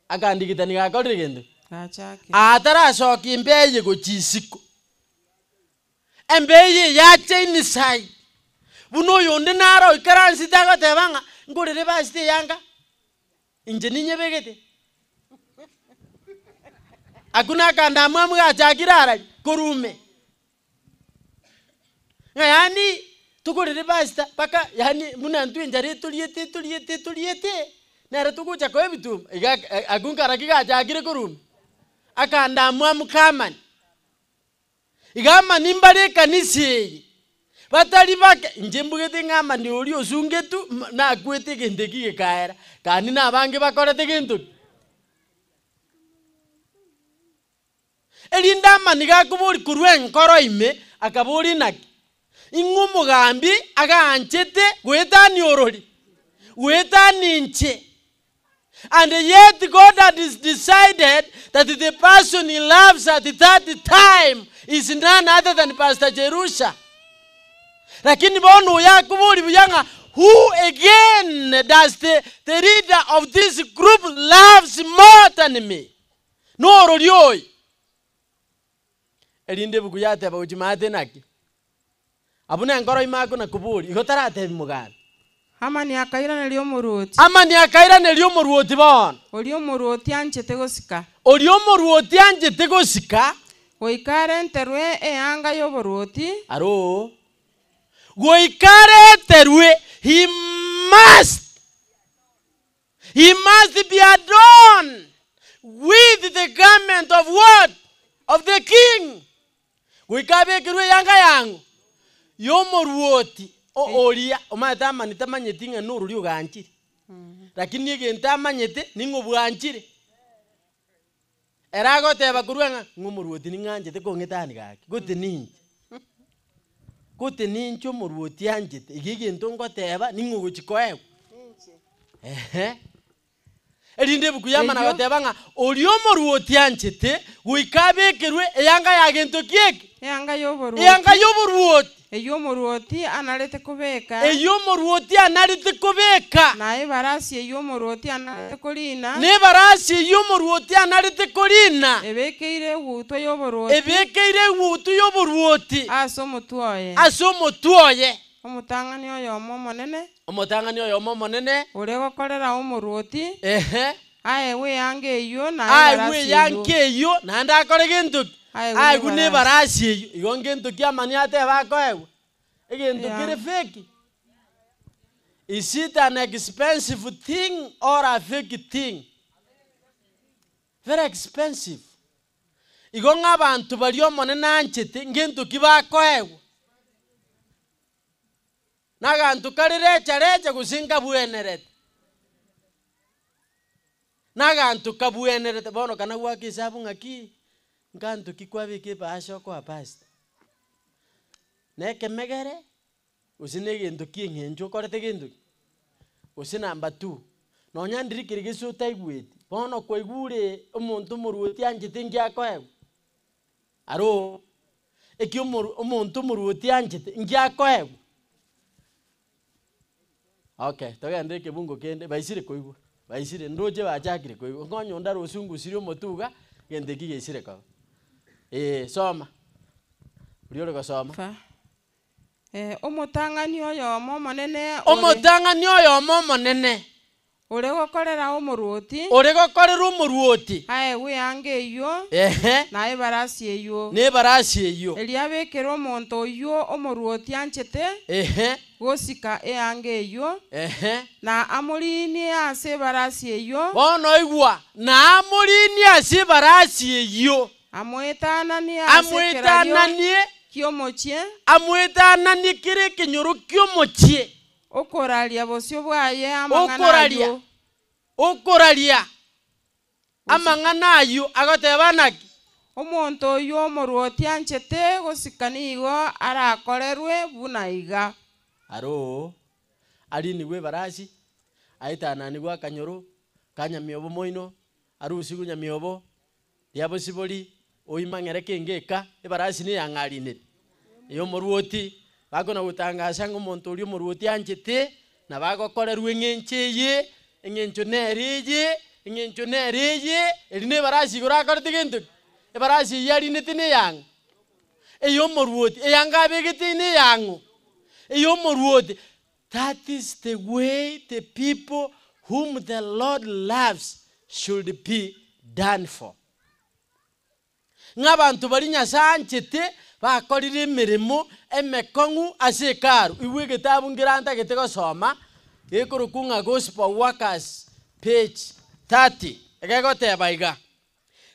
S4: Akandigitani gakorire gento ki?
S13: Gachakire.
S4: Atarasokia embeye gochia isiko. Embe eye yacha inside, buna oyonde naro oikaransete agoteba ng'a ngorere ebasiti eyanga, inche ninyebegete. Akwo na akandamwamu gachakire arari korwa ime. Ng'a yaani togorere pastor mpaka yaani buna intwe enchara etoriete etoriete etoriete, nere togocha koa ebituma, iga akwo nkaraki gachakire korwa ime, akandamwamu kamani. Iga amani mbare ekanisa eye, batari bake, inche mbugete ng'a amani oria osungetwe nakwete egento eki gekaera, kani nabange bakorete gento ki? Erinde amani gakoboria korwa enkoro ime, akaboria naki? Ing'o omogambi aganchete goetania orori? Goetania inche? And yet God had decided that the person he loves at that time is none other than Pastor Jerusha. Lakini bono oyo akoboria buya ng'a who again does the, the leader of this group loves more than me? Norori oyo. Erinde ebuku yateba gochia maate naki? Abwo nenkoro ime akona koboria, igo taratebi mogambi.
S13: Hamani akairaneria omoruoti.
S4: Hamani akairaneria omoruoti bono.
S13: Oria omoruoti anchete gosika.
S4: Oria omoruoti anchete gosika.
S13: Goika arenterwe eanga y'oboruoti.
S4: Aroo. Goika areterwe, he must. He must be adorned with the garment of what? Of the king. Goika abekerwe eyanga yang'o? Y'omoruoti oria. Omanyete Hamani tamanyeti ng'a norori oganchire. Lakini egento amanyete ning'o bwanchire. Ere agoteba korwa ng'a ng'a omoruoti ning'anchete kong'etani gaki, gose ninche. Gose ninche omoruoti anchete, iga egento ngoteba ning'o ogochi koegwa. Ehe. Erinde ebuku yamana
S13: Erio-
S4: goteba ng'a oria omoruoti anchete, goika abekerwe eyanga ya gento ki eke?
S13: Eanga y'oboruoti.
S4: Eyanga y'oboruoti.
S13: Eywo omoruoti anarete kobeka.
S4: Eywo omoruoti anarete kobeka.
S13: Na ebarasi eywo omoruoti anarete korina.
S4: Na ebarasi eywo omoruoti anarete korina.
S13: Ebekeire egutwa y'oboruoti.
S4: Ebekeire egutwa y'oboruoti.
S13: Ase omotwe oye.
S4: Ase omotwe oye.
S13: Omotang'ani oyomo omonene.
S4: Omotang'ani oyomo omonene.
S13: Ore gokorera omoruoti.
S4: Ehe.
S13: Aegwe eanga eyio na
S4: Aegwe
S13: ebarasi eyio.
S4: eyanka eyio, naende akore gento ki?
S13: Aegwe
S4: Aegwe na
S13: nebarasi.
S4: ebarasi eyio. Igo ngento ki amani atebe akoegwa? Egento kere
S13: Eanga.
S4: fake? Is it an expensive thing or a fake thing? Very expensive. Igo ng'a abanto baria Omonene anchete, ngento ki bakoegwa? Naganto kare recha recha gose nkabwenerete. Naganto kabwenerete bono kana gwaka esabu ng'aki, nganto ki kwabeka ebahasha okoa pastor. Na ekemegere, gose na egento kia eng'encho okorete gento ki? Gose number two, nonya ndiri kere gese otaigweti, bono kwaigure omonto omorwoti anchete nki akoegwa? Aro, eki omoru omonto omoruoti anchete, inki akoegwa? Okay, togende ekebungo kende, baisire koigwa, baisire, ndoche bachakire koigwa, nkonye onde arosungusirie omotwe iga, egento eki geisire koba. Eh, soma, oria ore gosoma.
S13: Fa. Eh, omotang'ani oyomo omonene ore.
S4: Omotang'ani oyomo omonene.
S13: Ore gokorera omoruoti.
S4: Ore gokorera omoruoti.
S13: Aegwe eanga eyio.
S4: Ehe.
S13: Na ebarasi eyio.
S4: Na ebarasi eyio.
S13: Erio abekere omonto oyio omoruoti anchete.
S4: Ehe.
S13: Gosika eanga eyio.
S4: Ehe.
S13: Na amoriinie ase ebarasi eyio.
S4: Bono igwa, na amoriinie ase ebarasi eyio.
S13: Amoetananie ase ekerario
S4: Amoetananie.
S13: ki'omochie.
S4: Amoetananie kera ekenyoro ki'omochie.
S13: Okoraria bosio bwaye amang'ana
S4: Okoraria,
S13: ayio.
S4: okoraria amang'ana ayio, agoteba naki?
S13: Omonto oyio omorwoti anchete gosika nigo arakorerwe buna iga.
S4: Aroo, arinigwe ebarasi, aetananigwe akanyoro ka nyamiobo moino, arusigwe nyamiobo, Riabosibori, oimang'ere kenge eka, ebarasi neyang'arinire ey'omorwoti, bakona gotangasa ng'a omonto oria omorwoti anchete, nabo agokorerwa eng'encho eye, eng'encho nere eye, eng'encho nere eye, eri na ebarasi igoro akorete gento ki? Ebarasi eyio arinete neyang'o? Ey'omorwoti, eyanga abegete neyang'o? Ey'omorwoti. That is the way the people whom the Lord loves should be done for. Ng'a abanto baria Nyasae anchete bakorire emeremo emekong'u ase Hekalu. Igwa egetabu nkere ntagete gosoma gekorokwa ng'a Gospel Workers page 30 egegoteba iga,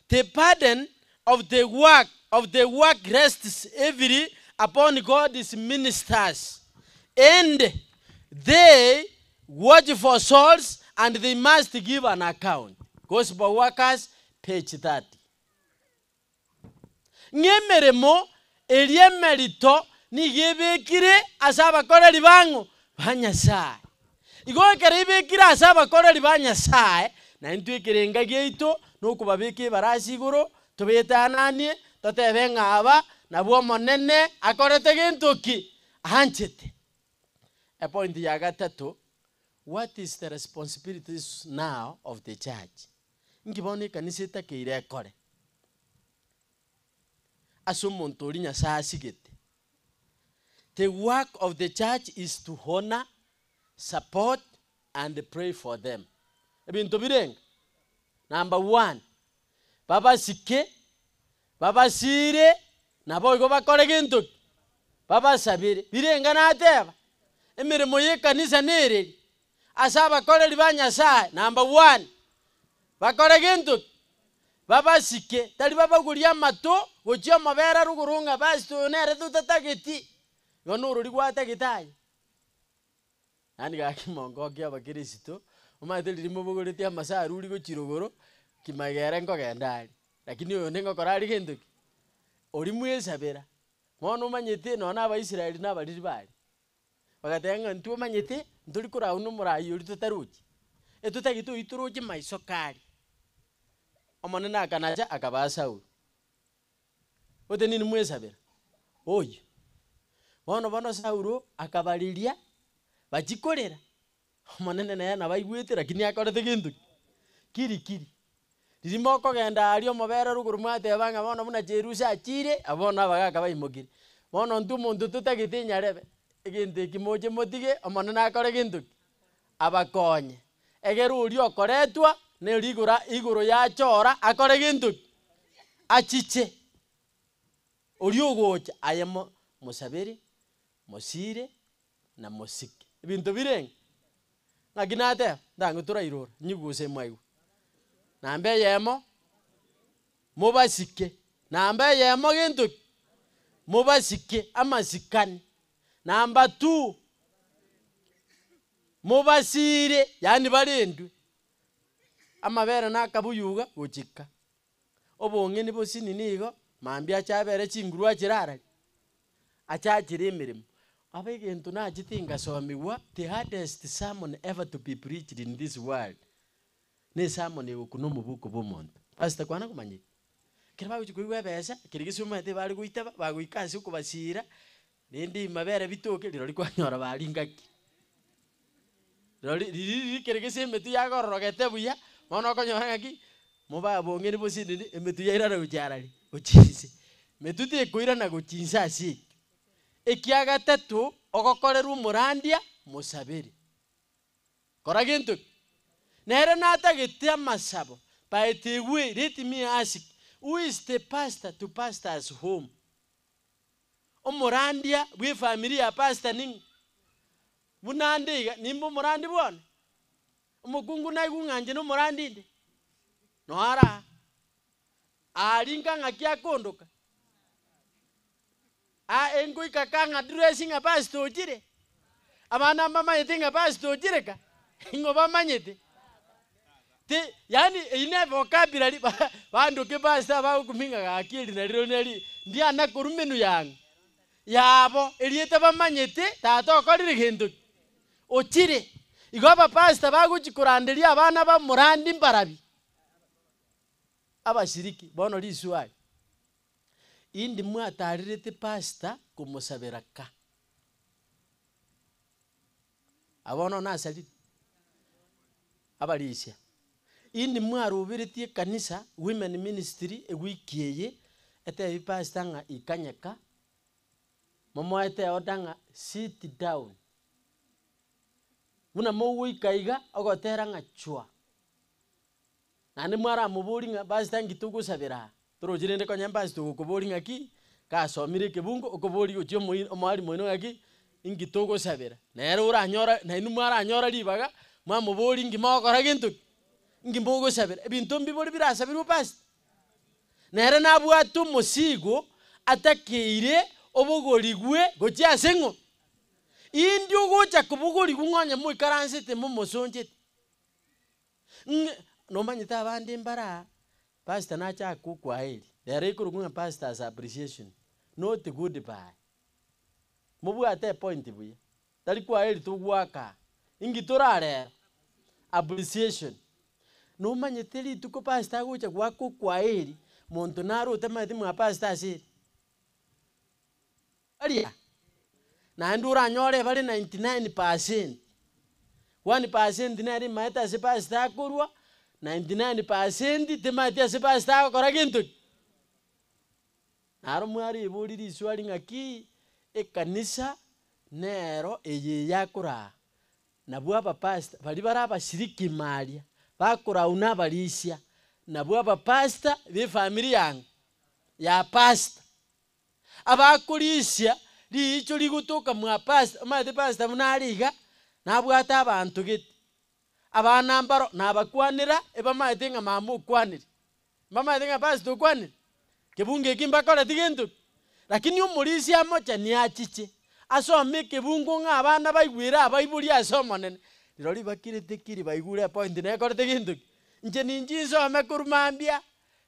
S4: The burden of the work of the work rests heavily upon God's ministers, and they watch for souls and they must give an account. Gospel Workers, page 30. Ng'a emeremo eria emerito nigo ebekire ase abakoreri bang'o? Ba Nyasae. Igo ekero ebekire ase abakoreri ba Nyasae, na intwe ekerenga giaito nokobabeka ebarasi igoro, tobetananie, totebe ng'a aba nabwo Omonene akorete gento ki? Anchete. Epoint ya gatato, what is the responsibilities now of the church? Inki bono ekanisa etakeire ekore ase omonto oria Nyasae asigete? The work of the church is to honor, support and pray for them. Ebinto birenga? Number one, babasike, babasire, naboigo bakore gento ki? Babasabere. Birenga nateba? Emeremo y'ekanisa nereri? Ase abakoreri ba Nyasae, number one, bakore gento ki? Babasike, tari babagurie amato gochia omobere rogoro ng'a pastor oyo nere totatageti, igo norori gwatagete aye. Yaani gaki mongokia abakirisito, omanyete riria mobogoretie amasaruri gochia rogoro, kimagere nkogenda aria, lakini oyonde ngokora aria gento ki? Oria mwesabera, bono omanyete nonya na abaisraeli na abariri baria. Bagateba ng'a intwe omanyete, ntori koragwa na omoraai oria totarochi, etotagete oyio toroche maiso kare. Omonene akanacha akabaa Saulo. Ote nini mwesabera? Oyio. Bono bono Saulo akabariria bachie korera, Omonene nere nabaigwete lakini akorete gento ki? Kiri kiri. Riria mokogenda aria omobere rogoro mwateba ng'a bono buna Jerusa achiire, abwo bono abagaka baimokire. Bono intwe omonto totagete enyarebe, egento eki moche motige, Omonene akore gento ki? Abakonye. Egere oria okoretwa ne rigoro igoro yachora akore gento ki? Achiche. Oria ogocha aye mo mosabere, mosiire, na mosike. Ebinto birenge? Ng'aki nateba? Ntang'u torairora, nyiguse mwaigwa. Namba eyemo, mobasike. Namba eyemo gento ki? Mobasike, amasikani. Namba two, mobasiire, yaani barendwe. Amabere na akabuyu iga, gochika. Obong'eni bosini nigo, mambia ache abere chinguru achire arari, achachire emeremo. Aba egento nachete ngasomigwa, the hardest sermon ever to be preached in this world, ne esermon egokuna omobuko bwa omonto. Pastor kwana komanya eke? Ekero bagochia koigwa ebesa, kere gese omanyete bare goitaba, bagoika ase okobasiira, rende mabere bitoke, rirorio kwanyora baringaki. Rirorio riria riria kere gese emetwe yagororogete buya, bono okonyora ng'aki, mobabong'eni bosinini, emetwe yairana gochia arari, gochia inse. Metwe tekoirana gochia inse ase ekio. Ekia gatato, ogokorerwa omorandia, mosabere. Kora gento ki? Nere natagete amasabo, by the way, let me ask, who is the pastor to pastor's home? Omorandia bw'efamiri ya pastor ning'o? Buna ande iga, nimbe omorandi bwone? Omokungu naigwe ng'a inche nomorandi inde? Noara aa. Aria nka ng'aki akondoka? Aa engoika ka ng'a dress ng'a pastor ochire? Abana mbamanyete ng'a pastor ochire ka? Ing'o bamanyete? Ti yaani eyio ne vocabulary ba bandoke pastor bagokumia ng'a gaki eri nariro neri ndiana korwa menu yang'o? Yabo, erieta bamanyete tata okorire gento ki? Ochire. Igo abapastor bagochi koranderia abana b'omorandi mbarabi? Abashiriki, bono riswali, Indi mwatarerete pastor komosabera ka? Aba bono nasarire? Abarisia, indi mwaruberetie ekanisa women ministry ewiki eye etebi pastor ng'a ikanyeka, momoete eorder ng'a sit down. Buna mogoika iga ogotera ng'a chwa. Naende mwaramoborie ng'a pastor nki togosabera aa? Torochi rende konya pastor ogokoboria ng'aki, gasomire ekebungo, okoboria gochia omoi omwalimu oino ng'aki, inki togosabera? Nere oranyora nainwe mwaranyora ribaga, mwamoboria inki mogokora gento ki? Inki mogosabera? Ebinto mbibori birasaberwe pastor? Nere nabwate omosigo atakeire obogorigwe gochia ase ng'o? Indi ogocha kobogorigwa ng'a onye moikaransete momosonchete? Ng'a nomanyete abande mbare aa, pastor nache akwe okwaeri, rero ekorokwa ng'a pastor's appreciation, not goodbye. Mobwate epoint buya, tari kwaeri togoaka aa, inki torarera? Appreciation. Nomanyete rituko pastor agocha goaka okwaeri, monto nare otamanyeti mwa pastor ase ere? Aria, naende oranyore bare 99%, 1% nere emaete ase pastor akorwa, 99% temaeti ase pastor agokora gento ki? Naro mwareboria riswali ng'aki ekanisa nero eye yakoraa, nabwo abapastor baria bare abashiriki ime aria, bakorau na abarisia, nabwo abapastor ba efamiri yang'o? Ya pastor. Abakorisia riicho rigotoka mwa pastor, omanyete pastor buna are iga, nabwate abanto gete, abana mbaro nabakwanera ebamaete ng'a mama okwanire, mbamaete ng'a pastor okwanire, kebungo eki mbakoreti gento ki? Lakini omorisia amochani achiche, asome ekebungo ng'a abana baigwere abaibori ase Omonene, rirorio bakirete kiri baigure epoint nekorete gento ki? Inche ninche nsome korwa mambia,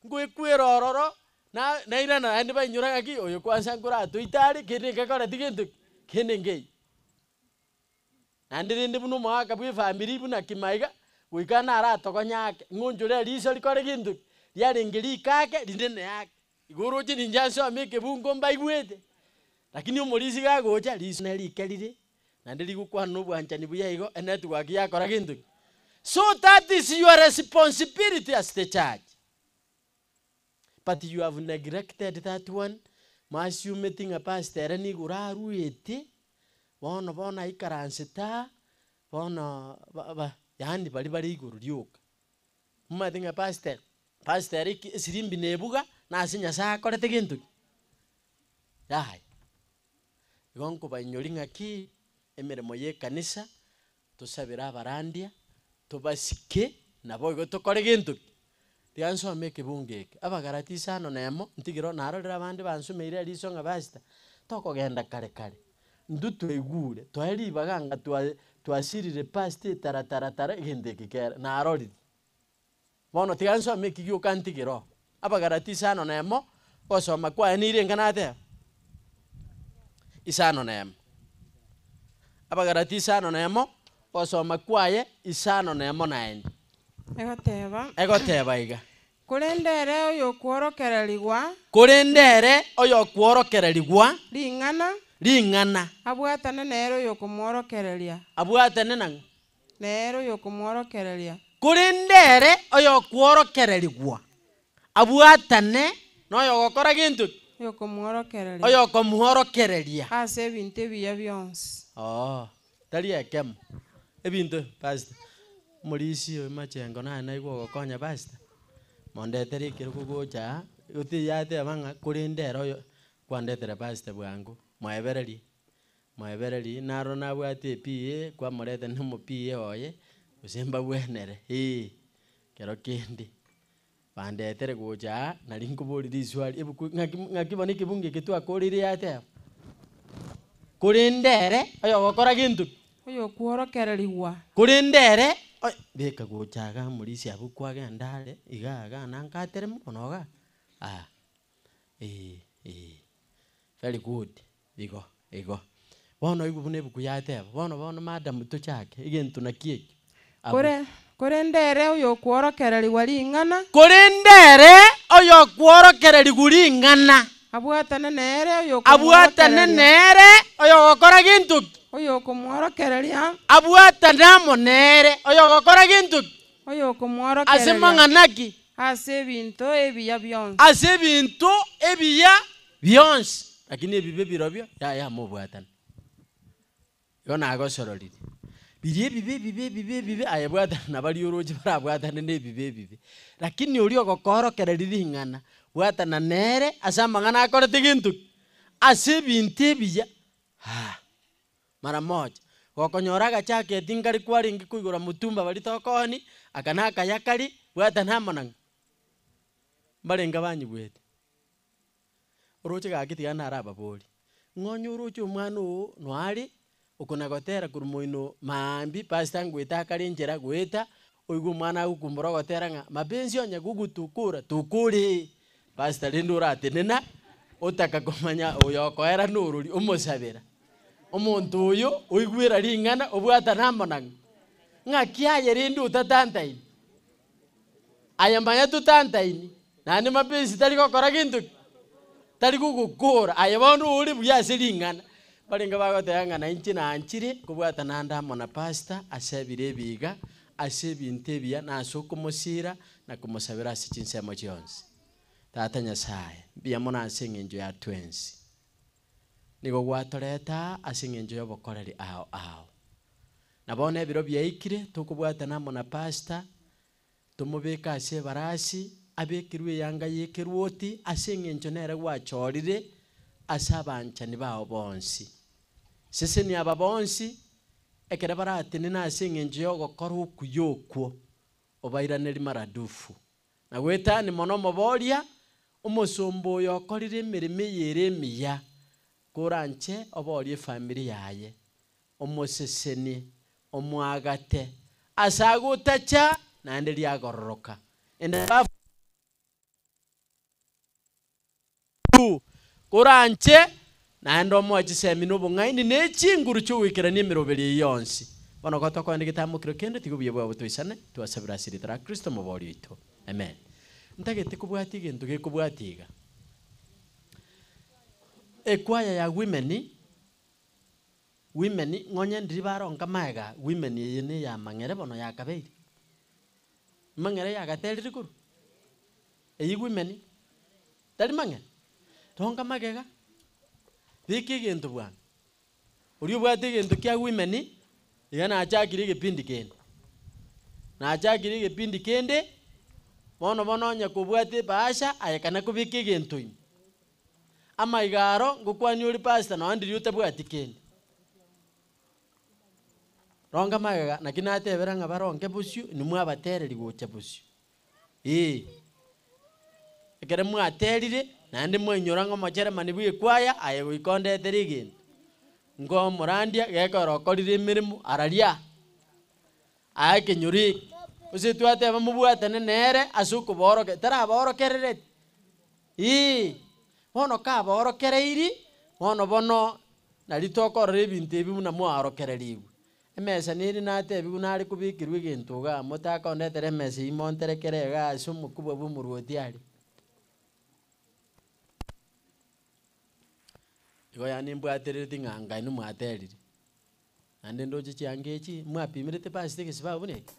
S4: ngoekwera ororo, Na nairana naende bainyora ng'aki, oyo kwansa nkoratoite are, kende nkekoreti gento ki? Kende nkeiyo. Naende rende buna omogaka bwa efamiri buna kimaiga, goika naratokonye ake, ng'onchore eriso rikore gento ki? Riarenge rike ake, rinde neake. Igo oroche ninche nsome ekebungo mbaigwete. Lakini omorisia gagocha, riso nere rikerire, naende rigokwana na obwanchani buya igo, enetwork yakora gento ki? So that is your responsibility as the church. But you have neglected that one, mwasiumeti ng'a pastor ere nigo oraruete, bono bono aikaransete aa, bono ba ba yaani baria bare igoro rioka. Momanyete ng'a pastor, pastor ere eki esirimbi nebuga, nase Nyasaye akorete gento ki? Yaya. Igo nkobainyoria ng'aki, emeremo ya ekanisa, tosabere abarandia, tobasike, naboigo tokore gento ki? Tiga nsome ekebungo eke, Abagalati isano na emo, ntigire narorire abande bansomeire eriso ng'a pastor, tokogenda kare kare, intwe twaigure, twae ribaga anga twa twasirire past etaratara egento eke kere, narorire. Bono tiga nsome eki gioka ntigere oo. Abagalati isano na emo, gosoma kwaye niire enga nateba? Isano na emo. Abagalati isano na emo, gosoma kwaye isano na emo naende.
S13: Egoteba.
S4: Egoteba iga.
S13: Korende ere oyokworokererigwa.
S4: Korende ere oyokworokererigwa.
S13: Ring'ana.
S4: Ring'ana.
S13: Abwatane nere oyokomworokereria.
S4: Abwatane nang'o?
S13: Nere oyokomworokereria.
S4: Korende ere oyokworokererigwa abwatane noyogokora gento ki?
S13: Oyokomworokereria.
S4: Oyokomworokereria.
S13: Ase ebinto ebiya bionsi.
S4: Oo, tari ekemo. Ebinto, pastor, omorisia oyo machengo naye naigwa ogokonya pastor, mondetere ekerogo gocha aa, gose yateba ng'a korende ere oyo kwandetere pastor bwango, mwaebererie. Moebereri, naro nabwate ePA, kwamoreta na omo PA oye, gose mbabwenere, ee, kero kende. Bandetere gocha aa, nari nkoboria riswali, ebuku ng'aki ng'aki bono ekebungo eke twakoreire yateba? Korende ere, oyogokora gento ki?
S13: Oyokworokererigwa.
S4: Korende ere, oyo beka gocha igaa morisia abwo kwagenda are, igaa igaa nankatere mono igaa, ah, eh, eh, very good. Igo, igo. Bono oigwe buna ebuku yateba, bono bono madam tochake, egento naki eke? Abwo.
S13: Kore, korende ere oyokworokererigwa ring'ana.
S4: Korende ere oyokworokererigwa ring'ana.
S13: Abwatane nere
S4: Abwatane
S13: oyokomworokereria.
S4: nere oyogokora gento ki?
S13: Oyokomworokereria.
S4: Abwatane amo nere oyogokora gento ki?
S13: Oyokomworokereria.
S4: Ase mang'ana ki?
S13: Ase ebinto ebiya bionsi.
S4: Ase ebinto ebiya bionsi. Lakini ebibe birobio, yaya mobwatane. Igo nagosororire. Biria ebibe ebibe ebibe ebibe, aye bwatana na baria oroche barabwatane na ebibe ebibe. Lakini oria ogokoorokereria ring'ana, bwatana nere ase amang'ana akorete gento ki? Ase ebinto ebiya, haa, mara moja. Gokonyora agachaketi nkare kwarenge koigora motumba baria tokooni, aka na akaya karia, bwatana amo nang'o? Mbarenge banyigwete. Oroche gaki tiga narababorie, ng'a onye oroche omwana oo noare, okonagotera korwa moino maambia, pastor ngoeta akare enchera goeta, oigwe omwana agokumbora ogotera ng'a mapenzi onye gogotukora tukore, pastor rende oratenena, otaka komanya oyo okoera norori, omosabera. Omonto oyo oigwera ring'ana obwatane amo nang'o? Ng'aki aye rende otatantaini? Aye manya totantaini, naende mapenzi tari gokora gento ki? Tari gogokora. Aye bono ore buya ase ring'ana. Barenge bagoteba ng'a nainche nanchire kobwatana ande amo na pastor ase ebiro ebi iga, ase ebinto ebiya, na ase okomosiira na komosabera ase chinsemo chionsi. Tata Nyasaye, mbuya mono ase eng'encho ya twensi. Nigo gwatoreta aa ase eng'encho y'obokoreri ao ao. Na bono ebiro biaikire, tokobwatana amo na Pastor, tomobeke ase ebarasi, abekerwe eyanga y'ekerwoti, ase engencho nere gwachorire ase abanchani bao bonsi. Sesenia aba bonsi, ekero baratenene ase engencho y'ogokora okuya okwo, obairaneri maradufu. Na goetania mono omoboria, omosomba oyo okorire emeremo eye ere emiya, koranche oborie efamiri yaye, omosesenie, omoagate, ase agotacha naende riagororoka. Ende Koranche naende omoe chisemi na obong'aini ne chinguru chi'ogoikerania emeroberio eyio yonsi. Bono gotokoenda egetamokero kende, tiga obuya bwabo toisane, twasabire ase erieta ria Kristo Omoboori oito. Amen. Ntagete kobwatia egento gekobwatia iga. Ekwaya ya women, women ng'onye ndiri baronka maega, women eye na eya mang'ere bono yakabeire. Mang'ere yagaterire korwa, eywo women, tari mang'ere? Ronka magega, beka egento bwana. Oria obwate egento kia women, iga nachakire egepindi kende. Nachakire egepindi kende, bono bono onye kobwate ebahasha, aye kana kobeka egento ime. Amaiga aro, ngokwania ore pastor nonye ndiria otabwati kende. Ronga magega, naki natebera ng'a baronge bosio, inwe mwabatereri gocha bosio, eh. Ekere mwaterire, naende mwainyora ng'a omocheremani bwa ekwaya, aye goika ondetere egento. Nkomorandia, gekogera okorire emeremo araria, aye ekenyoro eke. Gose twateba mobwatane nere ase okobaoroke tarabaorokerereti, eeh. Bono kabaorokereiri, bono bono nari tokorora ebinto ebi buna mwaorokererigwe. Emesa nere natebiwu nare kobekerwa egento igaa, motakondetera emesa eywo monterekere igaa ase omokubwa bwa omorwoti aria. Igo yaani mbwaterereti ng'a anga inwe mwaterire, naende ndoche chianga echi, mwapimerete pastor egesibao buna eke?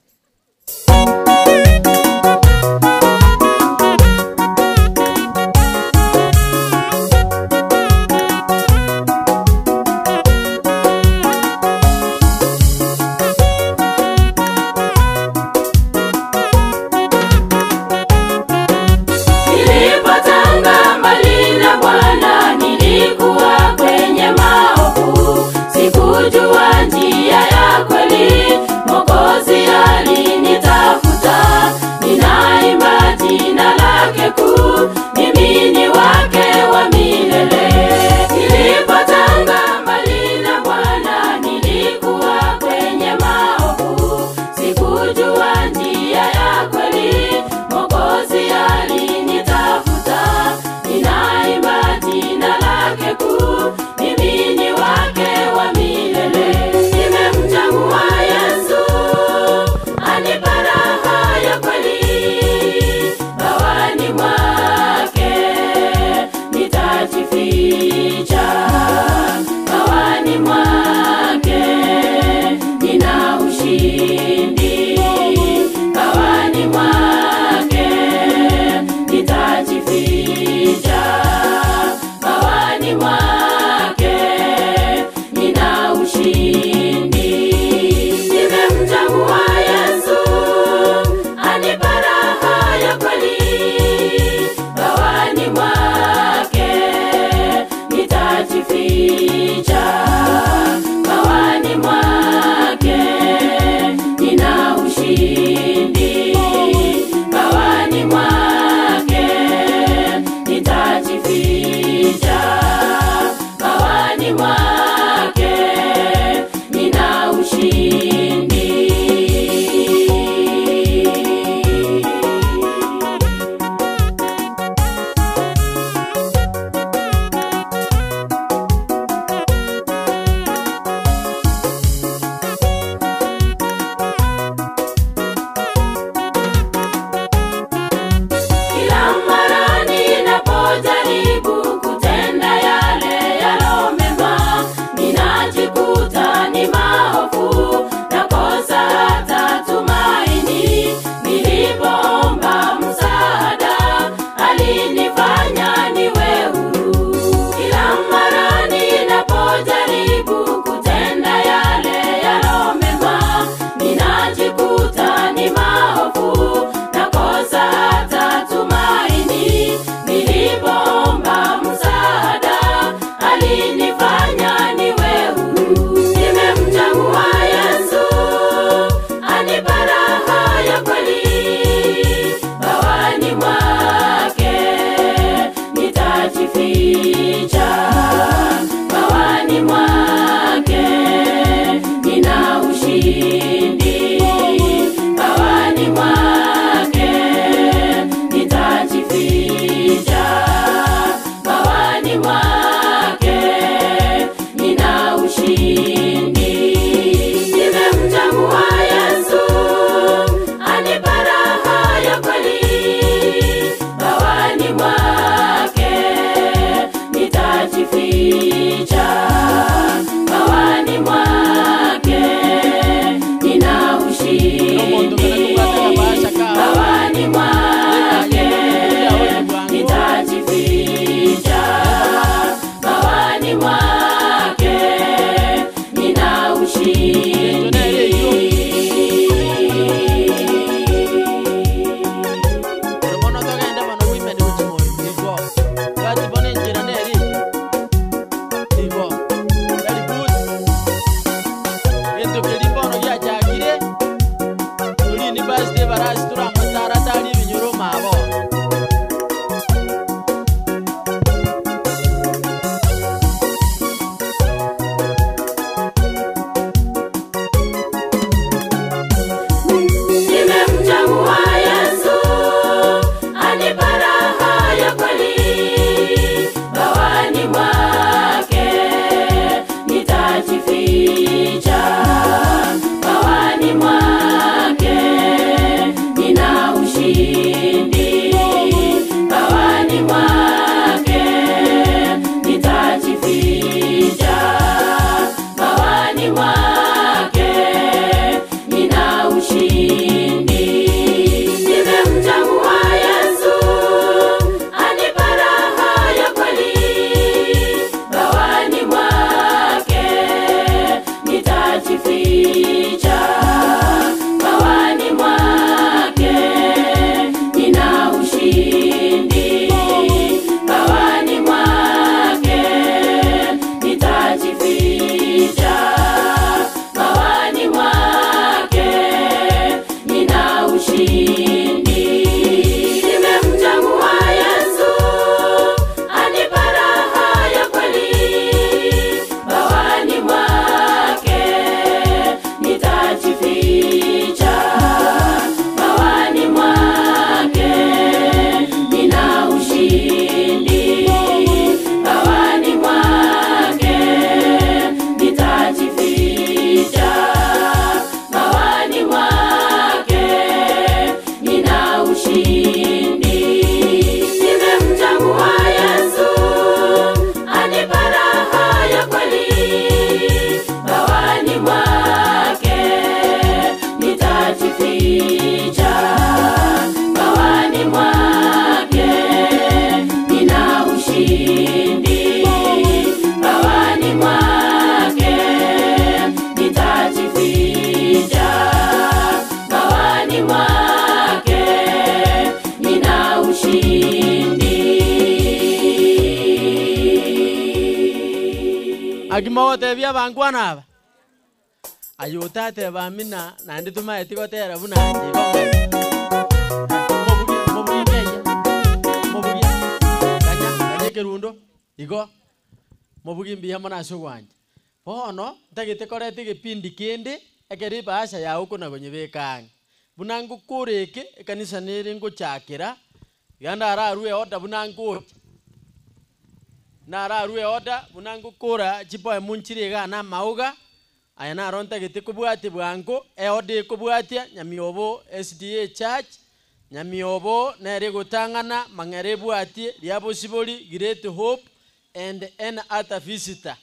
S2: Nilipotanga mbali na Bwana, nilikuwa kwenye maovu, sikujua njia ya kweli. Mwokozi alinitafuta, ninaimba.
S4: Aki mogotebia abankwana aba? Aye otateba amina naende tomaeti gotera buna inche igo omanyete. Mobugie, mobugie nkeyia, mobugie, ganya, ganya ekerundo, igo, mobugie mbuya mono ase ogwancha. Bono, ntagete koreta egepindi kende, ekero ebahasha yago kona konyebeka ang'e. Buna ngokora eke, ekanisa nere ngochakera, iga ndararue order buna ngocha, nararue order buna ngokora chipoem nchire igaa na amaoga, aya naro ntagete kobwatia bwango, eorder ekobwatia Nyamiobo SDA Church, Nyamiobo nere egotang'ana, Mang'era ebwatie, Riabosibori, Great Hope, and any other visitor.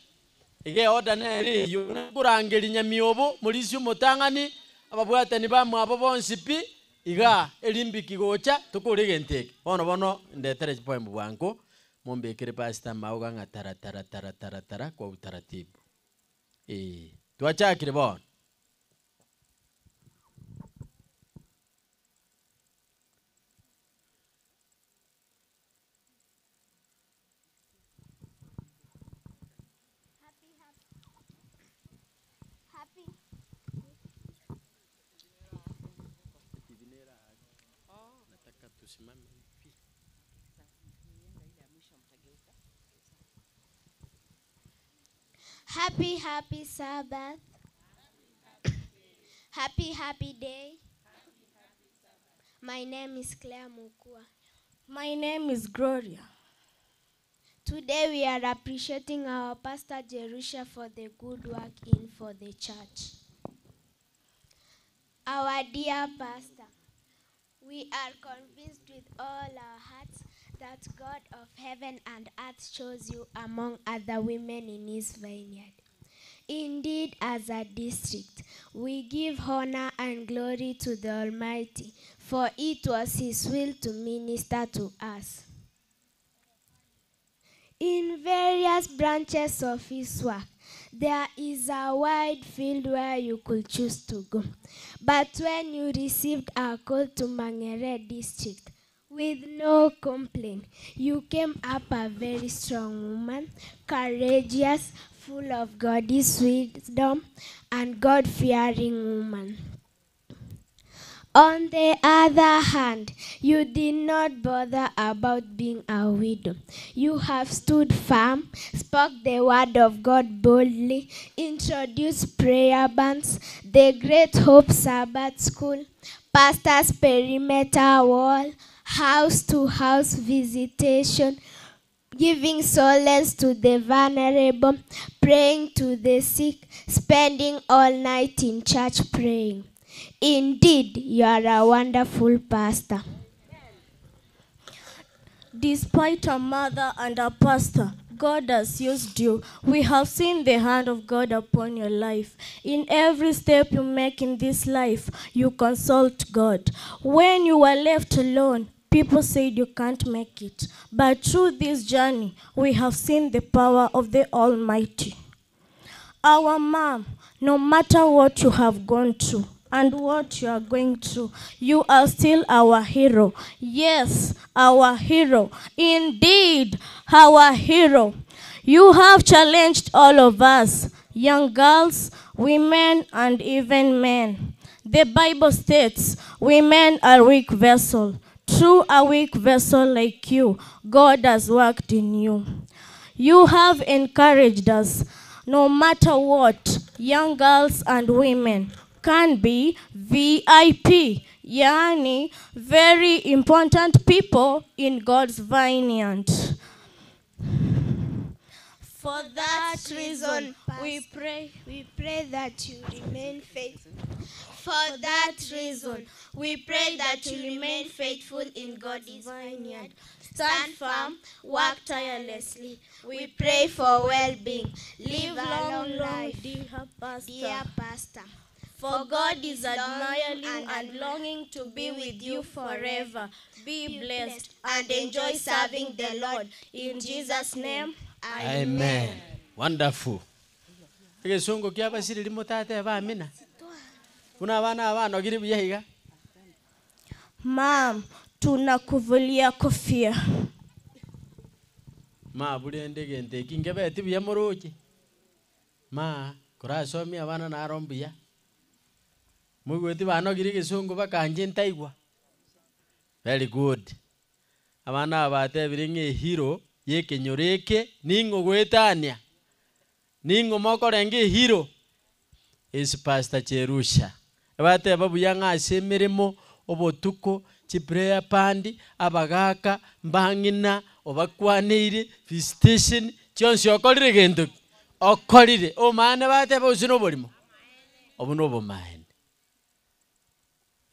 S4: Iga eorder nere eyio, buna nkorangeria Nyamiobo, morisia omotang'ani, ababwatani bamwabo bonsi pi, igaa, erimbiki gocha, tokore egento eke. Bono bono, ndetere chipoem bwango, mombekere pastor amaoga ng'a tara tara tara tara tara kwa utaratibu. Eeh, twachakire bono.
S12: Happy, happy Sabbath. Happy, happy day. My name is Claire Mukua.
S19: My name is Gloria.
S12: Today we are appreciating our pastor Jerusha for the good work in for the church. Our dear pastor, we are convinced with all our hearts that God of heaven and earth chose you among other women in his vineyard. Indeed, as a district, we give honor and glory to the Almighty, for it was his will to minister to us. In various branches of his work, there is a wide field where you could choose to go. But when you received a call to Mangere district, with no complaint, you came up a very strong woman, courageous, full of God's wisdom, and God fearing woman. On the other hand, you did not bother about being a widow. You have stood firm, spoke the word of God boldly, introduced prayer bands, the Great Hope Sabbath School, pastor's perimeter wall, house to house visitation, giving solace to the vulnerable, praying to the sick, spending all night in church praying. Indeed, you are a wonderful pastor.
S19: Despite a mother and a pastor, God has used you. We have seen the hand of God upon your life. In every step you make in this life, you consult God. When you were left alone, people said you can't make it. But through this journey, we have seen the power of the Almighty. Our mom, no matter what you have gone through and what you are going through, you are still our hero. Yes, our hero. Indeed, our hero. You have challenged all of us, young girls, women, and even men. The Bible states women are weak vessel. Through a weak vessel like you, God has worked in you. You have encouraged us, no matter what, young girls and women can be VIP, yani very important people in God's vineyard.
S12: For that reason, we pray, we pray that you remain faithful. For that reason, we pray that you remain faithful in God's vineyard. Stand firm, work tirelessly. We pray for well-being. Live a long life,
S19: dear pastor.
S12: Dear pastor.
S19: For God is admiring and longing to be with you forever. Be blessed and enjoy serving the Lord. In Jesus' name,
S4: Amen. Wonderful. Egesungu kia basiriri mutateba amina. Buna abana abanogire buya iga.
S19: Ma'am, tunakuvulia kofia.
S4: Maburende egento eki nkebeti buya moroche. Ma, korasomie abana naro mbuya. Moigweti banogire egesongo bakanche ntaigwa. Very good. Abana aba batebire ng'a ehero ya ekenyoro eke ning'o goetania? Ning'o mokorenga ehero? Is Pastor Cherusha. Ebateba buya ng'a ase emeremo, obotuko, chiprayer band, abagaka, mbang'ina, obakwaneire, visitation, chionsi okorire gento ki? Okorire. Omanyene bateba gose na oborimo? Obwo na obomaene.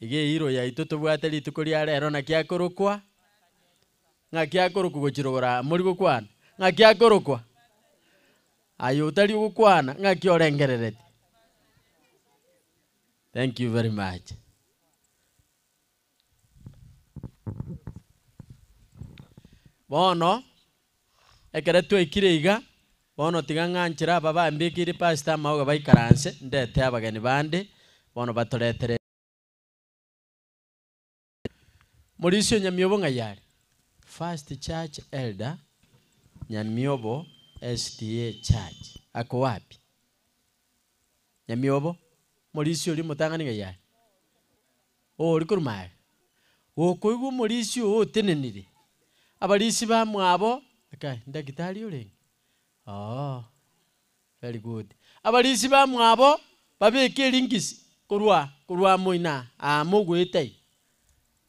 S4: Iga ehero yaito tobwate rituko ria rero naki akorokwa? Ng'aki akorokwa gochia rogoro aa mori gokwana? Ng'aki akorokwa? Aye otari gokwana ng'aki orengerereti? Thank you very much. Bono, ekere twaikire iga, bono tiga ng'anchere aba bambekeire pastor amaoga baikaranse, ndete abageni bande, bono batoretere. Morisia o Nyamiobo ng'ai are? First Church Elder Nyamiobo SDA Church ako wapi? Nyamiobo, morisia oria omotang'ani ng'ai are? Ori korwa maega. Gokoigwa omorisia oo otenenire, abarisia bamwabo, okay, ndagitari orenge? Oo. Very good. Abarisia bamwabo babeke eringisi korwa korwa moino aa mogoeta iga.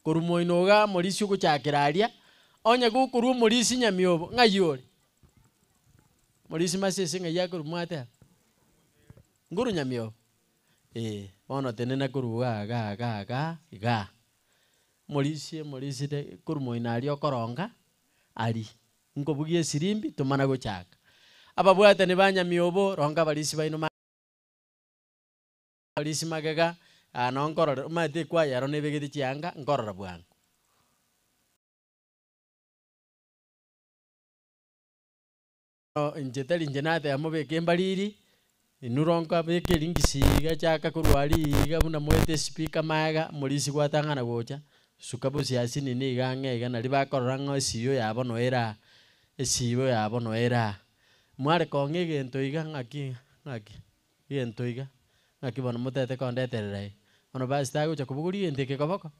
S4: Korwa moino igaa morisia ogochakera aria, onye gokorwa omorisia nyamiobo ng'ai ore? Morisia masese ng'ai akorwa mwateba? Nkorwa nyamiobo? Eeh, bono tenena korwa igaa igaa igaa igaa igaa. Morisia morisia de korwa moino aria okoronga aria. Nkobugia esirimbi tomana gochaka. Ababwatani ba nyamiobo ronga abarisia baino ma abarisia magega, aa noo nkorora omanyete ekwaya ero nebegete chianga nkorora bwango. Inche tari inche nateba mobeke embariri, inwe ronka beka eringisi iga chaka korwa aria iga buna moete espeaker magega, morisia gwatang'ana gocha, suka bosio ase nini iga ang'e iga naria bakorora ng'a esiyo yabo noyo ere aa, esiyo yabo noyo ere aa. Mware kong'a egento iga ng'aki ng'aki egento iga, ng'aki bono motete kondeterera iga. Bono pastor agocha kobogoria egento eke koboko,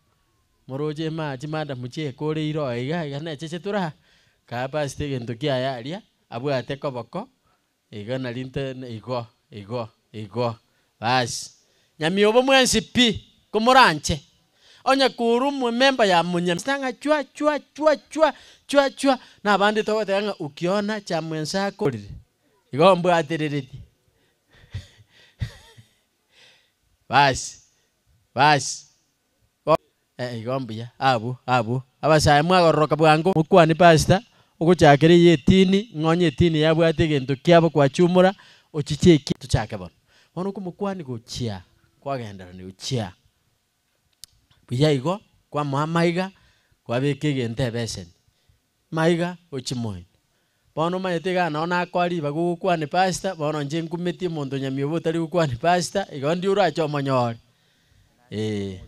S4: moroche ema chimadam chiekore iro iga iga necheche tore aa, kaa pastor egento kiaye aria, abwate koboko, iga nari nte igo igo igo baas. Nyamiobo mwensi pi, komoranche, onye korwa omwememba ya monyamisa ng'a chwa chwa chwa chwa chwa chwa, na abande togoteba ng'a ukiona cha mwenzako orire, igo mbwatereretie Baas baas Eh igo mbuya, abwo abwo. Abasae mwagororoka bwango, mokwane pastor, ogochakera eye etini, ng'a onye etini yabwate egento kiabo kwachumora, ochiche eki tochake bono. Bono okomokwania gochia, kwagendererania gochia buya igo, kwamoa amaiga, kwabeka egento ebeseni, maiga gochia moino. Bono omanyete igaa noo nakoa ribaga ogokwane pastor, bono inche nkumetie omonto nyamiobo otari gokwania pastor, igo ndi orache omonyore eh,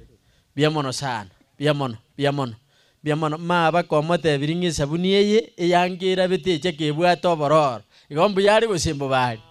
S4: mbuya mono sana, mbuya mono, mbuya mono, mbuya mono. Maba komotebirie ng'a esabuni eye eyange erabete eche kebwate obororo, igo mbuya are gose mbobe are?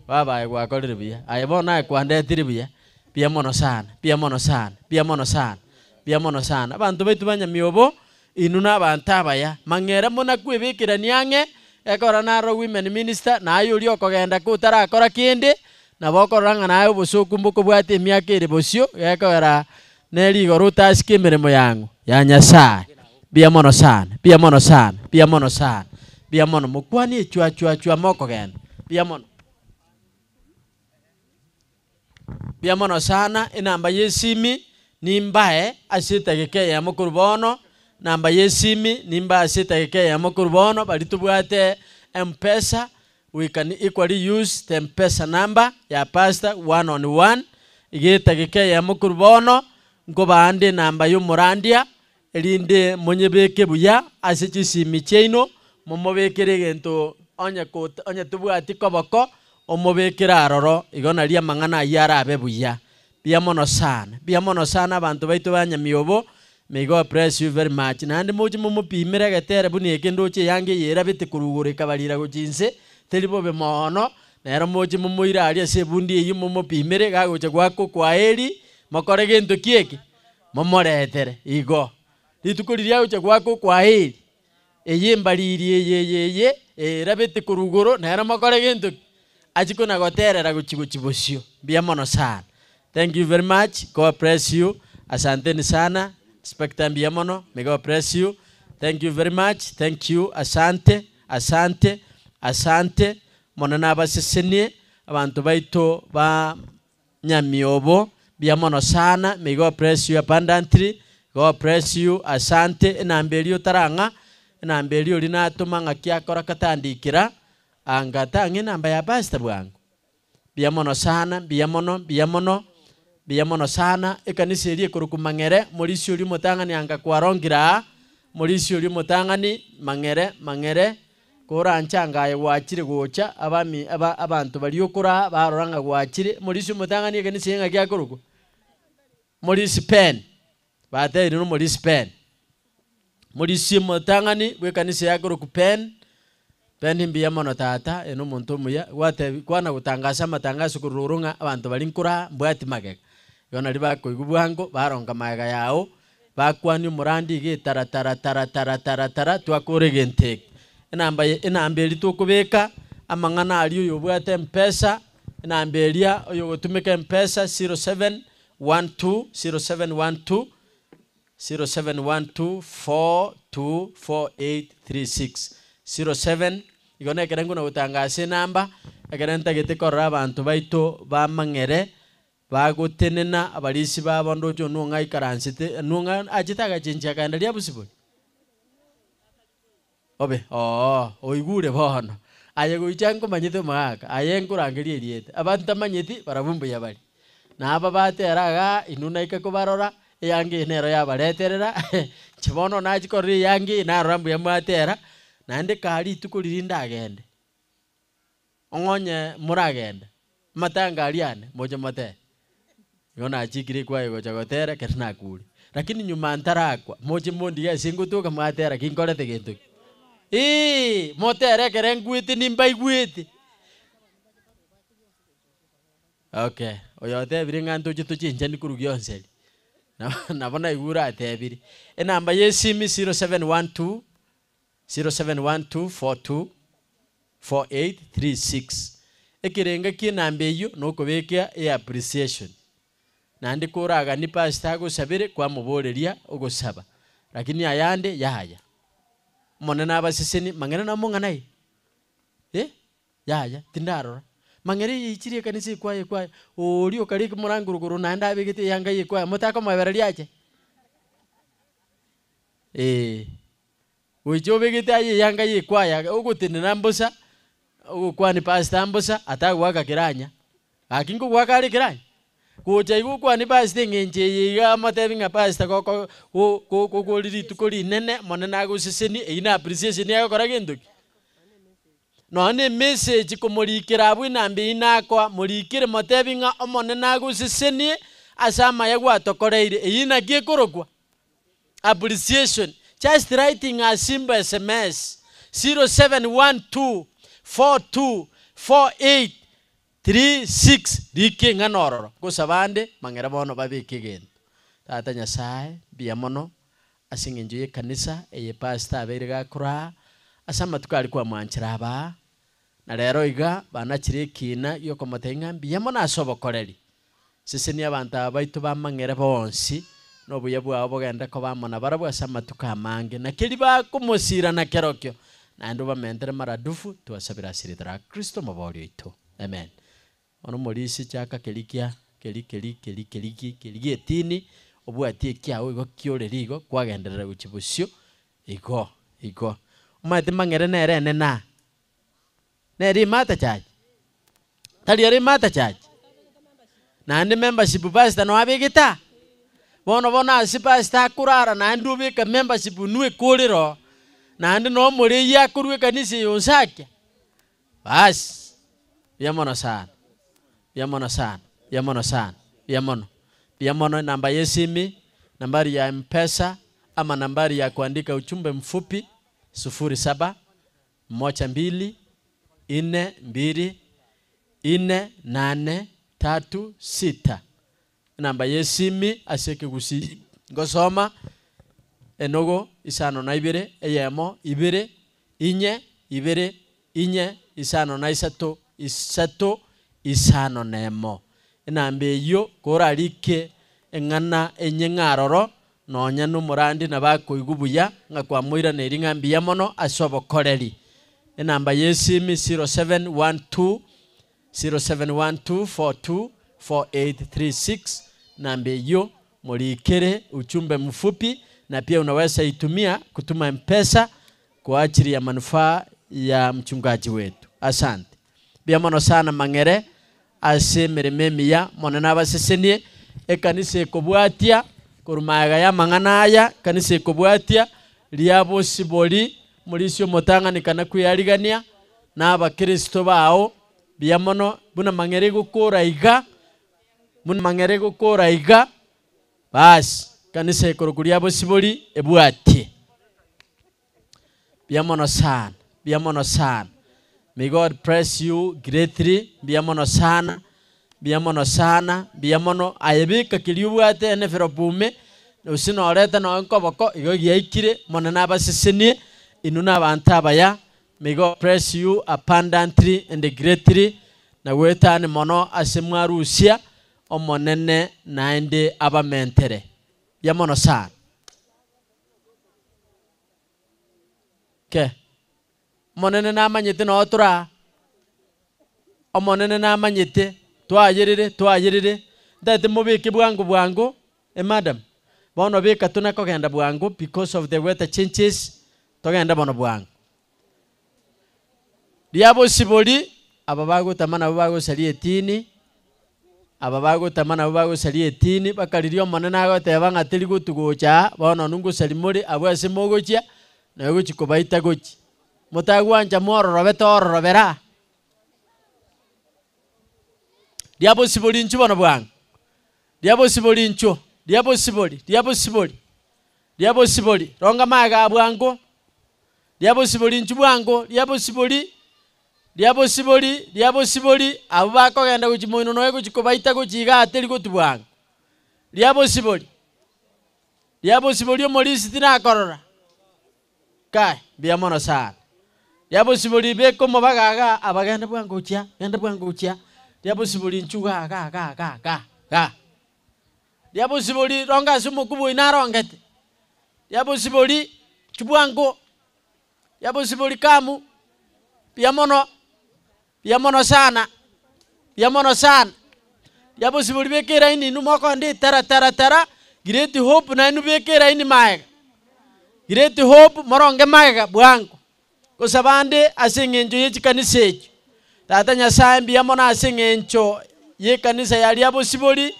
S4: Baba aye gwakorire buya, aye bono aye kwandetire buya, mbuya mono sana, mbuya mono sana, mbuya mono sana, mbuya mono sana. Abanto baito ba nyamiobo. Inwe nabanto abaya, mang'era muna kwebekerania ang'e, ekero naro women minister, naye oria okogenda kotarakora kende, nabo okorora ng'a naye obosoku mbokobwate emiaka ere bosio, gekogera ne rigoro otasike emeremo yang'o? Ya Nyasaye. Mbuya mono sana, mbuya mono sana, mbuya mono sana, mbuya mono, mokwanie chwa chwa chwa mokogenda, mbuya mono. Mbuya mono sana, enamba y'esimi nimbae ase etageka eyemo korwa bono, namba y'esimi nimbae ase etageka eyemo korwa bono, baria tobwate Mpesa, we can equally use the Mpesa number ya pastor one on one, iga etageka eyemo korwa bono, nkobaa nde enamba ya omorandia, erinde monyebeke buya ase chisimi chiaino, momobekere egento onye ko onye tobwati koboko, omobekere aroro, igo nario amang'ana ayio arabe buya. Mbuya mono sana, mbuya mono sana abanto baito ba Nyamiobo, may God bless you very much. Naende moche momopimere egetere buna eke ndoche eanga eye erabete korwa igoro ekabarira gochia inse, teri bobe moono, Nero moche momoire aria ase ebundi eyio momopimere, iga agocha goaka okwaeri, mokore gento ki eke? Momoretere. Igo. Rituko riria agocha goaka okwaeri, eye embariri eye eye eye, erabete korwa igoro, nere mokore gento ki? Achie kona goterera gochia gochia bosio. Mbuya mono sana. Thank you very much, God bless you, asanteni sana, Inspector mbuya mono, may God bless you, thank you very much, thank you, asante, asante, asante, mono nabasesenie, abanto baito ba Nyamiobo, mbuya mono sana, may God bless you abundantly, God bless you, asante, enamba eria otarang'a, enamba eria oria natoma ng'aki akora katandikera, anga tang'a enamba ya pastor bwango. Mbuya mono sana, mbuya mono, mbuya mono, mbuya mono sana, ekanisa eria ekorokwa Mang'ere, morisia oria omotang'ani anga kwarongire aa, morisia oria omotang'ani, Mang'ere, Mang'ere, koranche anga aye gwachire gocha, abami aba abanto baria okoraa barora ng'a gwachire, morisia omotang'ani ekanisa eye ng'aki akorokwa? Morisi Pen, batebirie na omorisi Pen. Morisi omotang'ani bw'ekanisa eye akorokwa Pen, Pen mbuya mono tata, oyo na omonto omuya, gwatebi kwana gotangasa amatangaso korwa rogoro ng'a abanto baria nkoraa mbwati magega. Igo naria bakoigwa bwango, baronga magega yao, Bakwania omorandi iga etara tara tara tara tara tara twakora egento eke. Enamba ye enamba eria tokobeka amang'ana aria oyobwate mpesa, enamba eria oyogotumeka mpesa 0712 0712 0712 424836 07 igo nekere nkona gotangasa enamba, ekere ntagete korora abanto baito bamang'ere Bagotenena abarisia babo ndoche onwe ng'a aikaransete, onwe ng'a achete agachenchia akaenda riabusibori. Obe, oo, oigure bono. Aye goicha nkomanyete omogaka, aye nkorangeria erieta. Aba ntamanyeti, barabwo mbuya bare. Na aba batera igaa, inwe naika kobarora, eyanga eye nero yabareterera, inche bono nachia korora eyanga eye, narora mbuya mwatera, naende kaa rituko riria ndagende. Ong'onye moragende, amatanga aria ane, moche motere. Igo nachikire ekwaya gocha gotera ekero nakure. Lakini nyuma ntarakwa, moche mondige ase ngotoka mwatera ki nkorete gento ki? Eeh, motere ekere nkwete nimbaigwete. Okay, oyo otebire ng'a ntoche tochenchani korwa gionseri, nabo naigure atebire. Enamba ya esimi 0712 0712424836 Ekerenga ki'enamba eyio nokobeka eappreciation. Naende koraganie pastor agosabere kwamoboreria ogosaba, lakini ayande yaya. Omonene abasesenie, mang'ana namong'ana aye? Eh? Yaya, tindarora. Mang'ana eye eichire ekanisa ekwaya ekwaya, oria okare ekemorangoro igoro naende abegete eyanga ye ekwaya motakomoebereria ache? Eeh. Goicha obegete aye eyanga y'ekwaya ogotenena mbosa, ogokwania pastor mbosa, atagoaka keranya. Gaki nkogoaka are keranya? Gocha iga okwanie pastor eng'encho eye iga amotebi ng'a pastor goko go go gokori rituko rinene, Omonene agosesenie, eyio na appreciation agokora gento ki? Nonya na emessage komorikera abwo enamba eyio nakoa, morikere motebi ng'a Omonene agosesenie ase amaya gwatokoreire, eyio naki ekorokwa? Appreciation, just writing a simple sms 0712424836 rika eng'ana ororo gose abande mang'era bono babeke egento. Tata Nyasae, mbuya mono ase eng'encho y'ekanisa eye pastor abeire gakoraa ase amatuko aria kwamwanchera aba aa, na rero iga banachire ekina giokomotebia ng'a mbuya mono ase obokoreri. Sesenia abanto aba baito bamang'ere bonsi, na obuya bwao bogende koba amo nabarabwo ase amatuko amange, na keria bakomosiira nakerokio, naende obamentere maradufu, twasabire ase erieta ria Kristo Omobooria oito. Amen. Bono omorisia chaka keria kia keria keria keria keria ki keria gietini, obwatie ekiao igo kioreri igo, kwagenderera gochia bosio igo igo. Omanyete mang'ere nere enene aa, Nere Imata Church? Tari ere Imata Church? Naende membership pastor no abegete aa? Bono bono ase pastor akorara naende obeka membership inwe ekorere oo, naende no omorei akorwa ekanisa eye onsi akia? Baas, mbuya mono sana, mbuya mono sana, mbuya mono sana, mbuya mono, mbuya mono enamba ya esimi, nambari ya mpesa, ama nambari ya kuandika ujumbe mfupi, sufuri saba, Moja mbili, ine mbili, Ine, nane, tatu, sita. Enamba y'esimi ase ekegusii ngosoma, enogo, isano na ibere, eyemo, ibere, inye, ibere, inye, isano na isato, isato, isano na emo. Enamba eyio korarike eng'ana enye ng'a aroro, nonya na omorandi nabo akoigwa buya ng'a kwamoiraneiri ng'a mbuya mono ase obokoreri. Enamba y'esimi 0712 0712424836 namba eyio morikere ujumbe mfupi na pia unaweza itumia kutuma mpesa kwa ajili ya manufaa ya mchungaji wetu. Asante. Mbuya mono sana Mang'ere ase emeremo emiya, Omonene abasesenie, ekanisa ekobwatia korwa magega y'amang'ana aya, ekanisa ekobwatia ria bosibori, morisia omotang'ani kana kweyarigania na abakristo bao, mbuya mono buna Mang'ere egokora iga, buna Mang'ere egokora iga, basi ekanisa ekorokwa ria bosibori ebwatie. Mbuya mono sana, mbuya mono sana. May God bless you greatly, mbuya mono sana, mbuya mono sana, mbuya mono. Aye beka keria obwate envelope ime, gose norete nonye nkoboko, igo giaikire, Omonene abasesenie, inwe na abanto abaya, May God bless you abundantly and greatly, na goetani mono ase mwarusia, Omonene naende abamentere. Mbuya mono sana. Ke. Omonene namanyete noo tore aa. Omonene namanyete, twayerire, twayerire, ntagete mobeke bwango bwango, eh madam, bono beka tuna kogenda bwango because of the weather changes, togende bono bwango. Riabosibori, aba bagotama nabwo bagosaria etini, aba bagotama nabwo bagosaria etini, baka riria Omonene agoteba ng'a teri gotugocha aa, bono onwe ngosaria more abwo ase mogochia, naye ogochia kobaita gochia. Motagwancha mwororobe toororobera aa. Riabosibori inchuo bono bwango, riabosibori inchuo, riabosibori, riabosibori, riabosibori, ronga magega aa bwango. Riabosibori inchuo bwango, riabosibori, riabosibori, riabosibori, abwo bakogenda gochia moino noe gochia kobaita gochia igaa teri gotwa bwango. Riabosibori, riabosibori omorisia tinakorora, kai mbuya mono sana. Riabosibori beka omobaga igaa aba genda bwango gochia, genda bwango gochia, riabosibori inchuo igaa igaa igaa igaa igaa igaa. Riabosibori ronga ase omokubwa oino arongete, riabosibori chibwango, riabosibori kamu, mbuya mono, mbuya mono sana, mbuya mono sana, riabosibori beka eraini inwe mokonde tara tara tara, Great Hope nainwe beka eraini magega, Great Hope moronge magega bwango, gose abande ase eng'encho ye chikanisa echio. Tata Nyasae mbuya mono ase eng'encho y'ekanisa ya Riabosibori,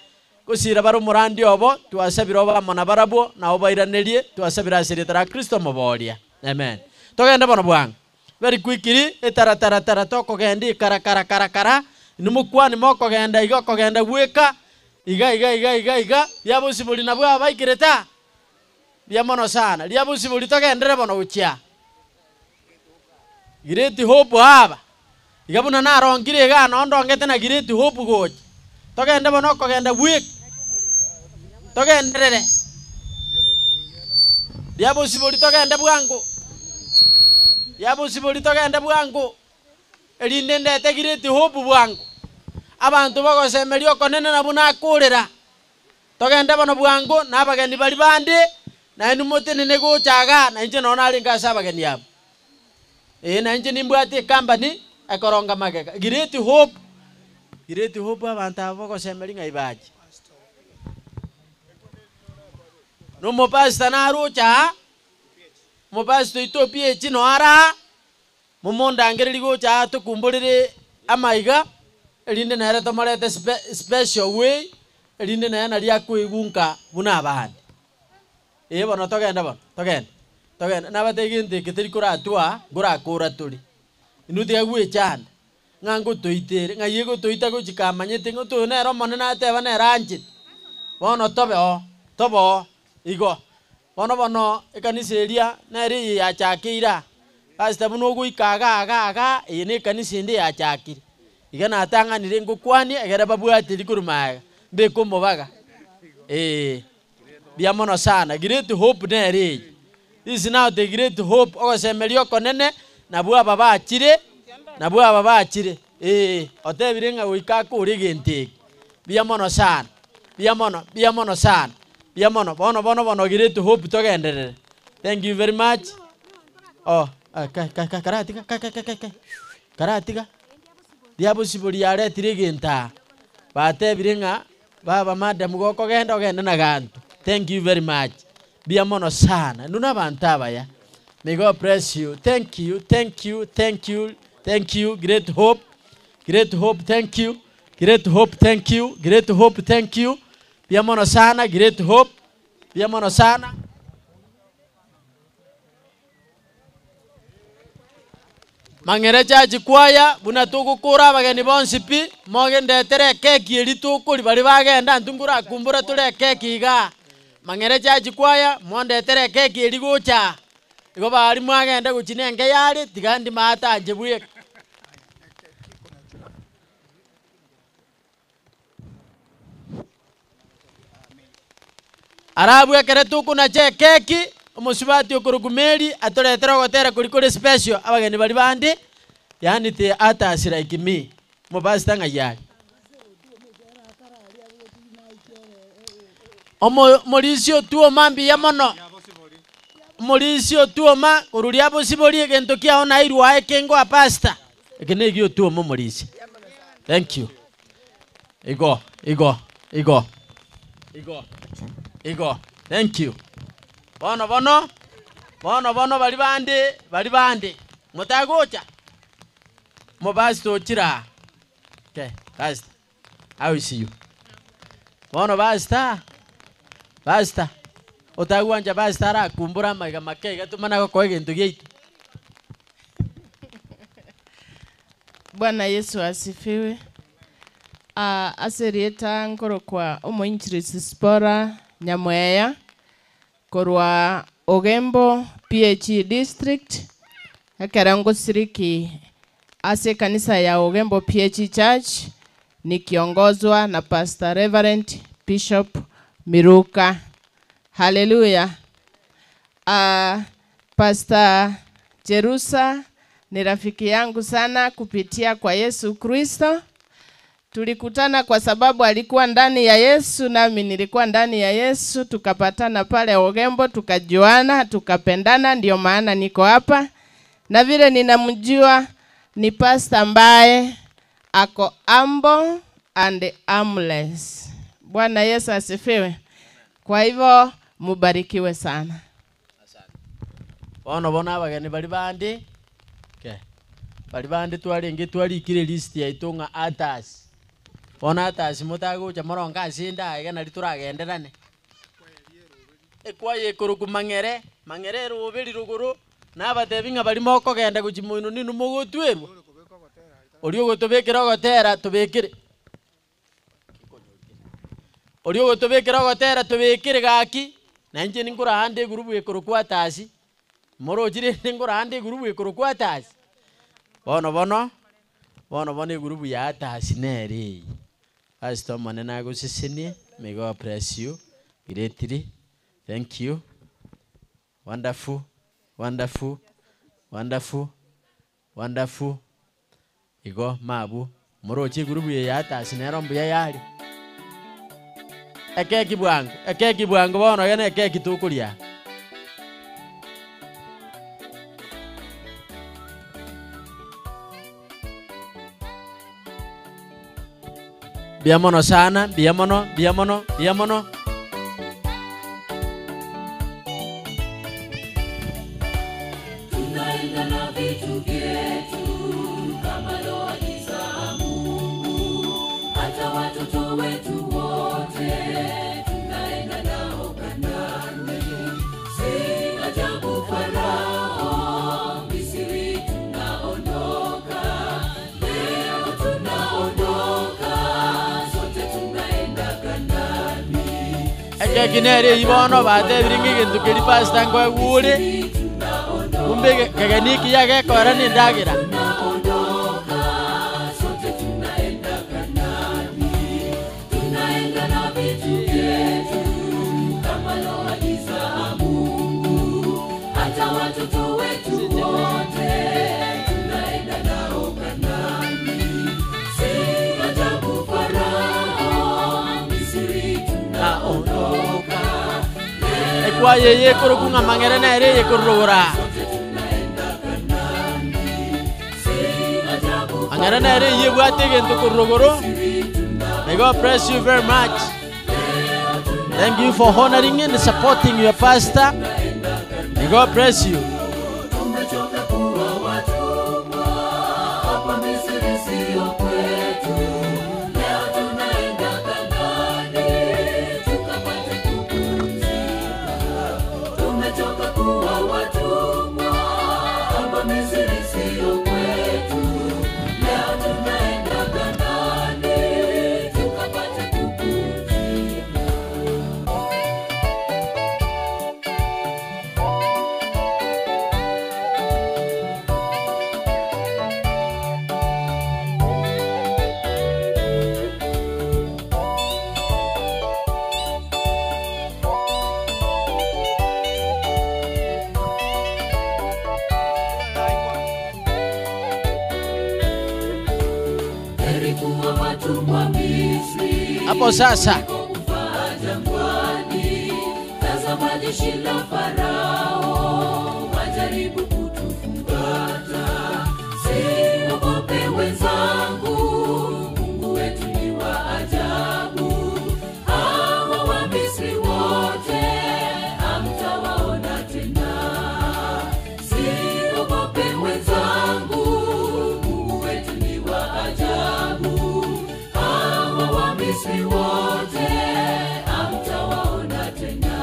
S4: gosira bare omorandia obo, twasabire obe amo nabarabwo, na obairanerie, twasabire ase erieta ra Kristo omoboria. Amen. Togende bono bwango. Very quickly, etara-tara-tara tokogenda ekara kara kara kara, inwe mokwane mokogenda iga okogenda gweka, iga iga iga iga iga, Riabosibori nabwo abaikerete aa. Mbuya mono sana. Riabosibori togenderere bono gochia. Great Hope aba, iga buna narongire igaa noo ndongete na Great Hope gocha. Togende bono okogenda bweka, togenderere. Riabosibori togende bwango, riabosibori togende bwango, erinde ndete Great Hope bwango. Abanto bagosemeria okonene nabwo nakorera. Togende bono bwango na abageni baria bande, nainwe motenene gocha igaa, na inche noo narenge ase abageni aba. Ee, na inche nimbwate ecompany ekoronga magega. Great Hope, Great Hope abanto aba bogosemeria ng'ai bache. Na omopastor naroche aa, omopastor oito PH noo are aa, Momondangererie gocha aa tokumborere amaiga, erinde nere tomorete spe special way, erinde nere naria akoigunka buna abande. Ee bono togende bono, togende, togende. Nabatebie gento eke teri koratwa, nkorakora tore. Inwe tiga gwechanda, ng'a ngotoitere, ng'ai egotoita gochia kamanyete ng'a oyo nere Omonene ateba nere anchete. Bono tobe oo, tobe oo, igo. Bono bono ekanisa eria nere eye yachakeire aa, pastor buna ogoika igaa igaa igaa, eye ne ekanisa ende yachakire. Iga natang'anire ngokwanie egere babwate rikorwa magega, mbeke omobaga eh. Mbuya mono sana, great hope nere eye. This is now the great hope, ogosemeria okonene, nabwo aba bachire, nabwo aba bachire eh, otebire ng'a goika akore egento eke. Mbuya mono sana, mbuya mono, mbuya mono sana, mbuya mono, bono bono bono great hope togenderere. Thank you very much. Oh, kai kai kai karatiga kai kai kai kai karatiga, riabosibori yaretire egento aa, batebire ng'a Baba madam gokogenda ogende na ganto thank you very much mbuya mono sana inwe nabanto abaya may God bless you thank you thank you thank you thank you great hope great hope thank you great hope thank you great hope thank you mbuya mono sana great hope mbuya mono sana. Mang'ere church choir, buna togokora abageni bonsi pi, mogendetere ekeki eria tokoria baria bagenda intwe nkorakumbura tore ekeki igaa. Mang'ere church choir, mondetere ekeki eria gocha aa. Igo baria mwagenda gochia na enke yare, tiga ndime atanche bweka. Arabwo ekero tokonacha ekeki, omosubati okorokwa Mary atoretere ogotera koria kore special, abageni baria bande, yaani they utters like me, omopastor ng'ai are? Omo omorisia otuoma mbuya mono, omorisia otuoma korwa riabosibori egento kiao nairwe aye kengoa pastor, eke negia otuoma omorisia. Thank you. Igo, igo, igo, igo, igo. Thank you. Bono bono, bono bono baria bande, baria bande, motagocha? Omopastor ochire aa. Okay, pastor, I will see you. Bono pastor, pastor, otagwancha pastor arakumbure amaiga make iga tomana gokoa egento giaito.
S13: Bwana Yesu asifiwe. Ah, ase erieta nkorokwa omoinjilisti Sipora Nyamweya, korwa Ogembo PAG District, ekero ngosiriki ase ekanisa ya Ogembo PAG Church, nikiongozwa na Pastor Reverend Bishop Miruka. Haleluya. Ah, Pastor Jerusa ni rafiki yangu sana kupitia kwa Yesu Kristo. Tulikutana kwa sababu alikuwa ndani ya Yesu nami nilikuwa ndani ya Yesu, tukapatana pale Ogembo, tukajuana, tukapendana, ndio maana niko hapa. Na vile ninamjua ni pastor ambaye ako humble and harmless. Bwana Yesu asifiwe. Kwa hivyo mubarikiwe sana.
S4: Bono bono abageni baria bande, okay, baria bande twarenge twarikire list yaito ng'a others. Bono others motagocha moronge ase ende aye iga nari toragenderane. Ekwaya ekorokwa mang'ere, mang'ere eroberi rogoro, nabatebi ng'a baria mokogenda gochia moino ninwe mogotwerwa, oria ogotobekera ogotera tobekere. Oria ogotobekera ogotera tobekere gaki, na inche ninkorahande egurubu ekorokwa atasi, morochi rende nkorahande egurubu ekorokwa atasi. Bono bono, bono bono egurubu ya atasi nere eye. Pastor omonene agosesenie, may God bless you greatly, thank you, wonderful, wonderful, wonderful, wonderful. Igo mabwo, moroche egurubu eye ya Atasi nero mbuya yare. Ekeki bwango, ekeki bwango bono iga nekeki tokoria aa. Mbuya mono sana, mbuya mono, mbuya mono, mbuya mono.
S2: Tunaenda na vitu vyetu kama loagiza Mungu, hata watoto wetu wote tunaenda nao Kanaani. Si ajabu Farao, Misri tunaondoka, leo tunaondoka, sote tunaenda Kanaani.
S4: Ekeki nere eyio bono batebire ng'a egento keria pastor nkoegwa ore, kumbe ege kegeni ekiya gekora na endagera.
S2: Tunaondoka, sote tunaenda
S4: Ekwaya eye ekorokwa ng'a Mang'ere nere eye korurogora. Mang'ere nere eyio ebwate egento korurogoro. May God bless you very much. Thank you for honoring and supporting your pastor. May God bless you.
S2: Tumechoka kuwa watumwa hapa Misri sio kwetu. Leo tunaenda Kanaani tukapate kupumzika. Tumechoka kuwa watumwa hapa Misri sio kwetu. Leo tunaenda Kanaani tukapate kupumzika. Heri kuwa watumwa Misri
S4: Hapo sasa.
S2: kuliko kufaa jangwani. Tazama jeshi la Farao wajaribu kutufuata. Siogope wenzangu, Mungu wetu ni wa ajabu. Hawa Wamisri wote hamtawaona tena. Siogope wenzangu, Mungu wetu ni wa ajabu. Hawa Wamisri wote hamtawaona tena.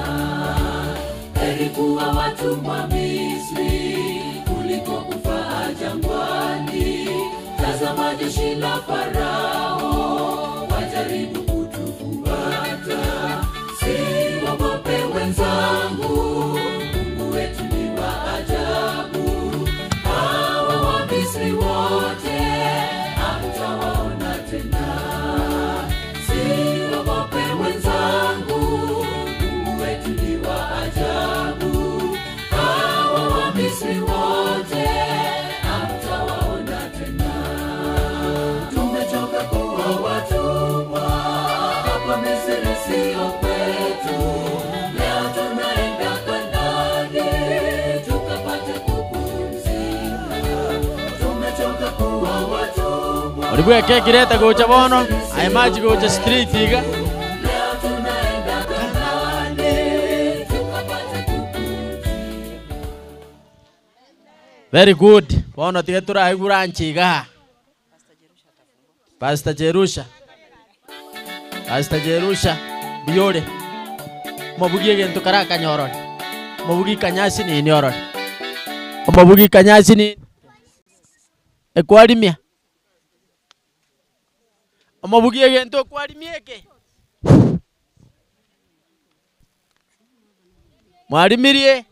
S2: Heri kuwa watumwa Misri kuliko kufaa jangwani. Tazama jeshi la Farao wajaribu kutufuata. Siogope wenzangu, Mungu wetu ni wa ajabu. Hawa Wamisri wote hamtawaona tena. Siogope wenzangu, Mungu wetu ni wa ajabu. Hawa Wamisri wote hamtawaona tena. Tumechoka kuwa watumwa hapa Misri sio kwetu. Leo tunaenda Kanaani tukapate kupumzika. Tumechoka kuwa watumwa
S4: Oribweke ekirete gocha bono, aye machi gocha street iga.
S2: Leo tunaenda Kanaani tukapate
S4: Very good. Bono tiga turaigura nchi iga. Pastor Jerusha. Pastor Jerusha biyore. Mobugie gento karakanyorore. Mobugi kanyasi nini orore. Omobugi kanyasi nini? Ekwarimia. Omobugi egento okwarimia eke. Mwarimirie.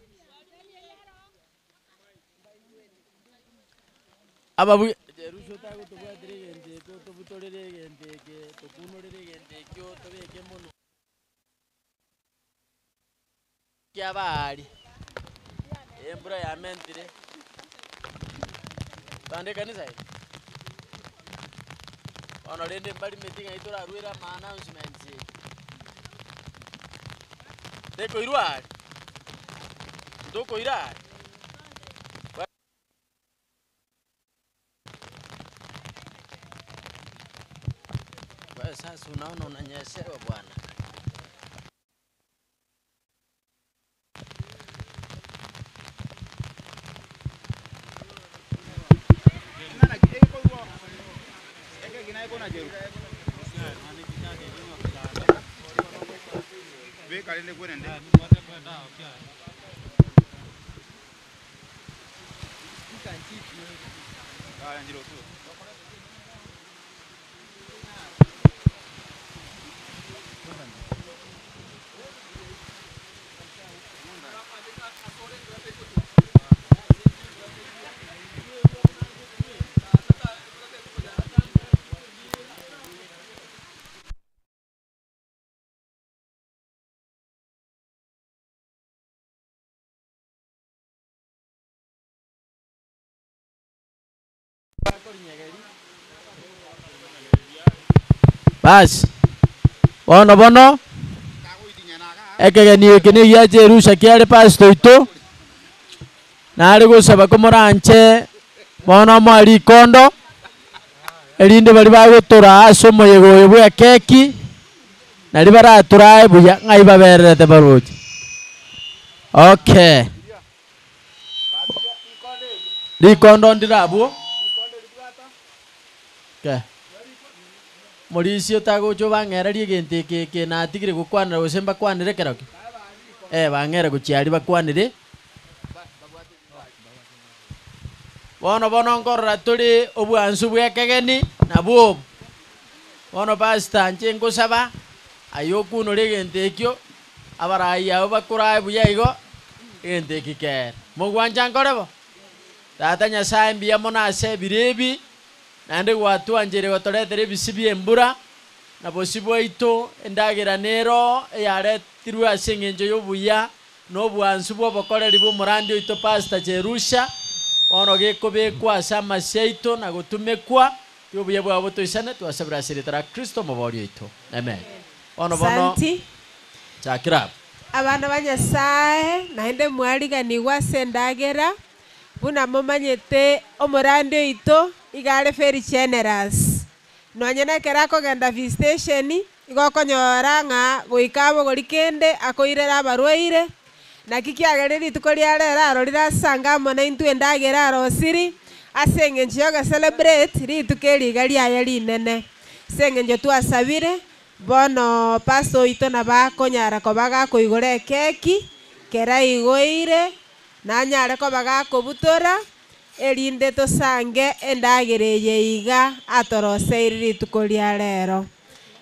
S4: Ababugi Jerusha otagotobwatera egento eke otobutorere egento eke tokunorere egento ekio tobeke mono kiabari embura yamentire tande kanisa eye bono rende mbarimeti ng'ai torarwere ama announcements eye tekoirwa are ntokoira are Wewe sasa unaona unanyeshewa bwana. Basi bono bono Ekegeni eke na egia Jerusha kiare pastor oito, nare gosaba komoranche bono omoe rikondo, erinde baria bagotoraa ase omoyega oyo bwa ekeki, nari baratorae buya ng'ai babererete baroche. Okay. Rikondo ndire abwo. Okay. Morisia otagocha obang'ererie egento eke eke natigire gokwanera gose mbakwanere ekero ki? Eh, bang'ere gochia aria bakwanere. Bono bono nkorora tore obwansu bwa ekegeni nabwo obo. Bono pastor inche nkosaba, aye okunore egento ekio, abarai abwo bakorae buya igo, egento eki kere. Mogwancha nkore bo? Tata Nyasaye mbuya mono ase ebiro ebi, naende gwatwancheire gotoretera ebisio bi'embura, na bosio bwaito endagera nero eyaretirwe ase engencho y'obuya na obwansu bw'obokoreri bw'omorandi oito Pastor Jerusha, bono gekobekwa ase amasio aito na gotumekwa, tiga obuya bwao botoisane, twasabire ase erieta ria Kristo omobori oito. Amen. Bono bono
S20: Asanti.
S4: chakera abwo.
S20: Abana ba Nyasae, naende mwariganigwe ase endagera, buna momanyete omorandi oito iga are very generous. Nonye na ekero akogenda visitation, igo okonyora ng'a goika abogori kende akoirera abarwaire, naki kiagerire rituko ria rero arorire asange amo naintwe endagera arosiri, ase eng'encho ya ogocelebrate rituko eri iga riaye rinene. Ase eng'encho twasabire, bono pastor oito nabo akonyara koba gakoigora ekeki, kera aigoire, nanyare koba gakobutora, erinde tosange endagera eye iga atoroseiri rituko ria rero.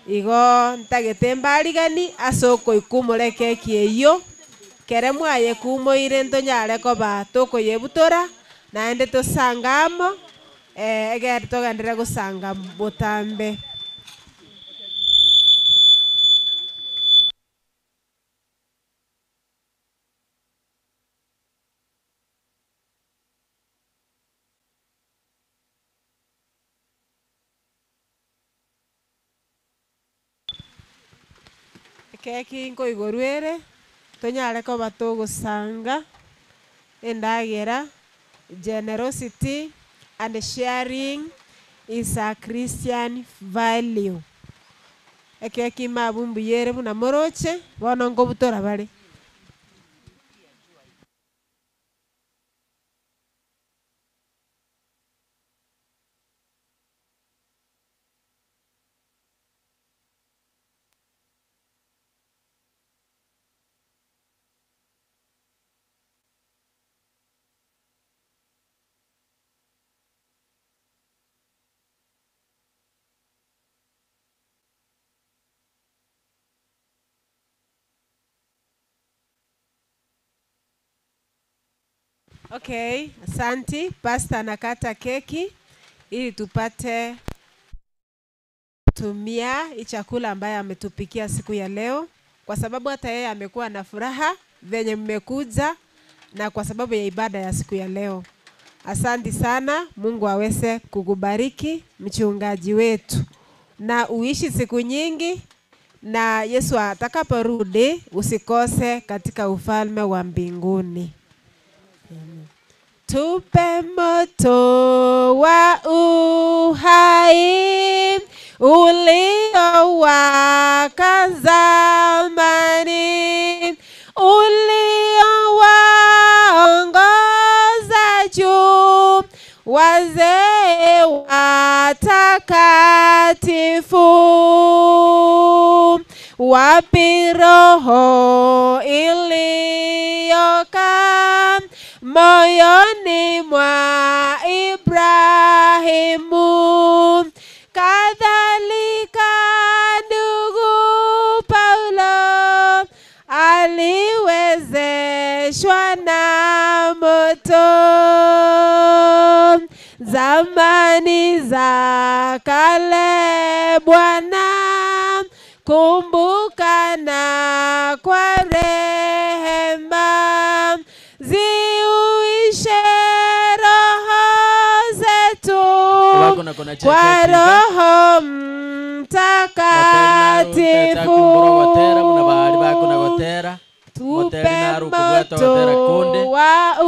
S20: Igo ntagete mbarigani ase okoikumora ekeki eyio, kere mwayekumoire ntonyare koba tokoyebutora, naende tosange amo, egere togenderere gosanga botambe. Ekeki nkoigorwa ere, tonyare koba togosanga endagera, generosity and sharing is a Christian value. Ekeki ime abwo mbuya ere buna moroche, bono nkobutora bare. Okay, asanti. Pastor anakata keki ili tupate tumia hii chakula ambayo ametupikia siku ya leo, kwa sababu hata yeye amekuwa na furaha venye mmekuja na kwa sababu ya ibada ya siku ya leo. Asanti sana, Mungu aweze kukubariki mchungaji wetu, na uishi siku nyingi, na Yesu atakaporudi usikose katika ufalme wa mbinguni. Tupe moto wa uhai uliowaka zamani, uliowaongoza juu wazee watakatifu. Wapi roho iliyokaa moyoni mwa Ibrahimu? Kadhalika ndugu Paulo aliwezeshwa na moto. Zamani za kale Bwana, kumbuka na kwa rehema, ziuishe roho zetu
S4: Wako na kona
S20: kwa
S4: cheke
S20: Roho watakatifu.
S4: Gotera muna bari bakuna gotera.
S20: Tupe
S4: Moteri naru kubwata gotera kunde.
S20: moto wa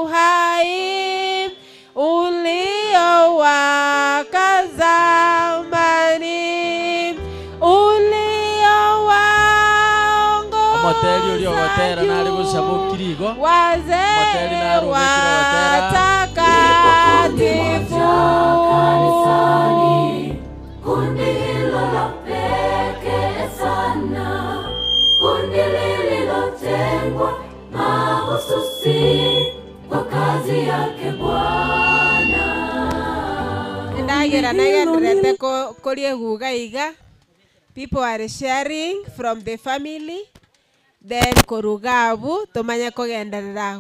S20: uhai uliowaka zamani, uliowaongoza
S4: Omoteri uri ogotera nari gusabukiri igo. Moteri
S20: wazee
S4: naru ubekire gotera.
S20: watakatifu.
S2: Kanisani, kundi hilo la pekee sana, kundi lililotengwa mahususi kwa kazi yake Bwana.
S20: Ndagera nagenderete koria guga iga. People are sharing from the family then koruga abu tumanye kugenderera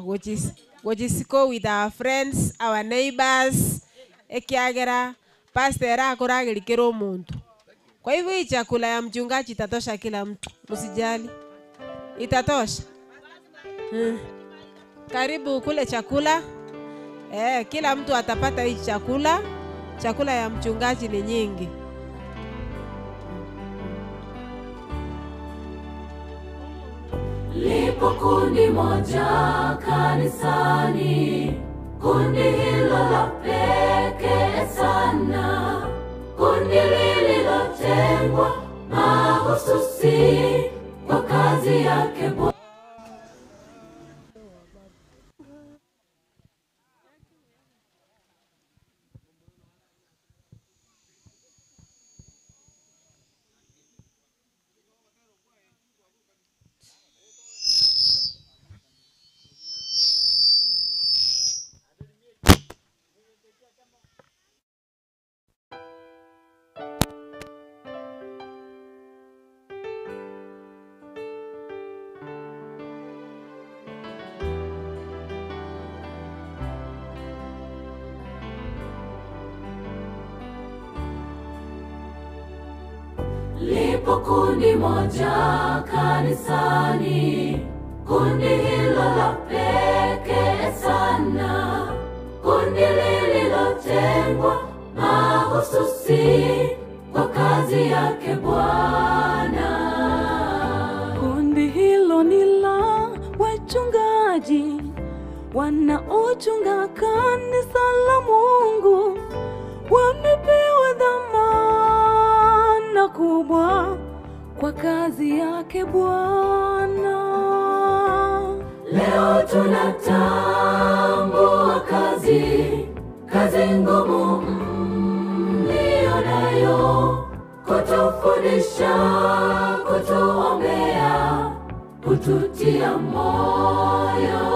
S20: gochisiko with our friends, our neighbors, ekiagera pastor akurageria kira omonto. Kwa hivyo hii chakula ya mchungaji itatosha kila mtu, msijali, itatosha. Karibu kule chakula. Kila mtu atapata hii chakula. Chakula ya mchungaji ni nyingi.
S2: Lipo kundi moja kanisani, kundi hilo la pekee sana, kundi lililotengwa mahususi kwa kazi yake Bwana. Lipo kundi moja kanisani, kundi hilo la pekee sana, kundi lililotengwa mahususi kwa kazi yake Bwana.
S21: Kundi hilo ni la wachungaji wanaochunga kanisa la Mungu, wamepewa dhamana kubwa kwa kazi yake Bwana.
S2: Leo tunatambua kazi, kazi ngumu mliyo nayo, kutufundisha, kutuombea, kututia moyo,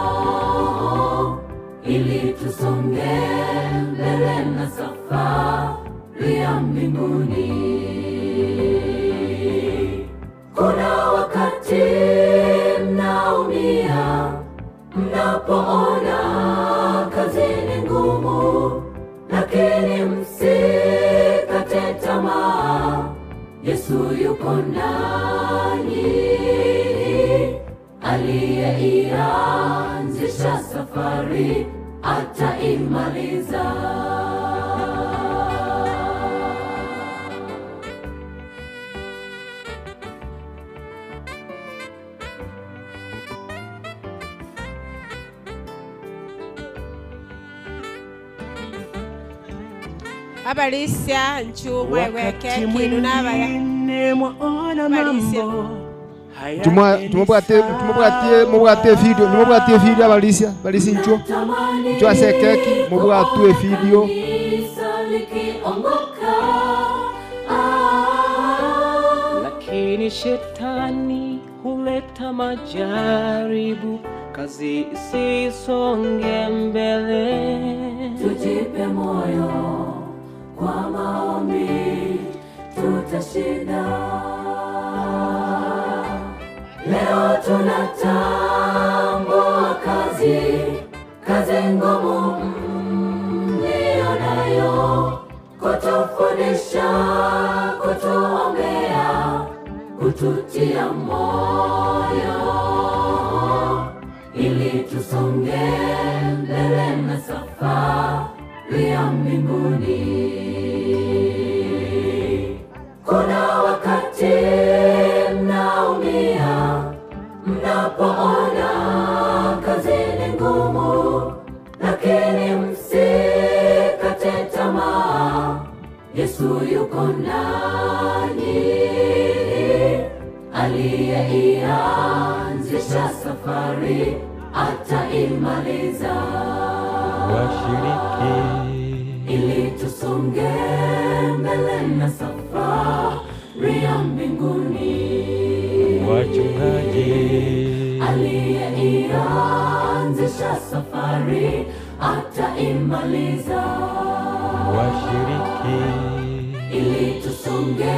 S2: ili tusonge mbele na safari ya mbinguni. Kuna wakati mnaumia mnapoona kazi ni ngumu, lakini msikate tamaa, Yesu yuko nanyi, aliyeianzisha safari ataimaliza.
S20: Abalisia nchumwe
S22: Wakati
S20: weke kinu nabaya.
S22: mwingine mwaona
S20: Abalisia.
S22: mambo
S10: Tumubwate video, nimubwate video abalisia, balisi nchuo. Nchuo ase keki, mubwatwe video.
S2: Kanisa likiongoka,
S22: lakini shetani huleta majaribu, kazi isisonge mbele.
S2: Tujipe moyo kwa maombi, tutashinda. Leo tunatambua kazi, kazi ngumu mliyo nayo, kutufundisha, kutuombea, kututia moyo, ili tusonge mbele na safari ya mbinguni.
S21: Yesu yuko ndani, aliyeianzisha safari ataimaliza.
S2: Washiriki
S21: ili tusonge mbele na safari ya mbinguni.
S2: Wachungaji
S21: Aliyeianzisha safari ataimaliza.
S2: Washiriki
S21: Ili tusonge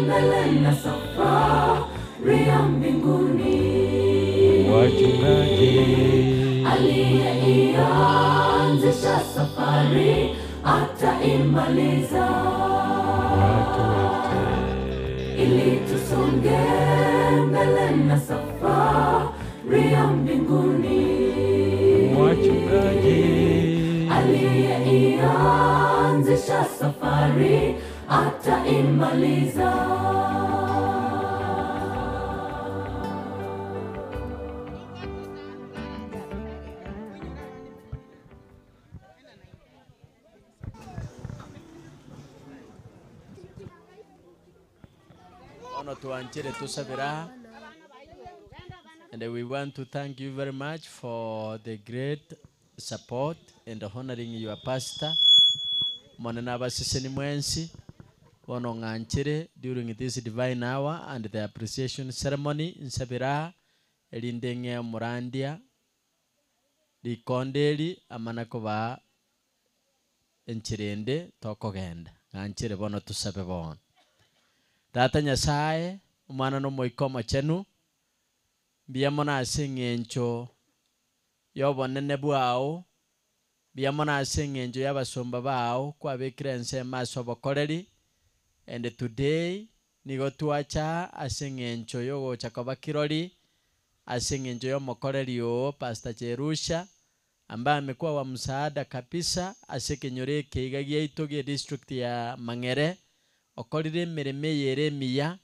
S21: mbele na safari ya mbinguni.
S2: Wachungaji
S21: Aliyeianzisha safari ataimaliza.
S2: Watu wote
S21: Ili tusonge mbele na safari ya mbinguni.
S2: Wachungaji
S21: Aliyeianzisha safari ataimaliza.
S4: Ono tuanchere tusabira. And we want to thank you very much for the great support and honoring your pastor. Monena basiseni mwensi bono ng'anchere during this divine hour and the appreciation ceremony nsabira erinde ng'e omorandia rikonde eri amana koba encherende tokogenda ng'anchere bono tusabe bono. Tata Nyasaye omwana na omoika omochenu mbuya mono ase eng'encho ya obonene bwao mbuya mono ase eng'encho ya abasomba bao kwabekire ensemo ase obokoreri and today nigo twacha ase eng'encho ya ogocha koba kirori ase eng'encho ya omokoreri oo Pastor Jerusha ambaye amekuwa wa msaada kabisa ase ekenyoro eke iga giaito gie district ya Mang'ere okorire emeremo eye ere emiya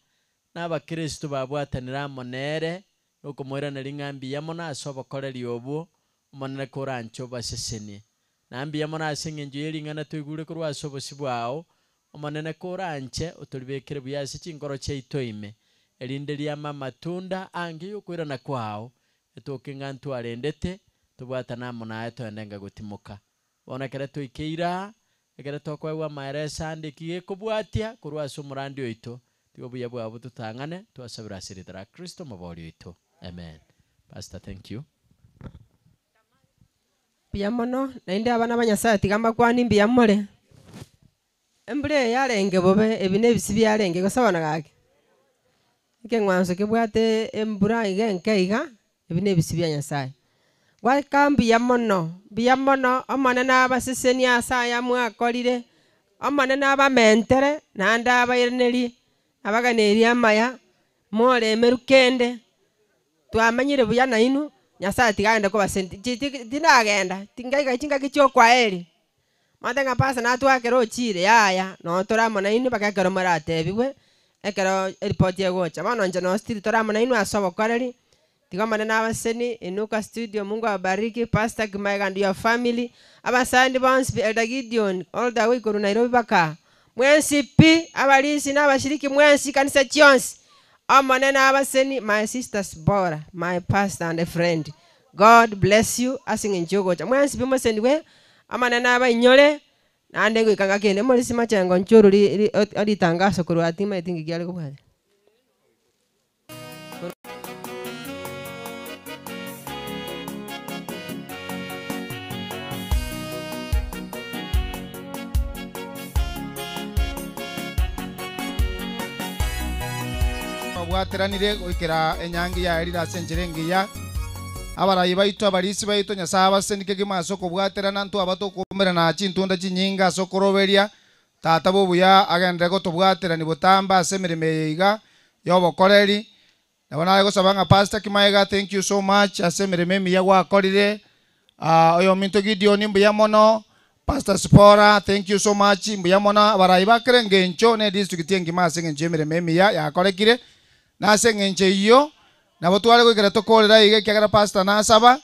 S4: na abakristo babwatanire amo nere nokomoiraneria ng'a mbuya mono ase obokoreri obwo omonene koranche obasesenie. Na mbuya mono ase eng'encho ya ering'ana toigure korwa ase obosi bwao omonene koranche otoribekere buya ase chinkoro chiaito ime erinde riame amatunda ange yokoirana kwao etoke ng'a ntwarendete tobwatane amo naye toende nga gotimoka. Bono ekere toikeire aa ekere tokoewa amaereso ande eki gekobwatia korwa ase omorandi oito tiga obuya bwabo totang'ane twasabera ase erieta ra Kristo omobori oito. Amen. Pastor, thank you.
S18: Mbuya mono, naende abana ba Nyasaye tiga mbakwani mbuya more. Embura eye yarenge bobe, ebi na ebisi biarenge gose bono gaki. Ekeng'wanso kebwate embura iga enke iga, ebi na ebisi bia Nyasaye. Gwaka mbuya mono, mbuya mono, omonene abasesenia ase aya mwakorire, omonene abamentere, naende abairanerie, abaganerie amaya, moremerwe kende, twamenyire buya nainwe, Nyasaye tiga aende kobasenti chi ti tinagenda, tingaiga chingaki chia okwaeri. Mwate ng'a pastor natwakera ochire yaya, noo tore amo nainwe mpaka ekero moratebiwe, ekero eripoti egocha. Bono inche noo still tore amo nainwe ase obokoreri, tiga omonene abaseseni, Inuka studio Mungu awabariki, Pastor Kimaiga and your family, abasani bonsi pi Elder Gideon, all the way korwa Nairobi mpaka aa, mwensi pi, abarisi na abashiriki mwensi kanisa chionsi, omonene abaseseni, my sisters bora, my pastor and a friend, God bless you ase eng'encho ya ogocha. Mwensi pi moseniwe, amanene abainyore, naende goika ng'a kende morisi machengo nchuru ri ri ritangaso korwa timanyeti ng'iki are kobwata.
S9: Babwateranire goikera enyangi yaerire ase enchera engiya. Abarai baito abarisi baito Nyasaye abasesenie kegima ase okobwaterana ntwaba tokomerana chintunda chinyinga ase okoroberia tata bobuya agendere gotobwaterani botambe ase emeremo eye iga ya obokoreri. Nabo naye gosaba ng'a Pastor Kimaiga thank you so much ase emeremo emiya gwakorire. Oyo ominto Gideon mbuya mono, Pastor Sipora thank you so much mbuya mono abarai bakere eng'encho na edistrict engima ase eng'encho ya emeremo emiya yakorekire. Na ase eng'encho eyio nabo tware goikera tokorera iga ekiagera pastor nasaba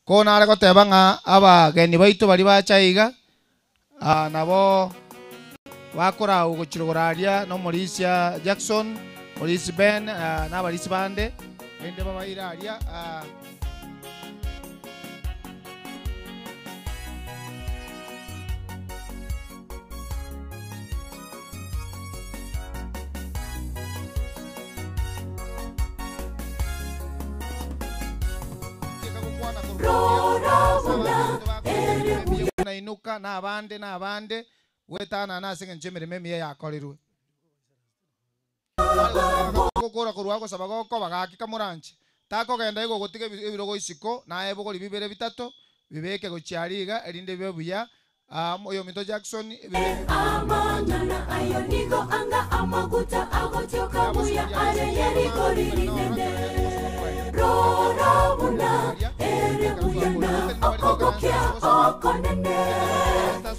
S9: ko nare goteba ng'a abageni baito baria bacha iga nabo Bakora ogochirogora aria na omorisia Jackson, morisi Ben, na abarisi bande, rende babaire aria. Nainuka na abande na abande gwetanana ase eng'encho emeremo emiya yakorirwe. Gokora korwa gosaba gokoba gaki kamoranche takogenda igo gotiga ebirogo isiko naye bogori bibere bitato bibeke gochia iga erinde bibe buya. Oyo Minto Jackson
S21: Amang'ana ayo nigo anga amaguta agotioka buya are yeriko ririnene rora buna ere buya na okogokia okonene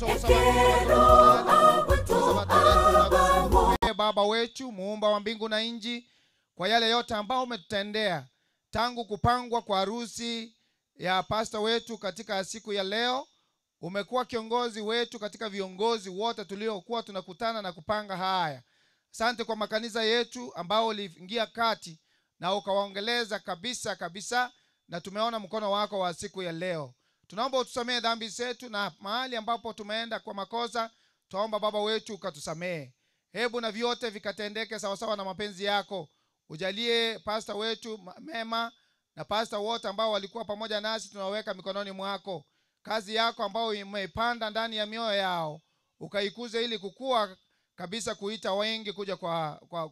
S21: ekero abantu abamo.
S9: Baba wetu muumba wa mbingu na nchi, kwa yale yote ambao umetutendea tangu kupangwa kwa harusi ya pasta wetu katika siku ya leo. Umekuwa kiongozi wetu katika viongozi wote tuliokuwa tunakutana na kupanga haya. Asante kwa makanisa yetu ambao uliingia kati na ukawaongeleza kabisa kabisa, na tumeona mkono wako wa siku ya leo. Tunaomba utusamehe dhambi zetu na mahali ambapo tumeenda kwa makosa, tuomba Baba wetu ukatusamehe. Hebu na vyote vikatendeke sawasawa na mapenzi yako. Ujalie pasta wetu mema na pasta wote ambao walikuwa pamoja nasi, tunaweka mikononi mwako. Kazi yako ambayo umeipanda ndani ya mioyo yao ukaikuze ili kukua kabisa, kuita wengi kuja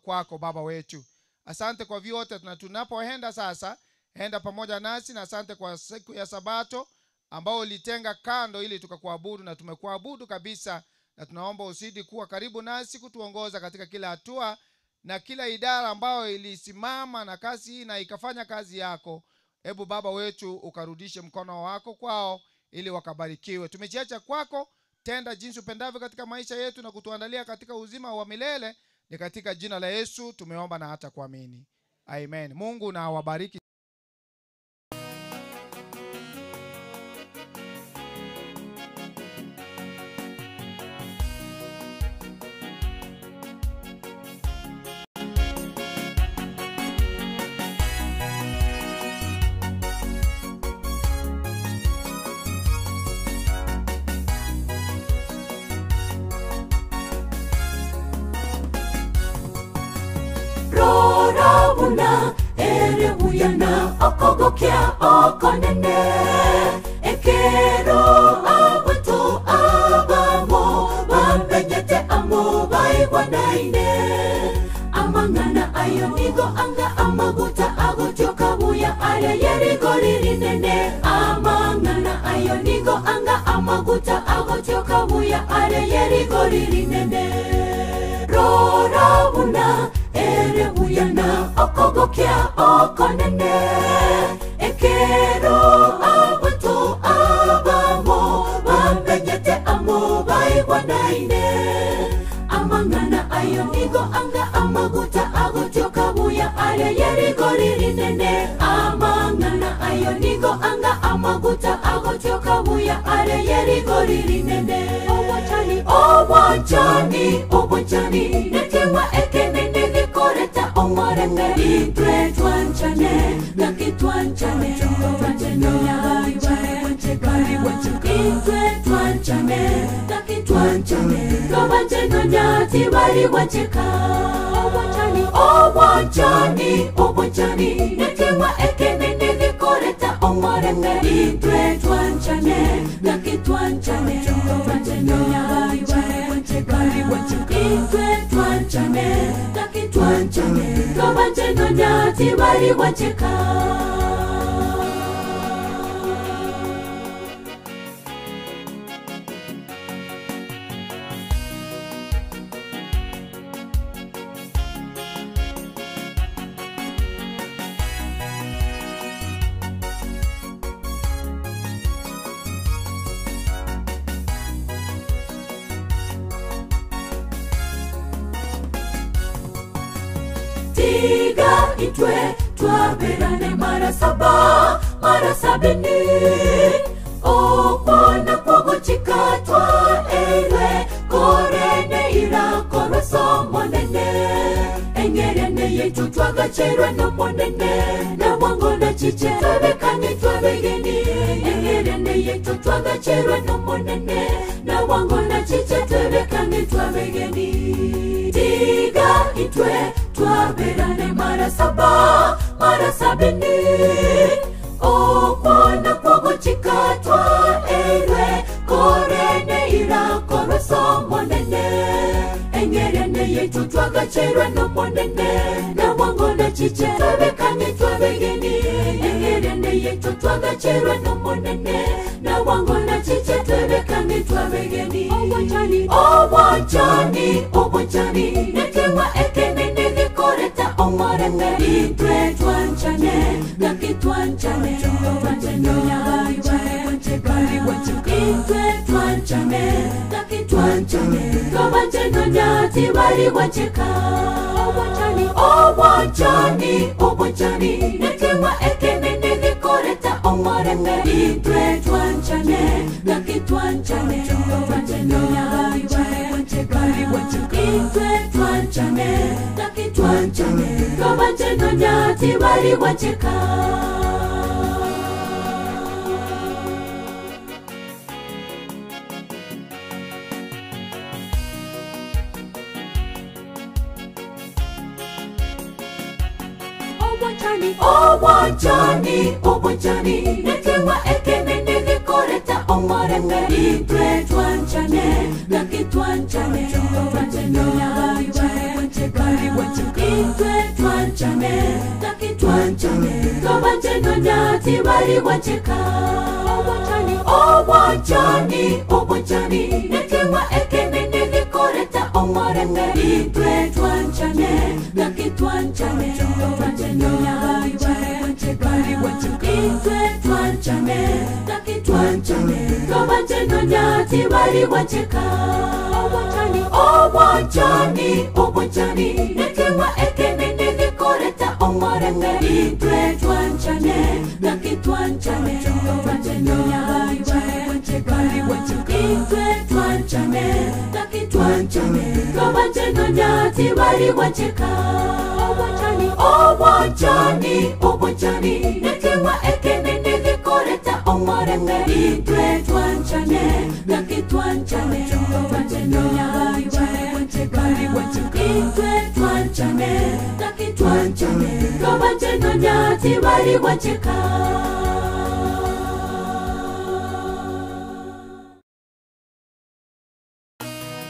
S9: kwako Baba wetu. Asante kwa vyote, na tunapoenda sasa, enda pamoja nasi, na asante kwa siku ya Sabato ambao ulitenga kando ili tukakuabudu, na tumekuabudu kabisa, na tunaomba uzidi kuwa karibu nasi kutuongoza katika kila hatua na kila idara ambayo ilisimama na kazi hii na ikafanya kazi yako. Hebu Baba wetu ukarudishe mkono wako kwao ili wakabarikiwe. Tumejiacha kwako, tenda jinsi upendavyo katika maisha yetu na kutuandalia katika uzima wa milele. Ni katika jina la Yesu tumeomba na hata kuamini. Amen. Mungu na awabariki.
S21: Rora buna ere buya na okogokia okonene ekero abantu abamo bamenyete amo baigwanaine amang'ana ayo nigo anga amaguta agotioka buya are yeriko ririnene amang'ana ayo nigo anga amaguta agotioka buya are yeriko ririnene rora buna ere buya na okogokia okonene ekero abantu abamo bamenyete amo baigwanaine amang'ana ayo nigo anga amaguta agotioka buya are yeriko ririnene amang'ana ayo nigo anga amaguta agotioka buya are yeriko ririnene obwanchani obwanchani obwanchani nekewa ekenene gikoreta omorembe itwe twanchane gaki twanchane itwe twanchane gaki twanchane twabancheno nyati bari bwancheka obwanchani obwanchani obwanchani nekewa ekenene gikoreta omorembe itwe twanchane gaki twanchane itwe twanchane gaki twanchane twabancheno nyati bari bwancheka. Tiga itwe twaberane mara saba mara sabini okwana kwogochika twaeirwe korene ira. yetu twagacherwa nomonene na mwango na chiche twebekane twabegeni engerene yetu twagacherwa nomonene na mwango na chiche twebekane twabegeni tiga itwe twaberane mara saba mara sabini okwana kwogochika twaerwe korene irakorwe somonene enyerene yetu twagacherwa nomonene na mwango na chiche twebekane twabegeni enyerene yetu twagacherwa nomonene na mwango na chiche twebekane twabegeni obwanchani obwanchani obwanchani nekewa ekenene gekoreta omorembe itwe twanchane gaki twanchane itwe twanchane gaki twanchane twabacheno nyati bari gwacheka obwanchani obwanchani obwanchani nekewa ekenene gekoreta omorembe itwe twanchane gaki twanchane itwe twanchane gaki twanchane twabacheno nyati bari gwacheka. Obwanchani obwanchani nekewa ekenene gekoreta omorembe itwe twanchane gaki twanchane itwe twanchane gaki twanchane twabacheno nyati bari gwacheka obwanchani obwanchani obwanchani nekewa ekenene gekoreta omorembe itwe twanchane gaki twanchane itwe twanchane gaki twanchane twabacheno nyati bari gwacheka obwanchani obwanchani obwanchani nekewa ekenene gekoreta omorembe itwe twanchane gaki twanchane itwe twanchane gaki twanchane twabacheno nyati bari gwacheka obwanchani obwanchani obwanchani nekewa ekenene gekoreta omorembe itwe twanchane gaki twanchane itwe twanchane gaki twanchane twabacheno nyati bari gwacheka.